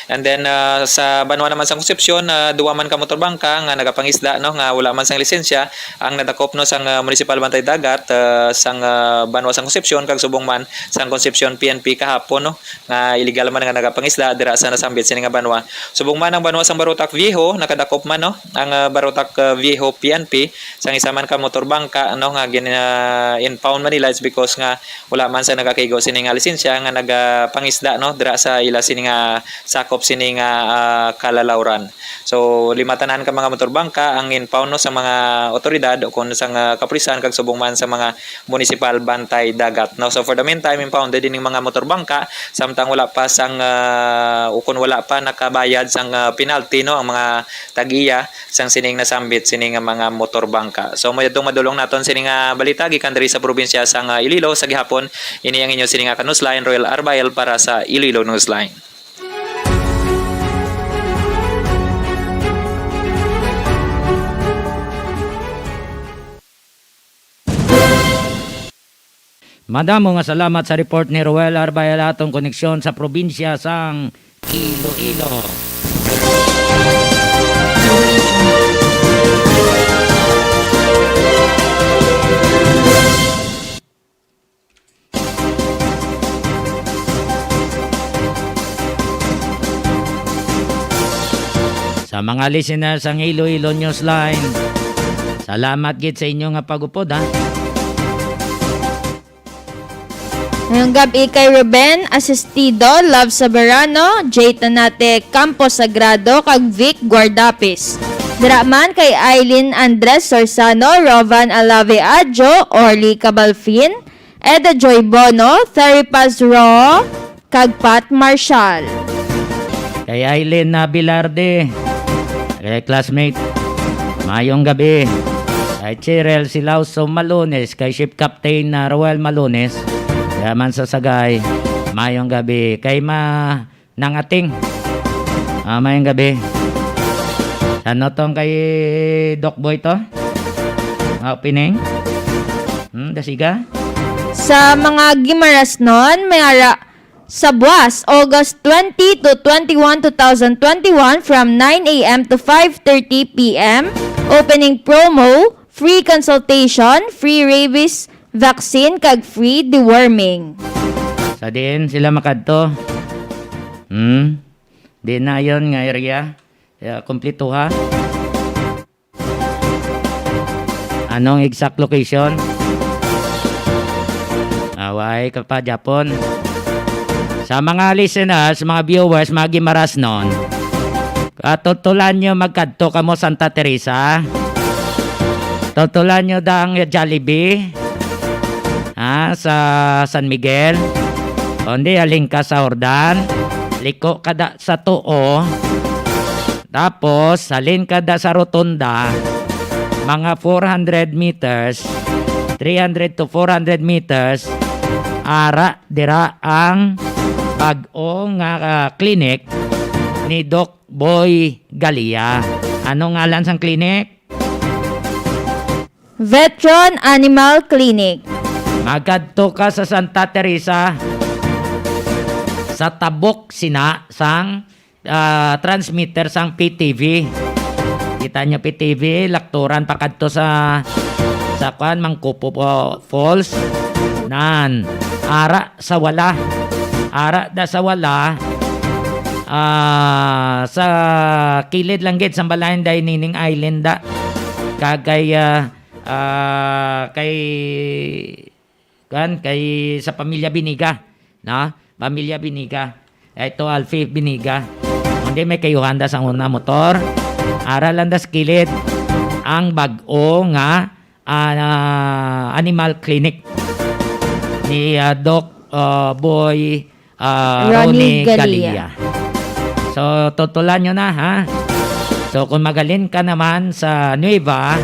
And then, ah, sa banwa naman sang Concepcion, ah, duwa man ka motorbangka nga nagapangisda, no, nga wala man sang lisensya ang nadakop, no, sang, ah, Municipal Bantay Dagat, ah, sang, ah, banwa sang Concepcion kag subong man sang Concepcion P N P kahapon, no, nga illegal man nga nagapangisda dira sa nasambit sini nga banwa. Subong man ang banwa sang Barotac Viejo, nakadakop man, no, ang, ah, Barotac, ah, Viejo P N P sang isa man ka motorbangka, no, nga gin, ah, impound man nila is because nga wala man sa nagakaigo sini nga lisensya nga nagapangisda, no, dira sa ila sini nga sakop sini nga, ah, kalalawran. So, lima tanan ka mga motorbangka ang impound, no, sa mga otoridad o kon sa nga kapulisan kag subong man sa mga municipal bantay dagat, no. So, for the meantime, impounded ining mga motorbangka samtang wala pa sang, ah, o kon wala pa nakabayad sang, ah, penalty, no, ang mga tag-iya sang sining nasambit sini nga mga motorbangka. So, mo yadtong madulong naton sini nga balita gikan diri sa probinsya sang, ah, Iloilo. Sa gihapon, ini ang inyo sini nga ka-newsline, Royal Arbael para sa Iloilo Newsline. Madamo nga salamat sa report ni Roel Arbay, ang atong koneksyon sa probinsya sang Iloilo. Sa mga listeners sang Iloilo Newsline, salamat gid sa inyo nga pag-upod, ha. Ngayong gabi kay Ruben Asistido, Love Saberano, Jay Tanate, Campo Sagrado, kag Vic Guardapis. Dira man kay Aileen Andres Sorsano, Rovan Alave Adjo, Orly Cabalfin, Eda Joy Bono, Terry Paz Ro, kag Pat Marshall. Kay Aileen na Bilarde, kay classmate, mayong gabi. Kay Cheryl Silauso Malunes, kay Ship Captain na Roel Malunes, kaya man sa Sagay, mayong gabi. Kay ma nang ating, ah, mayong gabi. Ano tong kay Doc Boy to? Nga opening? Hmm, dasiga? Sa mga Gimarasnon, may ara sa buwas, August twenty to twenty-one, two thousand twenty-one, from nine a m to five thirty p m, opening promo, free consultation, free rabies vaccine, kag free deworming. Sa diin sila makadto? Hmm? Di na yon nga area. Ya, kompleto ha. Anong exact location? Away ka pa, Japon. Sa mga listeners, mga viewers, mga Gimarasnon, ah, tutulan nyo magkadto kamo Santa Teresa. Tutulan nyo da ang Jollibee, ah, sa San Miguel. Kundi halin ka sa Jordan, liko ka da sa tuo. Tapos, halin ka da sa rotonda, mga four hundred meters, three hundred to four hundred meters, ara dira ang bag-o nga, ah, clinic ni Doc Boy Galia. Ano ngalan sang clinic? Vetron Animal Clinic. Magkadto ka sa Santa Teresa, sa tabok sina sang, ah, transmitter sang P T V. Kita nyo P T V, lakturan pa kadto sa, sa kwan, Mangkupo po, Falls. Nan, ara sa wala. Ara da sa wala. Ah, sa kilid lang gid sa Balayan Dining Island da. Kag kay, ah, ah, kay, kan, kay sa Pamilya Biniga, no? Pamilya Biniga. Ito, Alfie Biniga. Hindi may kayuhanda sa una motor. Ara lang da sa kilid ang bag-o nga, ah, animal clinic ni, ah, Doc, ah, Boy, ah, Ronnie Ronnie Galia. Galia. So, tutulan nyo na, ha? So, kung magalin ka naman sa Nueva,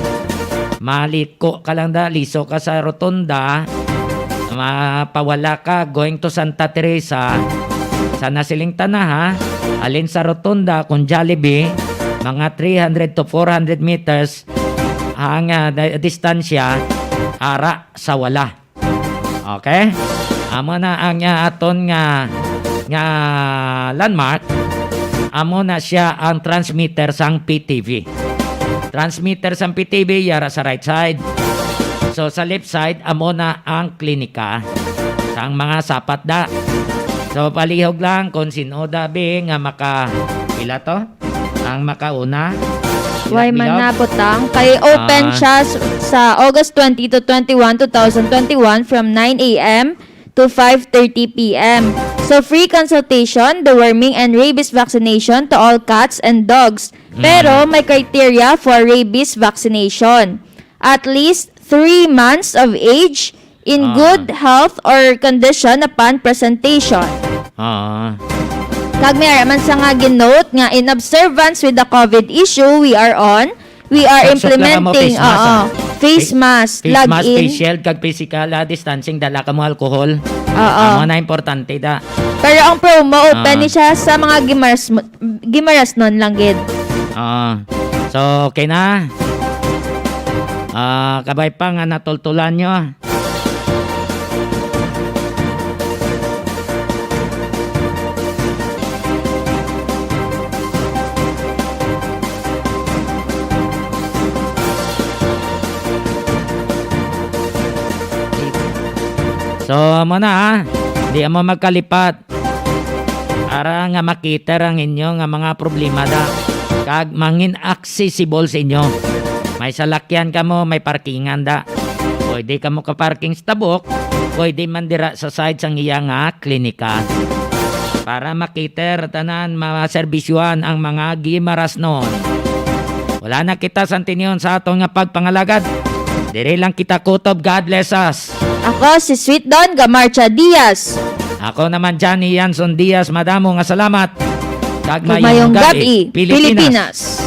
maliko ka lang da, liso ka sa rotonda, mapawala ka going to Santa Teresa, sana siling tana, ha? Alin sa rotonda, kung Jollibee, mga three hundred to four hundred meters ang, ah, di-, distansya, ara sa wala. Okay? Amo na ang, ah, aton nga, nga landmark. Amo na siya ang transmitter sang P T V. Transmitter sang P T V, yara sa right side. So, sa left side, amo na ang klinika sang mga sapat da. So, palihog lang kung sino da, be, nga maka-, pila to? Ang makauna. Way man na butang. Kay open Ah. siya s-, sa August twenty to twenty-one, two thousand twenty-one, from nine a m to five thirty p m. So, free consultation, deworming, and rabies vaccination to all cats and dogs. Mm. Pero may criteria for rabies vaccination. At least three months of age, in Ah. good health or condition upon presentation. Ah. Kag may ara man sa nga ginote nga in observance with the COVID issue we are on, we are Suksok lang kamo, implementing, face mask, oo, ah. face Fa-, mask, face log mask, in. Face shield, kag physical, ah, distancing, dala kamo alcohol. Oo. Amo na importante da. Pero ang promo, open Ah. ni siya sa mga Gimaras-, Gimarasnon lang gid. Ah. So, okay na. Ah, kabay pa nga natultulan nyo. So, mo na, ha? Di mo magkalipat. Para nga makita ang inyo nga mga problema da. Kag mangin accessible sa inyo. May salakyan kamo, may parkingan da. Pwede kamo ka-parking sa tabok, pwede man dira sa side sang iya nga klinika. Para makita tanan maserbisyuhan ang mga Gimarasnon. Wala na kita, Santinion, sa aton nga pagpangalagad. Diri lang kita kutob. God bless us. Ako si Sweet Don Gamarcha Diaz. Ako naman, Johnny Yanson Diaz. Madamo nga salamat. Kag Mayong gabi, Pilipinas.